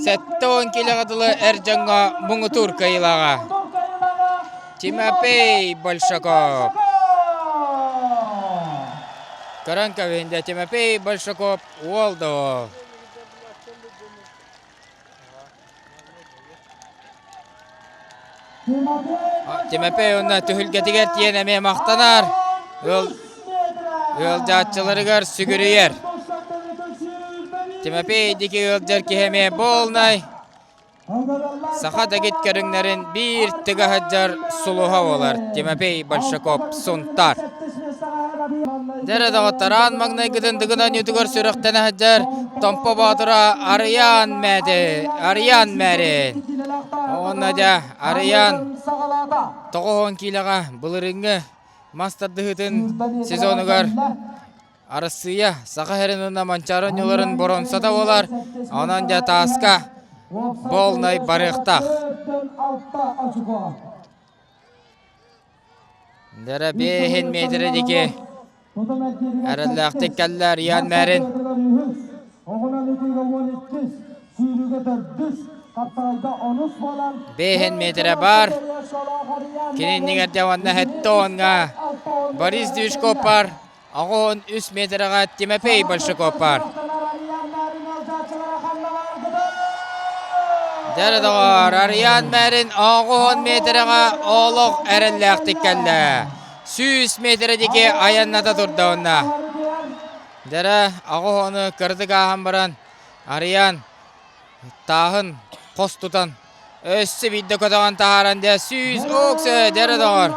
70 киилэҕэ дылы эр дьоҥҥо муҥутуур кыайыылааҕа Тимофей Большаков. Көрөн кэбиһин дьэ Тимофей Большаков уол да уол. Тимофей уонна түһүлгэтигэр тиийэн эмиэ махтанар, ыал, ыалдьааччыларыгар сүгүрүйэр. Тимофей диэки ыалдьар киһи эмиэ буолнай. Саха дэгит көрүҥнэрин биир тыга сылдьар сулуһа буолар Тимофей Большаков Сунтаар. Дьэрэ доҕоттор, аан маҥнайгытын Дыгын оонньуутугар сүрэхтэнэ сылдьар Томпо Боотура Арыйаан Мээти, Арыйаан Мээрин. Уонна дьэ Арыйаан 90 киилэҕэ былырыыҥҥы мас тардыһыытын сезонугар Арассыыйа Саха сирин уонна Манчаары оонньууларын боруонсата буолар. Онон дьэ тааска буолнай барыахтаах. Дэрэ биэһин метрэ диэки эрэллээхтик кэллэ Арыйаан Мээрин. Биэһин метрэ баар. Кини иннигэр дьэ уонна сэттэ уонҥа Борис Движков бар. 83 метрэҕэ Тимофей Большаков баар. Дьэ доҕоор, Арыйаан Мээрин 90 метрэҕэ олох эрэллээхтик кэллэ. 100 метрэ диэки айанната турда онно. Дьэрэ, 90-у кыратык ааһан баран, Арыйаан тааһын хос тутан өссө биирдэ көтөҕөн таһааран дьэ 100 уксы дьэрэ доҕор.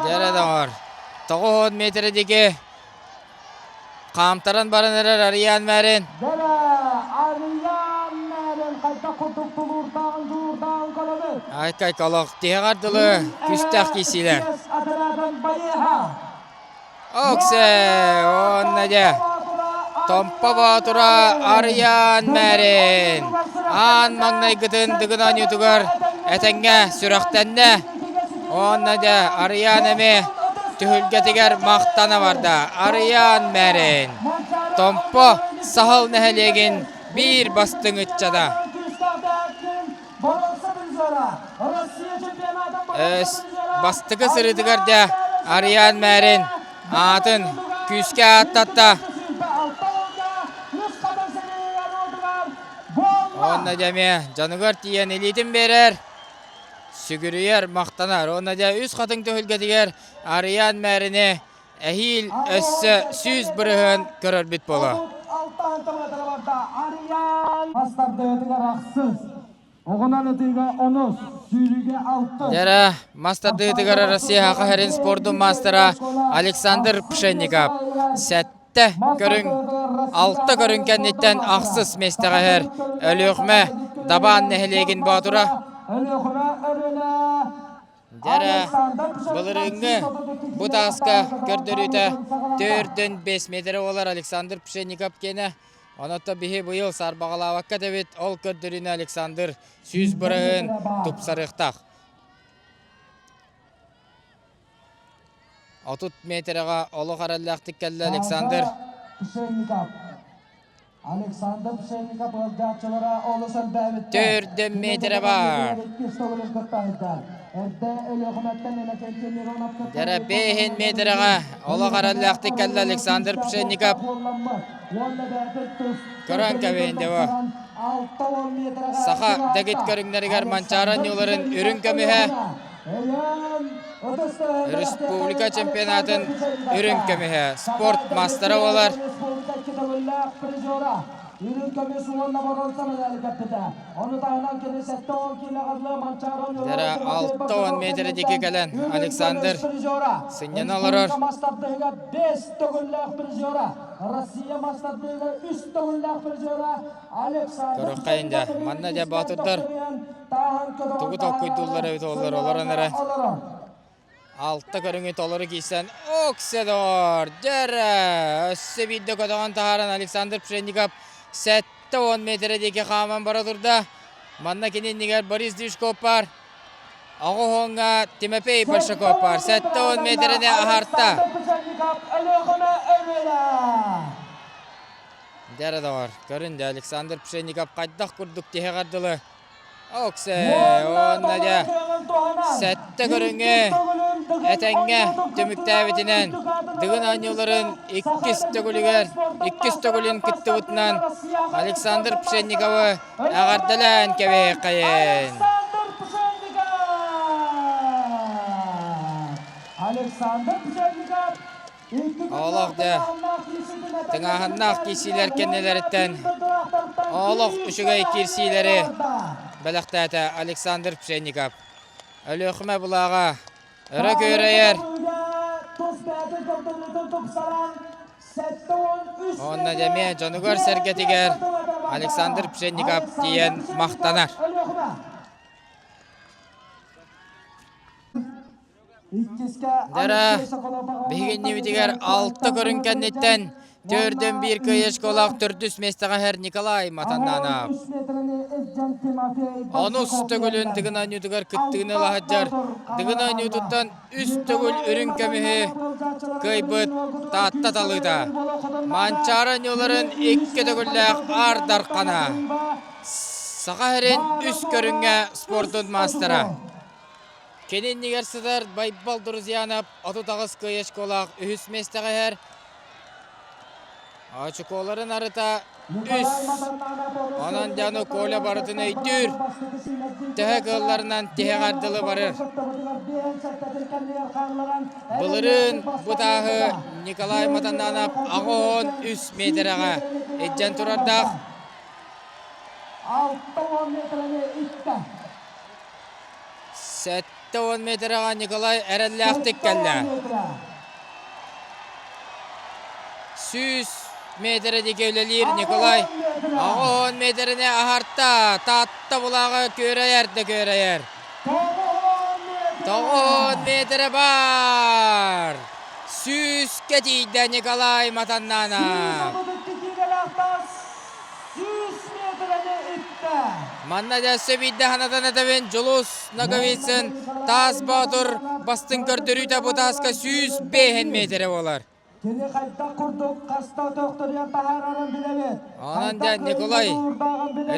Дьэрэ доҕор. 90 метрэ диэки Хаамтаран баран эрэр Арыйаан Мээрин. Айкай колох тиһэҕэр дылы күстээх киирсиилэр. Оксе, онно дьэ. Томпо Боотура Арыйаан Мээрин аан маҥнайгытын Дыгын оонньуутугар этэҥҥэ сүрэхтэннэ. Уонна дьэ Арыйаан эмиэ түһүлгэтигэр махтана барда. Арыйаан Мээрин Томпо Саһыл нэһилиэгин биир бастыҥ ыччата. Бастакы сырыытыгар дьэ Арыйаан Мээрин аатын күүскэ ааттатта. Уонна дьэ эмиэ дьонугар тиийэн илиитин биэрэр, сүгүрүйэр, махтанар. Уонна дьэ үс хатыҥ түһүлгэтигэр Арыйаан Мээрини эһиил өссө 100% көрөрбүт буолуо. Дьэрэ, мас тардыытыгар Россия Саха сирин спордун маастара Александр Пшенников сэттэ көрүҥ, алта көрүҥ кэнниттэн ахсыс миэстэҕэ иһэр Өлүөхүмэ Дабаан нэһилиэгин боотура. Дьэрэ, былырыыҥҥы бу тааска көрдөрүүтэ 4-5 метрэ буолар Александр Пшенников киэнэ. Онон биһи быйыл саарбаҕалаабакка этэбит, ол көрдөрүүнү Александр 100% тупсарыахтаах. 30 метрэҕэ олох эрэллээхтик кэллэ Александр. Александр Пшенников ыалдьааччылара олус элбээбиттэр. Төрдөн метрэ бар. Дьэрэ бэһин метрэҕэ олох эрэллээхтик кэллэ Александр Пшенников. Көрөн кэбиһин дьэ Саха дэгит көрүҥнэригэр Манчаары оонньууларын үрүҥ көмүһэ Республика чемпионатын үрүҥ көмүһэ спорт маастара буолар. Дьэрэ 60 метр диэки кэлэн Александр сынньана олорор. Көрүөххэйин дьэ, манна дьэ боотурдар тугу толкуйдууллар эбит олор олорон эрэ алта көрүҥү толору киирсэн Окседор дьэрэ өссө биирдэ көтөҕөн таһааран Александр Пшенников 70 метрэ диэки хааман бара турда. Манна кини иннигэр Борис Движков бар. Оҕоһуоҥҥа Тимофей Большаков бар. 70 метрэни аһарта. Дьэрэ доҕор, көрүн дьэ Александр Пшенников хайдах курдук тиһэҕэр дылы Оксе, уонна дьэ сэттэ көрүҥү этэҥҥэ түмүктээбитинэн Дыгын оонньууларын иккис төгүлүгэр иккис төгүлүн кыттыбытынан Александр Пшенниковы эҕэрдэлээн кэбиһиэххэйин. Александр Пшенников Олох дьэ тыҥааһыннаах киирсиилэр кэннилэриттэн олох үчүгэй киирсиилэри бэлэхтээтэ Александр Пшенников. Өлүөхүмэ былааҕа өрө күөрэйэр. Уонна дьэ эмиэ дьонугар-сэргэтигэр Александр Пшенников тиийэн махтанар. Дара биһиги иннибитигэр алта көрүҥ кэнниттэн төрдөн биир кыайыы школаах төрдүс миэстэҕэ иһэр Николай Матаннанов. Онус төгүлүн Дыгын оонньуутугар кыттыыны ыла сылдьар. Дыгын оонньуутуттан үс төгүл үрүҥ көмүһү кыайбыт Таатта талыыта. Манчаары оонньууларын икки төгүллээх Аар Дархана. Саха сирин үс көрүҥҥэ спордун маастара. Кини иннигэр сытар Байбал Друзьянов 38 кыайыы очколаах үһүс миэстэҕэ иһэр. Очукуоларын арыта үс. Онон дьону Коля барытын өйдүүр. Төһө кыалларынан тиһэҕэр дылы барыр. Былырыын бу тааһы Николай Матананов 83 миэтэрэҕэ илдьэн турардаах. 60 миэтэрэни иттэ. 70 метрэҕэ Николай эрэллээхтик кэллэ. 100 метрэ диэки үлэлиир Николай 80 метрэни аһарта. Таатта булааҕа күөрэйэр да күөрэйэр. 90 метрэ бар. Сүүскэ тиийдэ Николай Матаннанов. Манна дьэ өссө биирдэ санатан этэбин, Дьулус Ноговицын Таас Боотур бастыҥ көрдөрүүтэ бу тааска 105 миэтэрэ буолар. Кини хайдах курдук хаста төхтөрүйэн таһаарарын билэбит. Онон дьэ Николай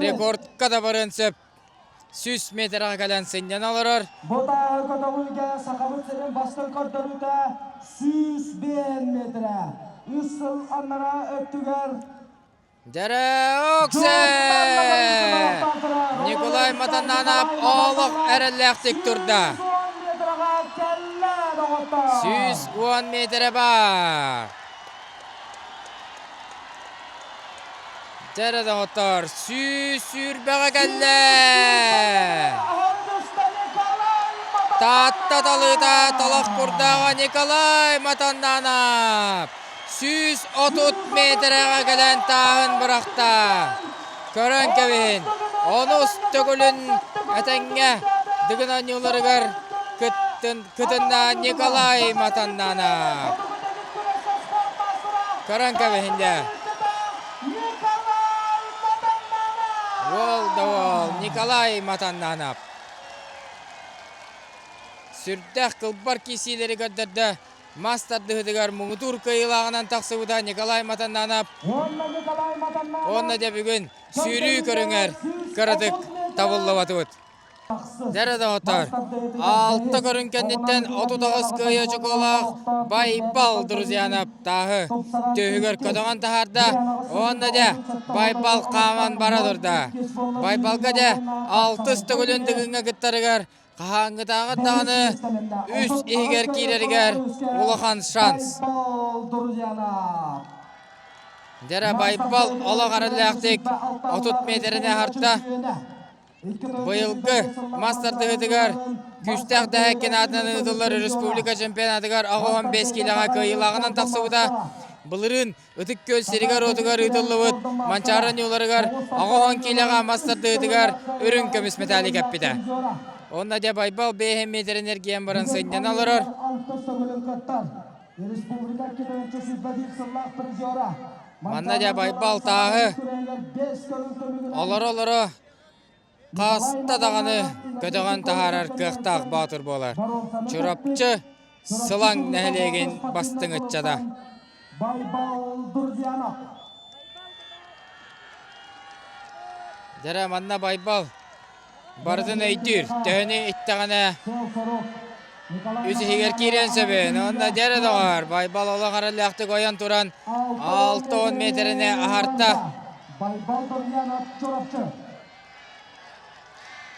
рекордка да барыан сөп. 100 метрға кэлэн сынньана олорор. Бу тааһы көтөҕүүгэ Сахабыт сирин бастыҥ көрдөрүүтэ 105 метрэ. Үс сыл анараа өттүгэр Дьэрэ Оксе! Николай Матананов олох эрэллээхтик турда. 110 метрэ баар. Дьэрэ доҕоттор, сүүс сүүрбэҕэ кэллэ! Таатта талыыта талах курдааҕа Николай Матаннанов 130 миэтэрэҕэ кэлэн тааһын бырахта. Көрөн кэбиһин, онус төгүлүн этэҥҥэ Дыгын оонньууларыгар кыттын, кытынна Николай Матаннанов. Көрөн кэбиһин дьэ. Уол да уол Николай Матаннанов. Сүрдээх кылбар киирсиилэри көрдөрдө. Мас тардыһытыгар муҥутуур кыайыылааҕынан тахсыбыта Николай Матаннанов. Уонна дьэ бүгүн сүүрүү көрүҥэр кыратык табыллыбатыбыт. Дьэрэ доҕоттор, алта көрүҥ кэнниттэн 38 кыайыы очукуолаах Байбал Друзьянов тааһы түөһүгэр көтөҕөн таһаарда уонна дьэ Байбал хааман бара турда. Байбалга дьэ алтыс төгүлүн Дыгыҥҥа кыттарыгар хаһааҥҥытааҕар даҕаны үс иһигэр киирэригэр улахан шанс. Дьэрэ Байбал олох эрэллээхтик 30 миэтэрэни аһарта. Быйылгы мас тардыһыытыгар күүстээх дэһээккин аатынан ыытыллар республика чемпионатыгар 85 киилэҕэ кыайыылааҕынан тахсыбыта. Былырыын Ытык Күөл сиригэр-уотугар ыытыллыбыт Манчаары оонньууларыгар 80 киилэҕэ мас тардыһыытыгар үрүҥ көмүс мэтээли кэппитэ. Онно дьэ Байбал 5 миэтэрин эргийэн баран сынньана олорор. Манна дьэ Байбал тааһы олоро-олоро хаста даҕаны көтөҕөн таһаарар кыахтаах боотур буолар. Чурапчы Сылаҥ нэһилиэгин бастыҥ ыччата. Дьэрэ манна Байбал барытын өйдүүр. Төһөнү иттэҕинэ үс иһигэр киириэн сөбүн. Уонна дьэрэ доҕор, Байбал олох эрэллээхтик ойон туран 60 миэтэрэни аһарта. Байбал Друзьянов Чурапчы.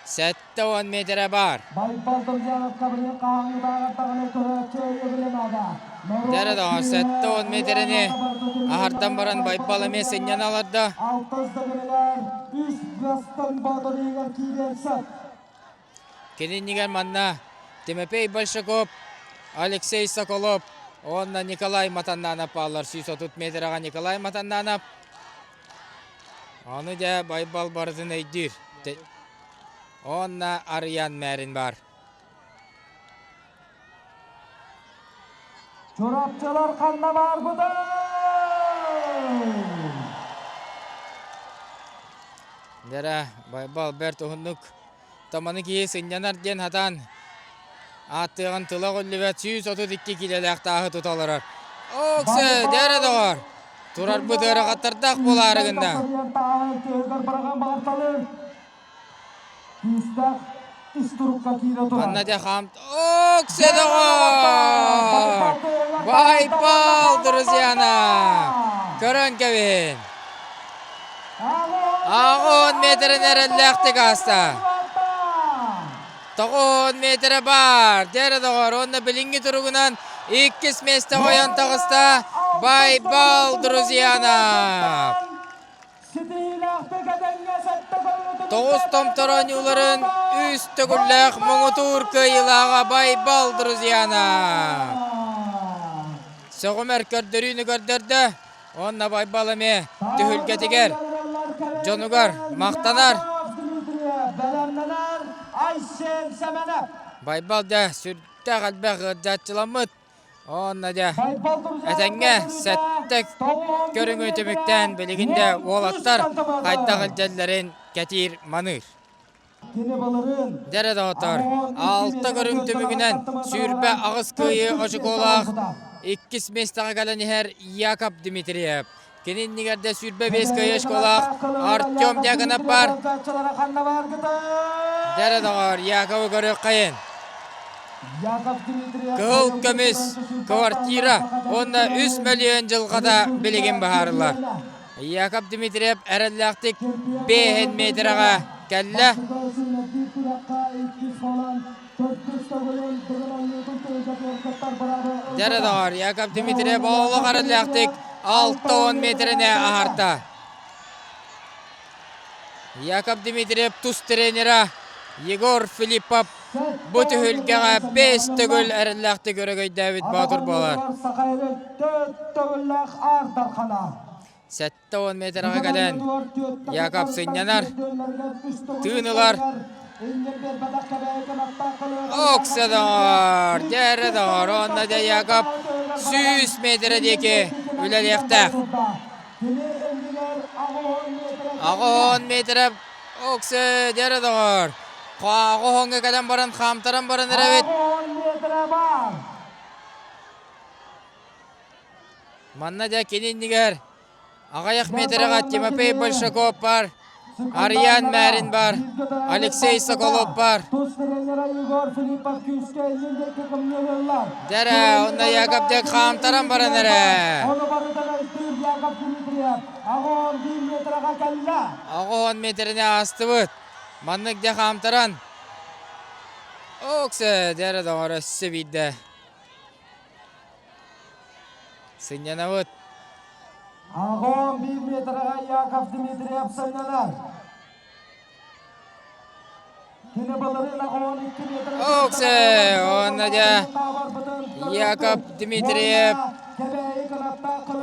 70 миэтэрэ баар. Байбал Друзьянов Кабриэл хаһааҥҥытааҕар даҕаны көрөөччү өйөбүлэ наада. Дьэрэ доҕор, 70 миэтэрэни аһардан баран Байбал эмиэ сынньана олордо. Алтыс дэгилигэр үс бастан Боотур киириэн сөп. Кини иннигэр манна Тимофей Большаков, Алексей Соколов уонна Николай Матаннанов бааллар. 130 метрэҕэ Николай Матаннанов. Ону дьэ Байбал барытын өйдүүр. Уонна Арыйаан Мээрин баар. Чурапчылар ханна баарбытый? Дьэрэ, Байбал бэрт уһуннук Таманы киһи сынньанар диэн сатаан ааттыаҕын тыла өҕүллүбэт 132 киилэлээх тааһы тута олорор. Оксе, дьэрэ доҕор! Турарбыт ыарахаттардаах буолаары гынна. Манна дьэ хаам... Оксе, доҕор! Байбал, друзьяна! Көрөн кэбиһин. Аҕыс метрин эрэллээхтик ааста. 90 метрэ баар. Дьэ доҕор, уонна билиҥҥи туругунан иккис миэстэ ойон таҕыста Байбал Друзьянов. Тоҕус томтор оонньууларын үс төгүллээх муҥутуур кыайыылааҕа Байбал Друзьянов. Сөҕүмэр көрдөрүүнү көрдөрдө. Уонна Байбал эмиэ түһүлгэтигэр дьонугар махтанар. Байбал дьэ сүрдээх элбэх ыалдьааччыламмыт. Уонна дьэ этэҥҥэ сэттэ көрүҥү түмүктээн билигин дэ уолаттар хайдах илдьэллэрин кэтиир маныыр. Дьэрэ доҕоттор, алта көрүҥ түмүгүнэн 28 кыайыы очукуолаах иккис миэстэҕэ кэлэн иһэр Яков Дмитриев. Кини иннигэр да 25 кыайыы очколаах Артем Дьяконов бар. Дьэрэ доҕор, Яковы көрүөххэйин. Кыһыл көмүс квартира уонна 3 мөлүйүөн дьылҕата билигин быһаарыллар. Яков Дмитриев эрэллээхтик 5 метрэҕэ кэллэ. Дьэрэ доҕор, Яков Дмитриев олох эрэллээхтик 60 метрэни аһарта. Яков Дмитриев тус тренера Егор Филиппов бу түһүлгэҕэ бэс төгүл эрэллээхтик өрөгөйдөөбүт боотур буолар. 70 метрэҕэ кэлэн Яков сынньанар, тыын ылар. Окседор, дьэрэ доҕор, уонна дьэ Яков 100 метрэ диэки үлэлиэхтээх. Аҕыһон метрэ Оксе, дьэрэ доҕор. Аҕыһоҥҥа кэлэн баран хаамтаран баран эрэбит. Манна дьэ кини иннигэр аҕыйах метрэҕэ Тимофей Большаков бар, Арыйаан Мээрин бар, Алексей Соколов бар. Дьэрэ, онно Яков дьэ хаамтаран баран эрэ. Аҕыһон метрэни аастыбыт. Маннык дьэ хаамтаран. Оксе, дьэрэ доҕор өссө биирдэ. Сынньанабыт. Аҕам биир метрэҕэ Яков Дмитриев сынньанар. Кини былырыын аҕам 2 метр Оксе, уонна дьэ Яков Дмитриев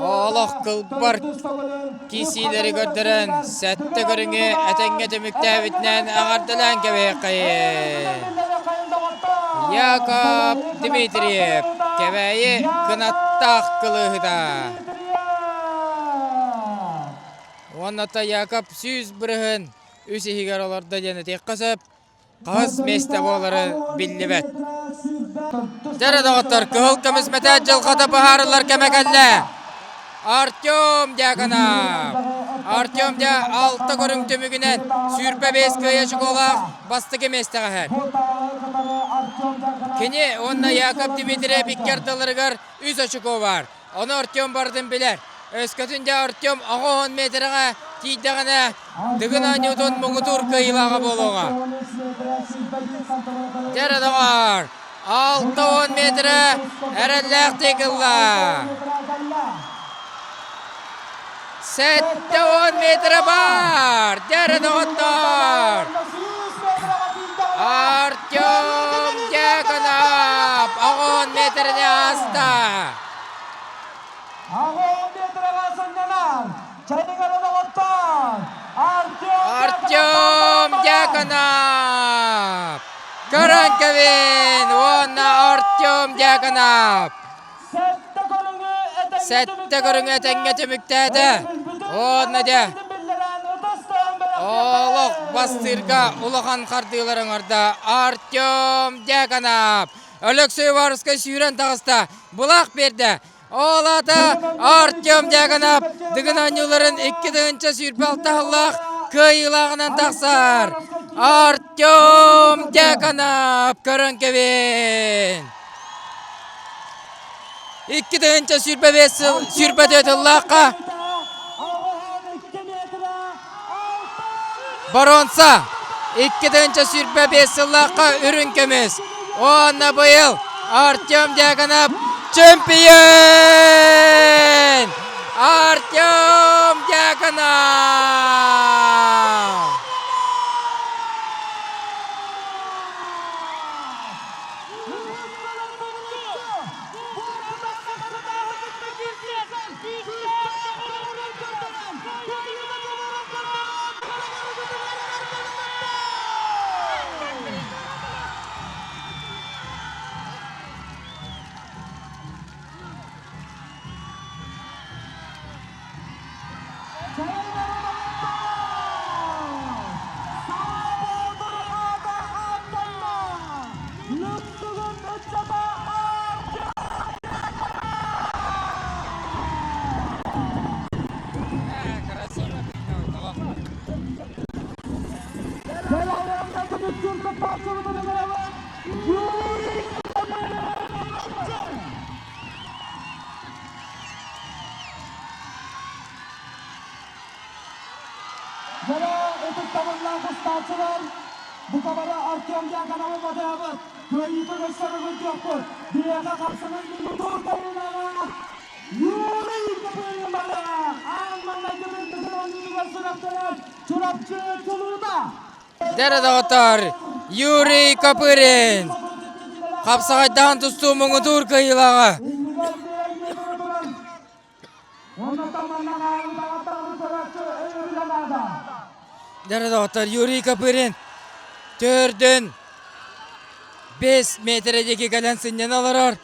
олох кылбар киисиилэри көрдөрөн сэттэ көрүҥү этэҥҥэ түмүктээбитинэн эҕэрдэлээн кэбиһиэххэйин. Яков Дмитриев Кэбээйи кынаттаах кылыыһыта. Уонна Яков 100% үс иһигэр олордо диэн этиэххэ сөп. Хаһыс миэстэ буолары биллибэт. Дьэрэ доҕоттор, кыһыл көмүс мэтээт дьылҕата быһаарыллар кэмэ кэллэ. Артем Дьяконов. Артем дьэ алта көрүҥ түмүгүнэн 25 кыайа очуколаах бастакы миэстэҕэ иһэр. Кини уонна Яков Дмитриев икки ардыларыгар үс очко бар. Ону Артем бардын билэр. Өскөтүн дьэ Артем 90 метрэҕэ тиийдэҕинэ, Дыгын оонньуутун муҥутуур кыайыылааҕа буолуоҕа. Дьэрэ доҕор, 60 метрэ эрэллээхтик ылла. 70 метрэ бар! Дьэрэ доҕоттор! Артем Дьяконов 10 метрини ааста. Аҕам метрэҕэ сынньанар. Чайыҥара доҕоттор! Артем Дьяконов! Көрөн кэбин уонна Артем Дьяконов! Сэттэ көрүҥү этэҥҥэ түмүктээтэ. Уонна дьэ олох бастыырга улахан хардыылары оҥордо Артем Дьяконов. Өлөксөй Уваровскай сүүрэн таҕыста, былаах биэрдэ. Ол аата Артем Дьяконов Дыгын оонньууларын 2026 сыллаах кыайыылааҕынан тахсар. Артем Дьяконов көрөн кэбин! 2025 сыл 24 сыллаахха боруонса 2025 сыллаахха үрүҥ көмүс уонна быйыл Артем Дьяконов чемпион! Артем Дьяконов! Дьара ытыктабыллаах устааччылар, бука бары Артем Дьяконовы батыһабыт, кыайыытын өссө бүгүн Биһиэхэ хапсыгын муҥутуур кыайыылааҕа Юрий Копырин аан маҥнайгы бырдыгын оонньуутугар сүрэхтэнэр Чурапчы чулуута! Дэрэ доҕоттоор, Юрий Копырин! Хапсаҕайдаан тустуу муҥутуур кыайыылааҕа! Дэрэ доҕоттор, Юрий Копырин төрдүн 5 метрэ диэки кэлэн сынньана олорор.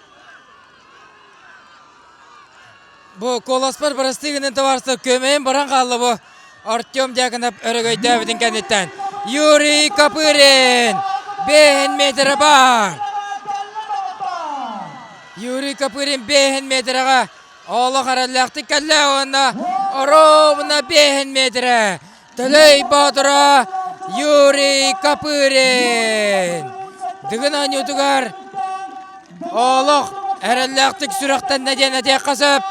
Бу куоласпар бырастыы гынан табаарыстар көмөйөн баран хаалла бу Артем Дьяконов өрөгөйдөөбүтүн кэнниттэн. Юрий Копырин 5 метрэ баар. Юрий Копырин 5 метрэҕэ олох эрэллээхтик кэллэ уонна ровно 5 метрэ Төлөй Боотура Юрий Копырин Дыгын оонньуутугар олох эрэллээхтик сүрэхтэннэ диэн этиэххэ сөп.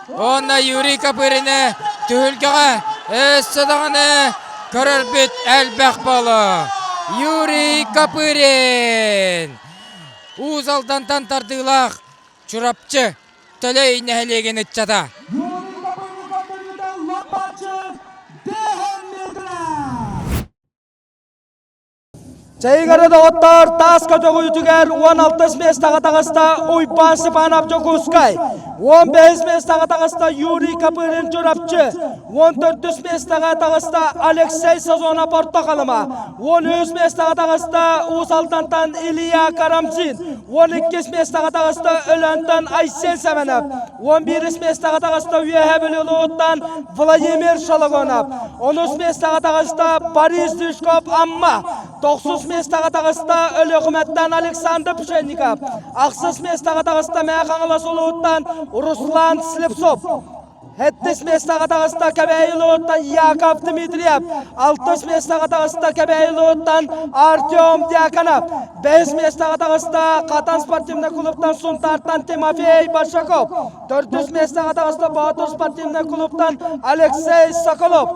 Уонна Юрий Копырины түһүлгэҕэ өссө даҕаны көрөрбүт элбэх буолуо. Юрий Копырин Уус Алдантан тардыылаах Чурапчы Төлөй нэһилиэгин ыччата. Чэйигэрэ доҕоттоор, таас көтөҕүүтүгэр 16 миэстэҕэ таҕыста Уйбаан Степанов Дьокуускай, 15 миэстэҕэ таҕыста Юрий Копырин Чурапчы, 14 миэстэҕэ таҕыста Алексей Сазонов Орто Халыма, 13 миэстэҕэ таҕыста Уус Алдантан Илья Карамзин, 12 миэстэҕэ таҕыста Өлөөнтөн Айсен Сэмэнов, 11 миэстэҕэ таҕыста Үөһээ Бүлүү улууһуттан Владимир Шологонов, онус миэстэҕэ таҕыста Борис Дюшков Амма, тохсус миэстэҕэ таҕыста Өлүөхүмэттэн Александр Пшенников, ахсыс миэстэҕэ таҕыста Мэҥэ Хаҥалас улууһуттан Руслан Слепцов. Сэттис миэстэҕэ таҕыста Кэбээйи улууһуттан Яков Дмитриев, алтыс миэстэҕэ таҕыста Кэбээйи улууһуттан Артем Дьяконов, бэһис миэстэҕэ таҕыста Хатан спортивнай клубтан Сунтаартан Тимофей Большаков, төрдүс миэстэҕэ таҕыста Боотур спортивнай клубтан Алексей Соколов.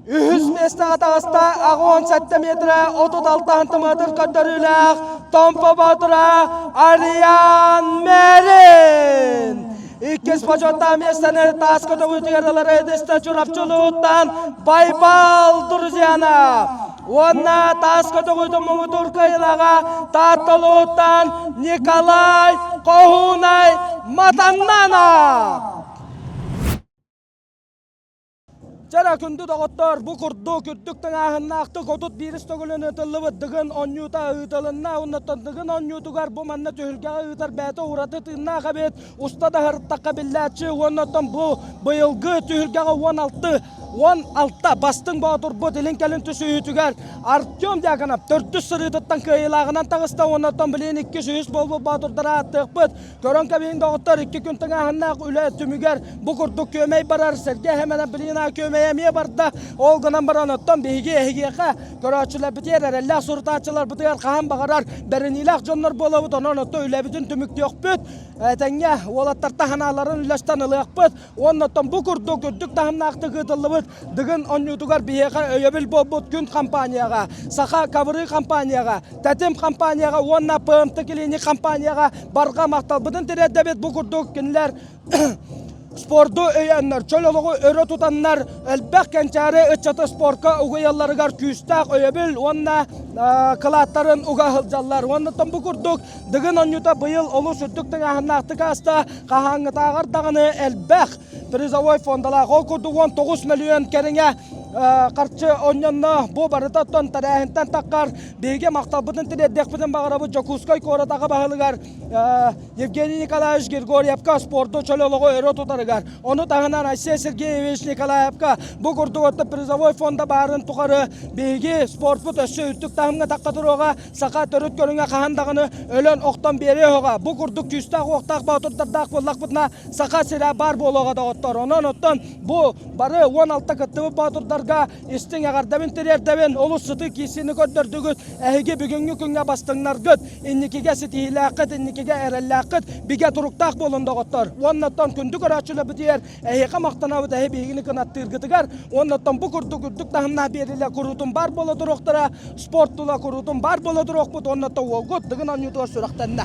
Үһүс миэстэҕэ таҕыста 87 метрэ 36 сантиметр көрдөрүүлээх Томпо Боотура Ариан Мерин. Иккис бочуоттаах миэстэни таас көтөҕүүтүгэр ылар эдистэ Чурапчы улууһуттан Байбал Друзьяна. Уонна таас көтөҕүүтүн муҥутуур кыайыылааҕа Таатта улууһуттан Николай Хоһуунай Матаннана. Дьэ күндү доҕоттоор, бу курдук үрдүк тыҥааһыннаахтык 31 төгүлүн ыытыллыбыт Дыгын оонньуута ыытылынна. Оннуттан Дыгын оонньуутугар бу манна түһүлгэҕэ ыытар бэйэтэ ураты тыыннаах эбит. Уста да сырыттахха биллээччи уонна бу быйылгы түһүлгэҕэ 16 16 бастыҥ боотурбут илин-кэлин түсүһүүтүгэр Артем Дьяконов төрдүс сырыытыттан кыайыылааҕынан таҕыста уонна билигин иккис үһүс буолбут боотурдары ааттыахпыт. Көрөн кэбиһин доҕоттор, икки күн тыҥааһыннаах үлэ түмүгэр бу курдук күөмэй барар, Сергей Хэмэнэ билигин күөмэйэ эмиэ барда. Ол гынан баран оттон биһиги эһигиэхэ көрөөччүлэрбитигэр эрэллээх сурутааччыларбытыгар хаһан баҕарар бэриниилээх дьоннор буолабыт, онон оттон үлэбитин түмүктүөхпүт, этэҥҥэ уолаттартан санааларын үллэстэн ылыахпыт. Уонна оттон бу курдук үрдүк таһымнаахтык ыытыллыбыт Дыгын оонньуутугар биһиэхэ өйөбүл буолбут Күн компанияҕа, Саха ковры компанияҕа, Тэтим компанияҕа уонна ПМТ клиник компанияҕа барҕа махталбытын тириэрдэбит. Бу курдук кинилэр спорду өйөөннөр, чөл олоҕу өрө тутаннар элбэх кэнчээри ыччаты спорка угуйалларыгар күүстээх өйөбүл уонна кылааттарын уга сылдьаллар. Уонна бу курдук Дыгын оонньуута быйыл олус үрдүк тыҥааһыннаахтык ааста, хаһааҥҥытааҕар даҕаны элбэх призовой фондалаах. Ол курдук 19 мөлүйүөн кэриҥэ харчы онньонно бу барыта оттон тэрээһинтэн таххар биһиги махталбытын тириэрдиэхпитин баҕарабыт Дьокуускай куорат аҕа баһылыгар Евгений Николаевич Григорьевка спорду чөл олоҕу өрө тутарыгар, ону таһынан Айсен Сергеевич Николаевка бу курдук оттон призовой фонда баарын тухары биһиги спортпут өссө үрдүк таһымҥа тахха туруоҕа, саха төрүт көрүҥэ хаһан даҕаны өлөн-охтон биэриэ суоҕа. Бу курдук күүстээх-уохтаах боотурдардаах буоллахпытына, саха сирэ баар буолуоҕа доҕоттор. Онон оттон бу бары 16 кыттыбыт боотурдар. уолаттарга истиҥ эҕэрдэбин тириэрдэбин. Олус сытыы киирсиини көрдөрдүгүт. Эһиги бүгүҥҥү күҥҥэ бастыҥнаргыт, инникигэ ситиһиилээххит, инникигэ эрэллээххит, бигэ туруктаах буолун доҕоттор. Уоннаттан күндү көрөөччүлэрбитигэр эһиэхэ махтанабыт эһи биһигини кынаттыыргытыгар. Уоннаттан бу курдук үрдүк таһымнаах биэриилэр куруутун баар буола туруохтара, спорт тула куруутун баар буола туруохпут уонна уолгут Дыгын оонньуутугар сүрэхтэннэ.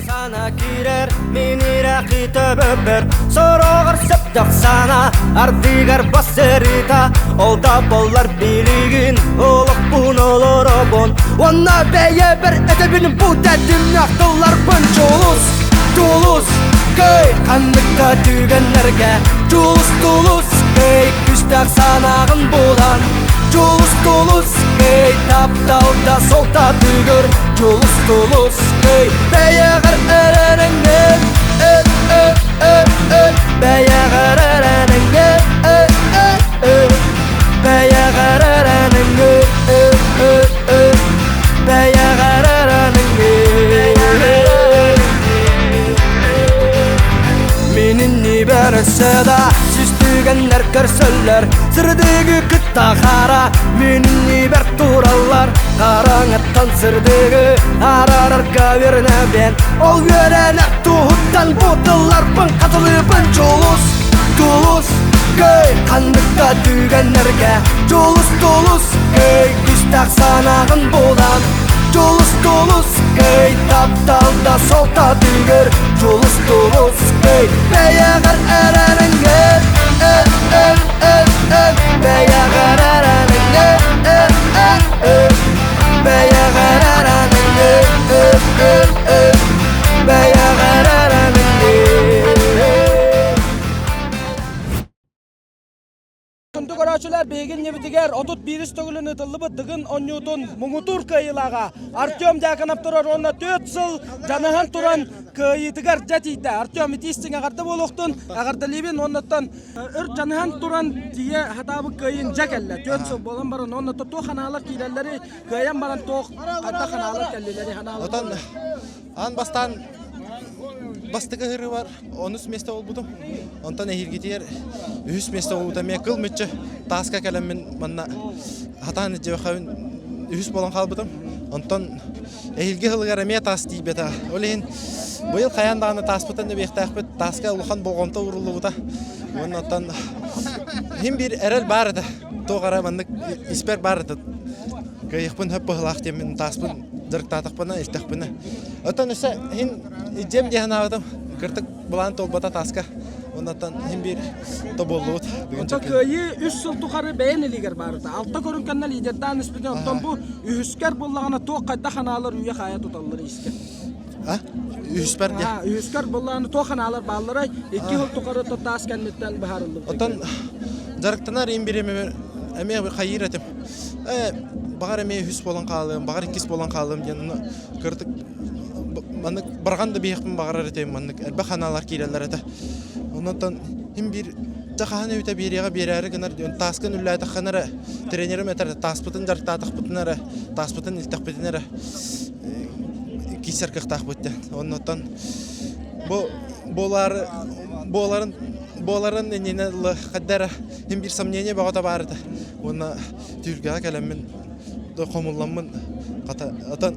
Сана киирэр мин ирэхи төбөбөр Сороҕор сөптөх сана ардыгар бассырыта Ол да боллар билигин олохпун олоробун Уонна бэйэбэр этэбин бу тэтимнээх тылларбын Дьулус, дьулус, кый ханнык да түгэннэргэ Дьулус, дулус, кый күстээх санааҕын булан Дьулус, дулус, кый тапталда солтатыгыр Дьулус, дулус, кый бэйэҕэр эрэнэҥҥин Э, э, э, э, бэйэҕэр эрэнэҥҥин Э, э, э, бэйэҕэр эрэнэҥҥин Э, э, э, бэйэҕэр эрэнэҥҥин Мин иннибэр өссө да Сүстүгэннэр көрсөллөр Сырдыгы кытта хара Мин иннибэр тураллар Хараҥаттан сырдыгы Араарарга үөрэнэбин Ол үөрэнэр туһуттан Бу тылларбын хатылыыбын Дьулус, дулус, кый Ханнык да түгэннэргэ Дьулус, дулус, кый Күстээх санааҕын булан Дьулус, дулус, кый Тапталда солтатыгыр Дьулус, дулус, кый Бэйэҕэр эрэнэҥҥин Э, э, э, э Бэйэҕэр эрэнэҥҥин Э, э, э Бэйэҕэр эрэнэҥҥин Э, э, э Бэйэҕэр эрэнэҥҥин Күндү көрөөччүлэр, биһиги иннибитигэр 31 төгүлүн ыытыллыбыт Дыгын оонньуутун муҥутуур кыайыылааҕа Артем Дьяконов турар уонна 4 сыл дьаныһан туран кыайыытыгар дьэ тиийдэ. Артем итии истиҥ эҕэрдэ буолуохтун, эҕэрдэлиибин уоннаттан өр дьаныһан туран тиийэ хатаабыт кыайыын дьэ кэллэ. 4 сыл буолан баран уонна туох ханаалар киирэллэри кыайан баран туох хайдах ханаалар кэллилэри ханаалар. Отон аан бастаан бастакы ыһырыыбар онус миэстэ буолбутум. Онтон эһиилгитигэр үһүс миэстэ буолбута. Эмиэ кыл мүччү тааска кэлэммин манна хатаан илдьибэхэбин үһүс буолан хаалбытым. Онтон эһиилги сылыгар эмиэ таас тиийбэтэ. Ол иһин быйыл хайаан даҕаны тааспытын эбиэхтээхпит. Тааска улахан болҕомто ууруллубута. Уонна оттон иһин биир эрэл баар этэ. Туох эрэ маннык испэр баар этэ. Кыайыахпын хөп быһылаах диэммин тааспын дьарыктаатахпына, илтэхпинэ. Оттон өссө иһин Дьиэм дии санаабытым. Кыртык былаан туолбата тааска. Оннуттан иһин биир тобуллубут. Онтон кыайыы үс сыл тухары бэйэн илигэр баарыта. Алта көрүҥ кэннэ лидердаан испитин, оттон бу үһүскэр буллаҕына туох хайдах ханаалар үйэ-хаайа туталлар искэ? А? Үһүспэр диэ. Үһүскэр буллаҕына туох ханаалар баалларай? Икки сыл тухары таас кэнниттэн быһаарыллыбыт. Оттон дьарыктанар иин бириэмэбэр эмиэ хайыыр этим. Э, баҕар эмиэ үһүс буолан хаалыам, баҕар иккис буолан хаалыам диэн кыртык маннык барҕан да биһиэхпин баҕарар этим маннык элбэх ханаалар киирэллэр этэ оннуттан иһин биир дьэ хаһан эбитэ биэриэҕэ биэрээри гынар диэн тааскын үллээтэххинэ эрэ тренерим этэр тааспытын дьарыктаатахпытына эрэ тааспытын илтэхпитинэ эрэ киирсэр кыахтаахпыт диэн оннуттан бу буолаары буоларын буоларын иннинэ хайда эрэ иһин биир сомнение бөҕөтө баар этэ уонна түһүлгэҕэ кэлэммин хомулламмын хата отон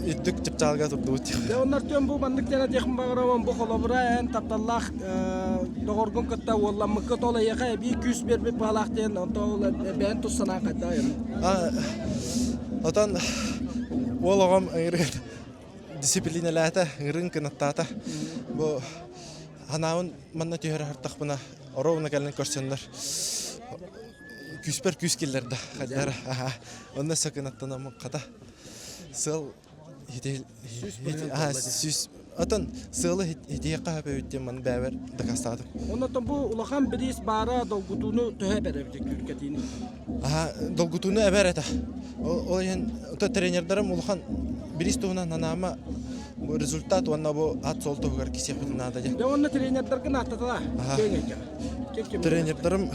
үрдүк чыпчаалга турдубут. Дьэ онно Артем бу маннык диэн этиэхпин баҕарабын бу холобура эн тапталлаах доҕоргун кытта уолламмыккыт ол эйиэхэ эбии күүс биэрбит баҕалаах диэн онтон ол бэйэн тус санаан хайдах Отон уол оҕом ыҥырыын дисциплинэлээтэ, ыҥырыын кынаттаата. Бу ханаабын манна түһэрэ сыртахпына оруобуна кэлэн көрсөннөр күүспэр күүс киллэрдэ хайдара онно өссө кынаттанаммын хата сыал сүүс отон сыалы итиэххэ сөп эбит диэн маны бэйэбэр дакаастаатым. Оннотон бу улахан бириис баара долгутууну төһө эбэр эбит күүркэтиини? Аха долгутууну эбэр этэ. Ол иһин тренердарым улахан бириис туһунан анаама бу результат уонна бу ат суол туһугар кисиэхпитин наада диэн. Дьэ уонна тренердаргын ааттатала. Тренердарым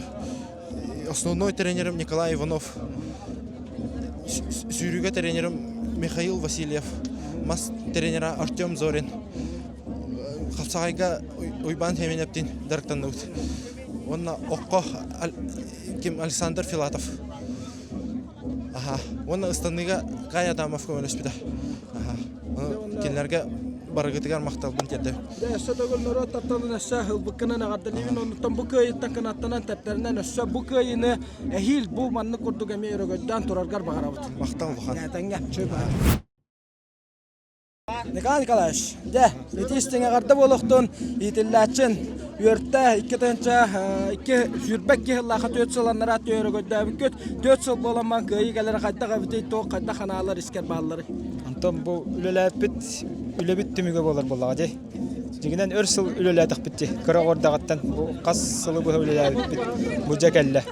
основной тренерим Николай Иванов, сүүрүүгэ тренерим Михаил Васильев, мас тренера Артем Зорин. Хапсаҕайга Уйбаан Хеменептин дьарыктанныбыт. Уонна окко ким Александр Филатов. Аха. Уонна ыстаныыга Кай Адамов көмөлөспүтэ. Аха. Кинилэргэ барыгытыгар махталбын тиэрдэбин. Дьэ, өссө төгүл норуот тапталын өссө ылбыккынан эҕэрдэлиибин. Оннуттан бу кыайыттан кынаттанан тэптэринэн өссө бу кыайыыны эһиил бу маннык курдук эмиэ өрөгөйдөөн тураргар баҕарабыт. Махтал улахан. Этэҥҥэ. Чөй Николай Николаевич, дьэ, ити истиҥ эҕэрдэ буолуохтун, иитиллээччин үөртэ 2002 22 сыллаахха 4 сыл анараа өрөгөйдөөбүккүт, 4 сыл буоламман кыайыы кэлэрэ хайдах эбитий, туох хайдах ханаалар искэр баалларый? Онтон бу үлэлээппит үлэбит түмүгэ буолар буоллаҕа дии. Дьиҥинэн өр сыл үлэлээтэхпит дии. Кыра оҕордаҕыттан бу хас сылы быһа үлэлээбиппит бу дьэ кэллэ.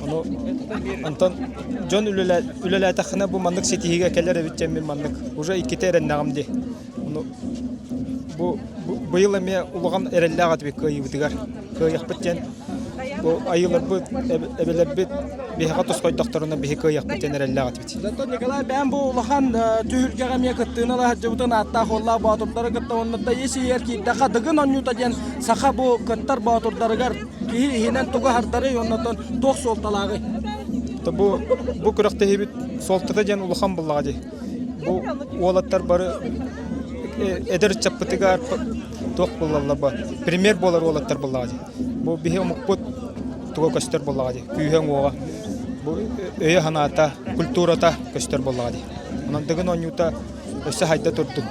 Ону онтон дьон үлэлээтэххинэ бу маннык ситиһиигэ кэлэр эбит диэн мин маннык уже иккитэ эрэннэҕим дии. Ону бу быйыл эмиэ улахан эрэллээх этибит кыайыыбытыгар. Кыайыахпыт диэн бу айыыларбыт, эбэлэрбит биһиэхэ тосхойдохторуна биһи кыайыахпыт диэн эрэллээх этибит. Зато Николай бэйэм бу улахан түһүлгэҕэ эмиэ кыттыыны ыла сылдьыбытын ааттаах уоллаах боотурдары кытта уонна да ис иһигэр киирдэххэ Дыгын оонньуута диэн саха бу кыттар боотурдарыгар киһи иһинэн тугу аһардарый уонна туох суолталааҕый? Бу бу күрэхтэһиибит суолтата диэн улахан буоллаҕа дии. Бу уолаттар бары эдэр ыччаппытыгар туох буолаллар бу пример буолар уолаттар буоллаҕа дии. Бу биһи омукпут туга көстөр буоллаҕа дии. Күүһэ-уоҕа, бу өйө-санаата, культурата көстөр буоллаҕа дии. Онон Дыгын оонньуута өссө хайда турдун.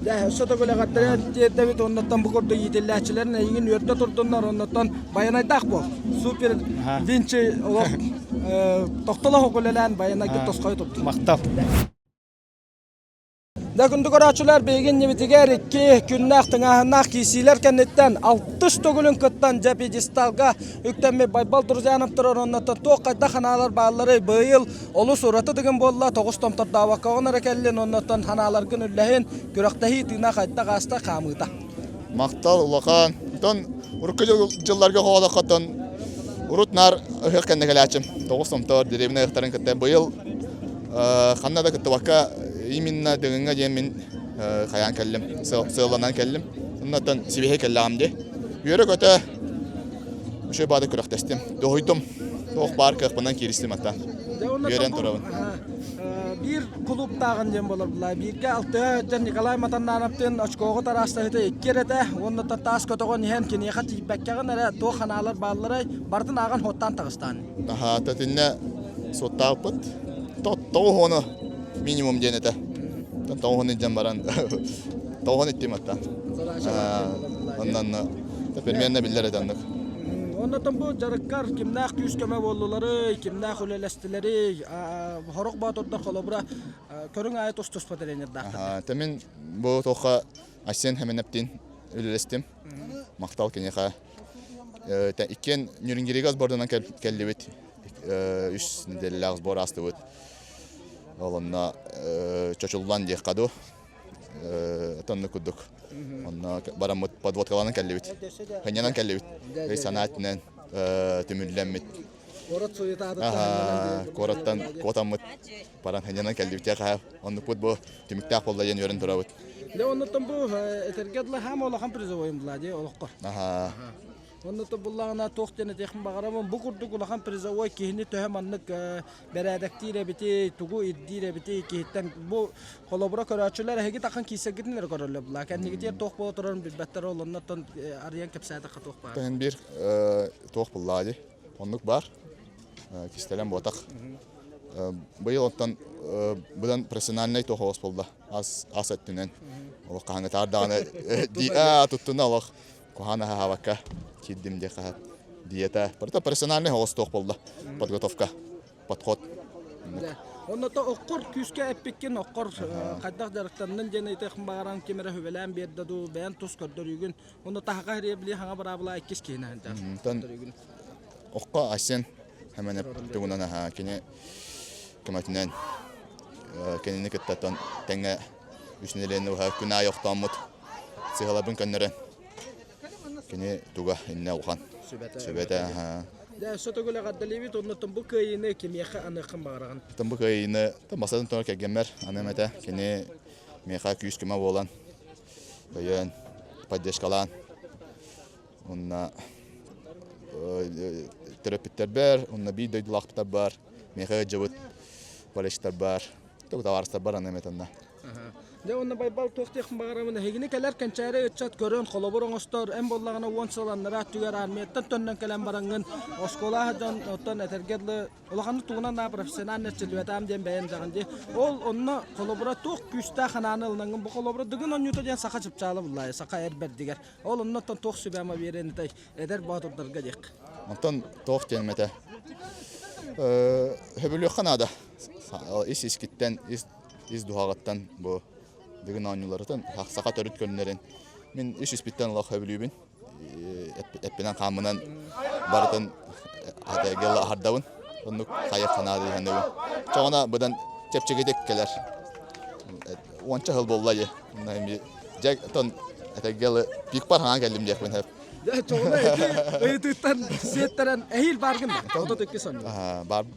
Дьэ, өссө төгүл эҕэрдэлээн тиэрдэбит оннуттан бу курдук иитиллээччилэрин эйигин үөрдэ турдуннар, оннуттан байанайдаах буол. Супер Винчи олох тохтолох үлэлээн байанайгыт тосхойо турдун. Махтал. Да күндү көрөөччүлэр, биһиги иннибитигэр икки күннээх тыҥааһыннаах киирсиилэр кэнниттэн алтыс төгүлүн кыттан дьэ пьедесталга үктэммит Байбал Друзьянов турар оннуттан туох хайдах ханаалар баалларый быйыл олус ураты дыгын буолла тоҕус томтордообокко оҕон эрэ кэллин оннуттан ханааларгын үллэһин күрэхтэһии тыына хайдах ааста хаамыыта Махтал улахан. Онтон урукку дьылларга хоолоххоттон урут наар ыһыах кэннэ кэлээччим. Тоҕус томтор дэриэбинэ ыһыахтарын кытта быйыл ханна да кыттыбакка именно Дыгыҥҥа диэн мин хайаан кэллим, сыалланан кэллим. Оннуттан сибиһэй кэллэҕим дии. Үөрэ-көтө үчүгэй баада күрэхтэстим. Дуоһуйдум. Туох баар кыахпынан кииристим ата. Үөрэн турабын. Биир кулууптааҕын диэн буолар булаа. Бииргэ алтыһа сылдьан Николай Матаннановтыын очкоҕу тараастаһыта икки эрэтэ уонна таас көтөҕөн иһэн киниэхэ тиийбэккэҕин эрэ туох ханаалар баалларай барытын ааҕан хуоттаан таҕыстаан. Аһаа, тэтиннэ суоттаабыппыт. Тоҕус уону минимум диэн этэ. Тоҕус уону илдьэн баран тоҕус уон иттим аттан. Оннон примерно биллэр этэ оннук. Оннотон бу дьарыккар кимнээх күүс-көмө буоллуларый, кимнээх үлэлэстилэрий, Хорох Боотурдар холобура көрүҥ аайы тус-туспа тренердаахтар. Мин бу туохха Айсен Хэмэнэптин үлэлэстим. Махтал киниэхэ. Иккиэн Нюрингирига сборданан кэллибит. Үс нэдиэлэлээх сбор аастыбыт. Ол онно чочуллан диэххэ дуу. Отонну курдук. Онно бараммыт подводкаланан кэллибит. Хынньанан кэллибит. Өй санаа өттүнэн түмүллэммит. Куорат суетаатыттан Куораттан куотаммыт баран ханньанан кэллибит хаһа оннукпут бу түмүктээх буолла диэн үөрэн турабыт. Дьэ оннуттан бу этэргэ дылы хаама улахан призовойум була дии олоххор. Аха. Оннуттан буллаҕына туох диэн этиэхпин баҕарабын бу курдук улахан призовой киһини төһө маннык бэрээдэктиир эбитий, тугу ирдиир эбитий киһиттэн бу холобура көрөөччүлэр эһиги таххан киирсэргитин эрэ көрөллөр була. Кэннигитигэр туох буола турарын билбэттэр ол оннуттан арыйан кэпсээтэххэ туох баар. Тэн биир туох буллаа дии. Оннук баар. Кистэлэҥ буотах. Быйыл оттон быдан профессиональнай туох оҕус буолла. Ас ас өттүнэн. Олох хаһаҥҥытаар даҕаны туттуна олох куһаан аһаабакка киирдим диэххэ хаһат. Диета. Барыта профессиональный оҕус туох буолла. Подготовка. Подход. Онно то оккор күүскэ эппиккин оккор хайдах дьарыктаннын диэн ыйытыахпын баҕаран ким эрэ сүбэлээн биэрдэ дуу бэйэн тус көрдөрүүгүн Онно таһаҕа били хаҥа быраабыла иккис киһини Онтон окко Айсен Хэмэнэп тугунан аһаа кини көмөтүнэн кинини кытта тэҥҥэ үс нэдиэлэни быһа күн аайы охтооммут сыһаларбын көннөрөн кини туга иннэ улахан сүбэтэ аһаа Дьэ, өссө төгүл эҕэрдэлиибит оннуттан бу кыайыыны кимиэхэ аныаххын баҕараҕын? Бу кыайыыны бастатан туран кэргэммэр аныам этэ. Кини миэхэ күүс-көмө буолан өйөөн. поддержкалаан уонна төрөппүттэрбэр, уонна биир дойдулаахтарбар, миэхэ ыалдьыбыт болельщиктарбар, табаарыстарбар аны эмэтэннэ. Дьэ уонна Байбал туох диэхпин баҕарабын эһигини кэлэр кэнчээри ыччат көрөн холобур оҥостор эн буоллаҕына уон сыл аннараа өттүгэр армияттан төннөн кэлэн бараҥҥын оскуола дьон оттон этэргэ дылы улаханнык тугунан да профессионально эрчиллибэтээм диэн бэйэм даҕан дии ол онно холобура туох күүстээх анааны ылынаҥҥын бу холобура Дыгын оонньуута диэн саха чыпчаала буллаайа саха эр бэрдигэр ол оннуттан туох сүбэ-ама биэриэн этэй эдэр боотурдарга диэх Онтон туох диэн этэ хөбүлүөххэ наада ис искиттэн ис ис дуһаҕыттан бу Дыгын оонньууларытын саха төрүт көрүнэрин мин ис испиттэн олох сөбүлүүбүн эппинэн хааммынан барытын атайгыл аһардабын оннук хайа ханаады иһэнэбин чоҕуна быдан чэпчэкитик кэлэр уонча сыл буолла дии дьэ тон этэггэл пикпар хаҥан кэллим диэхпин сөп Чоҕуна ити ыйытыыттан сиэттэрэн эһиил бааргын да 32 сонно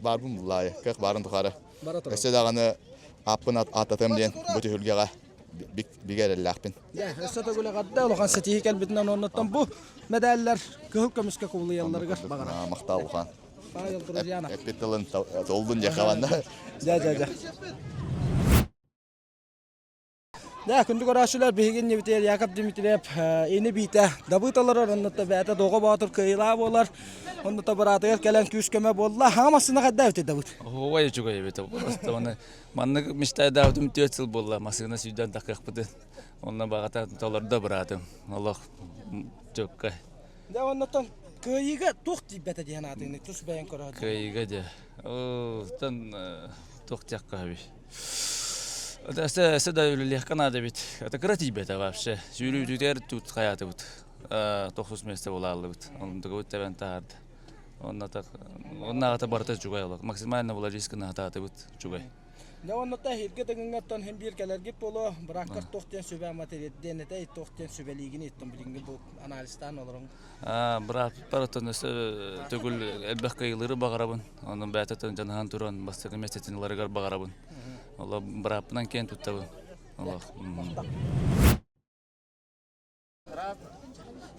баарбын буллаайы кыах баарын тухары Өссө даҕаны ааппын ааттатыам диэн бу түһүлгэҕэ бигэ эрэллээхпин. Өссө төгүл эҕэрдэ улахан ситиһии кэлбитинэн оннуттан бу мэдээллэр кыһыл көмүскэ кубулуйалларыгар баҕарабын. Махтал улахан. Эппит тылын толдун диэххэ манна. Дьэ дьэ дьэ. Дэ, күндү көрөөччүлэр, биһиги иннибитигэр Яков Дмитриев ини биитэ дабыт олорор, оннута бэйэтэ Доҕо Боотур кыайыылаах буолар, оннута быраатыгар кэлэн күүс-көмө буолла. Хаҥа массыына хайда эбитий Дабыт? Оһуобай үчүгэй эбит. Просто оны маннык мечтайдаабытым түөрт сыл буолла массыына сүүрдэн тахыахпытын. Онно баҕата толордо быраатым. Олох чөккө. Дэ, оннуттан кыайыыга туох тиийбэтэ диэн аатыгын тус бэйэҥ көрөөдүҥ? Кыайыыга дьэ. Оттон туох диэххэ сөбүй? Өссө, өссө да үлэлиэххэ наада эбит. Это кыра тиийбэтэ вообще. Сүүрүүтүгэр тут хайаатыбыт. Тохсус место булааллыбыт. Онтугабыт тэбэн таһаарда. Онно так оннааҕыта барыта үчүгэй олох. Максимально вложись гына үчүгэй. Дьэ оннута эһиилги тыгыҥҥаттан син биир кэлэргит буолуо. Бырааккар туох диэн сүбэ ама тириэрдиэн этэй, туох диэн сүбэлиигин иттэн билиҥҥи бу анализтаан олороҥ. Бырааппар оттон өссө төгүл элбэх кыайыылары баҕарабын. Онон бэйэтэ дьаныһан туран бастакы миэстэтин ыларыгар баҕарабын. Олох бырааппынан киэн туттабын. Олох.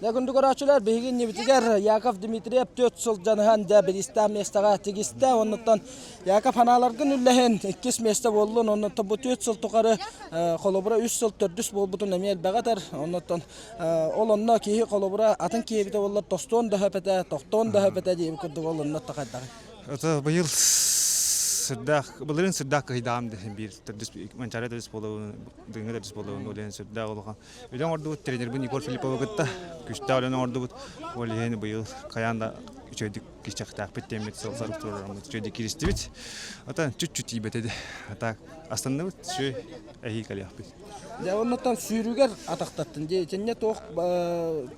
Дьэ, күндү көрөөччүлэр, биһиги иннибитигэр Яков Дмитриев түөрт сыл дьаныһан дьэ бириистээх миэстэҕэ тигистэ. Оннуттан Яков ханааларгын үллэһин, иккис миэстэ буоллун. Оннуттан бу түөрт сыл тухары холобура үс сыл төрдүс буолбутун эмиэ элбэҕи этэр. Оннуттан Ол онно киһи холобура атын киһи эбитэ буоллар тостуон да сөп этэ, тохтуон да сөп этэ диэбит курдук ол онно хайдаҕый? Это быйыл сүрдээх былырыын сүрдээх кыһыйдаҕым диэн биир төрдүс Манчаары төрдүс буолуон дыҥҥа төрдүс буолуон ол иһин сүрдээх улахан үлэ оҥордубут тренербин Егор Филипповы кытта күүстээх үлэни оҥордубут ол иһин быйыл хайаан да үчүгэйдик кичэхтээхпит диэммит сыл-сорок туруораммыт үчүгэйдик кииристибит ата чуть-чуть тиийбэтэ де а так астынныбыт үчүгэй эһии кэлиэхпит Дьэ оннуттан сүүрүгэр атахтаттын дии. Итиннэ туох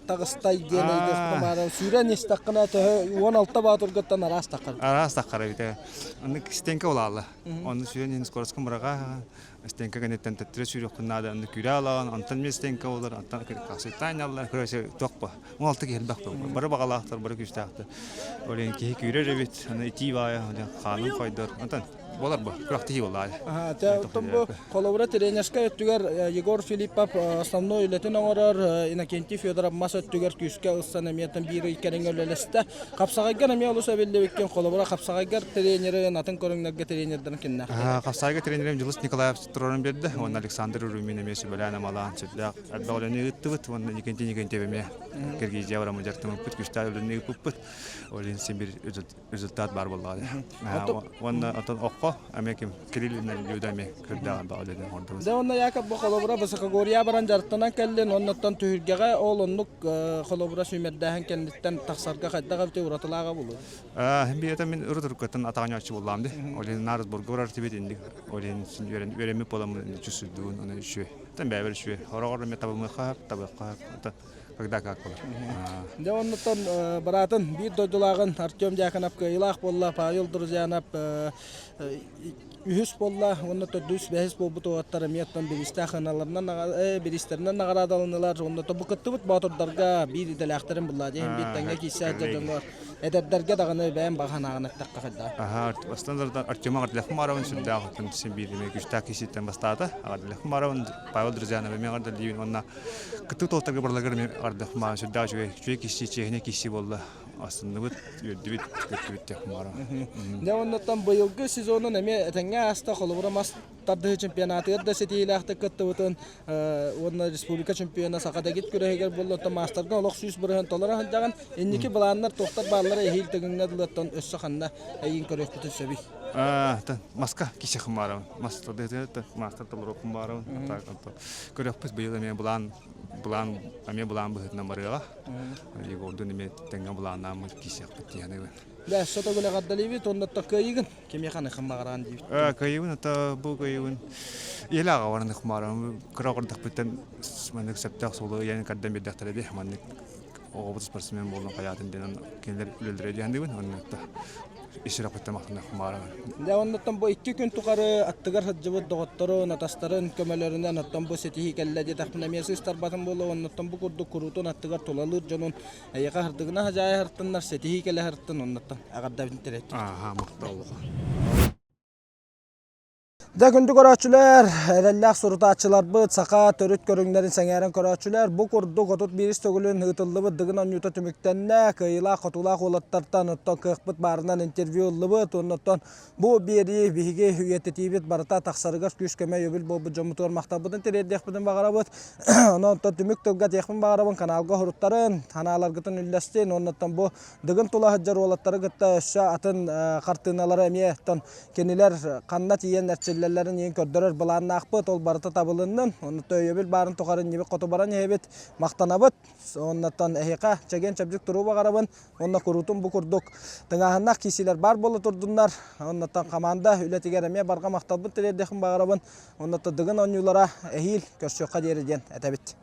таҕыстай диэн өйдүөхпүн баара. Сүүрэн истэххинэ төһө 16 баатыргыттан араас таххар. Араас таххар эбит. Оннук стенка улаалла. Онну сүүрэн иһин скоростка мыраға стенка кэнниттэн төттөрү сүүрүөххүн наада. Онну күүрэ алаҕын, онтон эмиэ стенка болар, онтон касыттаан аллар. Короче, туох ба. 16 киһи элбэх буолар. Бары баҕалаахтар, бары күүстээхтэр. Ол иһин киһи күүрэр эбит. Аны итии баайа, хаанын хойдор. Онтон Болар бу, күрэхтэһии буолла. Оттон бу холобура тренерскэй өттүгэр Егор Филиппов основной үлэтин оҥорор, Иннокентий Федоров мас өттүгэр күүскэ ылсан эмиэ биир ый кэриҥэ үлэлэстэ. Хапсаҕайгар эмиэ олус эбиллибиккин, холобура хапсаҕайгар тренерин, атын көрүҥнэргэ тренердэрин кимнээх? Хапсаҕайга тренерим Дьулус Николаев туруоран биэрдэ уонна Александр Румин эмиэ сүбэлээн-амалаан сүрдээх элбэх үлэни ыыттыбыт уонна Никентий Никентьев эмиэ Киргизия бараммыт дьарыктаммыппыт, күүстээх үлэни ыыппыппыт. Ол иһин син биир результат баар буоллаҕа Уонна оттон окко эмиэ ким Кирилл Люда эмиэ көрдөөх элбэх үлэни оҥордубут. Дьэ онно Яков бу холобура Высокогорье баран дьарыктанан кэллин, оннуттан түһүлгэҕэ ол оннук холобура сүүмэрдээһин кэнниттэн тахсарга хайдах эбитий уратылааҕа буолуо? Биһиэтэ мин урут уруккаттан атаҕанньааччы буоллаам ди. Ол иһин наар сборга барар тибит инник. Ол иһин үөрэммит буоламмын чувствуйдуун, оны үчүгэй. Тэн бэйэбэр үчүгэй. Хороҕор эмиэ табымыахха, табыахха когда как болар. Дьэ оннуттан быраатын биир дойдулааҕын Артем Дьяконов кыайыылаах буолла, Павел Друзьянов үһүс буолла уонна төрдүс бэһис буолбут уолаттар эмиэ оттон бириистээх ыналарынан бириистэринэн наҕараадаланнылар уонна бу кыттыбыт боотурдарга биир идэлээхтэрин булла диэн биир тэҥҥэ киирсээт дьоҥҥо. Эдэрдэргэ даҕаны бэйэм баҕа санааҕын эттэххэ хайдаҕый? Аһа, бастан Артема Ардилахмаровын сүрдээх оттон син биир эмиэ күстээх киһититтэн бастаата. Ардилахмаровын Павел Друзьянов эмиэ ардалиибин уонна кыттыы толтарга барыларыгар эмиэ Ардилахмаров сүрдээх үчүгэй үчүгэй киһи чиэһинэй киһи буолла. Астынныбыт, үөрдүбүт, көттүбүт Тихмаров. Дьэ оннуттан быйылгы сезонун эмиэ этэҥҥэ ааста, холобура мас тардыһыы чемпионатыгар да ситиһиилээхтик кыттыбытын уонна республика чемпиона саха дэгит күрэһигэр буолла оттон маастарга олох 100% толоро сылдьаҕын. Инники былааннар туохтар бааллара эһиил тыгыҥҥа дылыттан өссө ханна эйигин көрүөхпүтүн сөбүй? Маска киси хымаарабын. Мас тардыһыытыгар маастар толоруохпун баарабын. Көрүөхпүт быйыл эмиэ былаан былаан эмиэ былаан быһыытынан барыаҕа. Егордун эмиэ тэҥҥэ былааннааммыт киисиэхпит диэн Дэ, сото күлэ гаддалыыбыт, оннуттан кыайыгын. Кимиэхэ аныхын баҕараан диибит. Кыайыбын, ата бу кыайыбын иэлэ аҕабар аныхын баҕарабын. Кыра оҕордохпуттан маннык сөптөөх суолу ыйан көрдөн биэрдэхтэрэ дии. Маннык оҕобут спортсмен буоллун хайаатын диэн кинилэр үлэлэрэ диэн диибин. Оннук ис сүрэхпиттэн махтаныахпын баҕарабын. Дьэ, оннуттан бу икки күн тухары аттыгар сылдьыбыт доҕотторун, атастарын көмөлөрүнэн оттон бу ситиһии кэллэ диэтэхпинэ эмиэ сыыстарбатым буолуо. Оннуттан бу курдук куруутун аттыгар тулалыыр дьонун эйиэхэ сырдыгына хадьаайа сырыттыннар, ситиһии кэлэ сырыттын, оннуттан эҕэрдэбин тириэттим. Ааха, махтал. Дьэ, күндү көрөөччүлэр, эрэллээх сурутааччыларбыт, саха төрүт көрүҥнэрин сэҥээрэн көрөөччүлэр, бу курдук 31 төгүлүн ыытыллыбыт Дыгын оонньуута түмүктэннэ. Кыайыылаах-хотуулаах уолаттартан оттон кыахпыт баарынан интервью ыллыбыт. Оннуттан бу биэрии биһиги үйэтитиибит барыта тахсарыгар күүс-көмө өйөбүл буолбут дьоммутугар махталбытын тириэрдиэхпитин баҕарабыт. Онон оттон түмүк тылга этиэхпин баҕарабын, каналга уһуруттарын, санааларгытын үллэстин. Оннуттан бу Дыгын тула сылдьар уолаттары кытта өссө атын хартыыналары эмиэ оттон Кинилэр ханна тиийэн эрчиллэллэрин иһин көрдөрөр былааннаахпыт, ол барыта табылыннын. Оннуттан өйөбүл баарын тухары иннибит хоту баран иһэбит, махтанабыт. Оннуттан эһиэхэ чэгиэн-чэбдик туруу баҕарабын. Уонна куруутун бу курдук тыҥааһыннаах киирсиилэр баар буола турдуннар. Оннуттан хамаанда үлэтигэр эмиэ барҕа махталбын тириэрдиэхпин баҕарабын. Оннуттан Дыгын оонньуулара эһиил көрсүөххэ диэри диэн этэбит.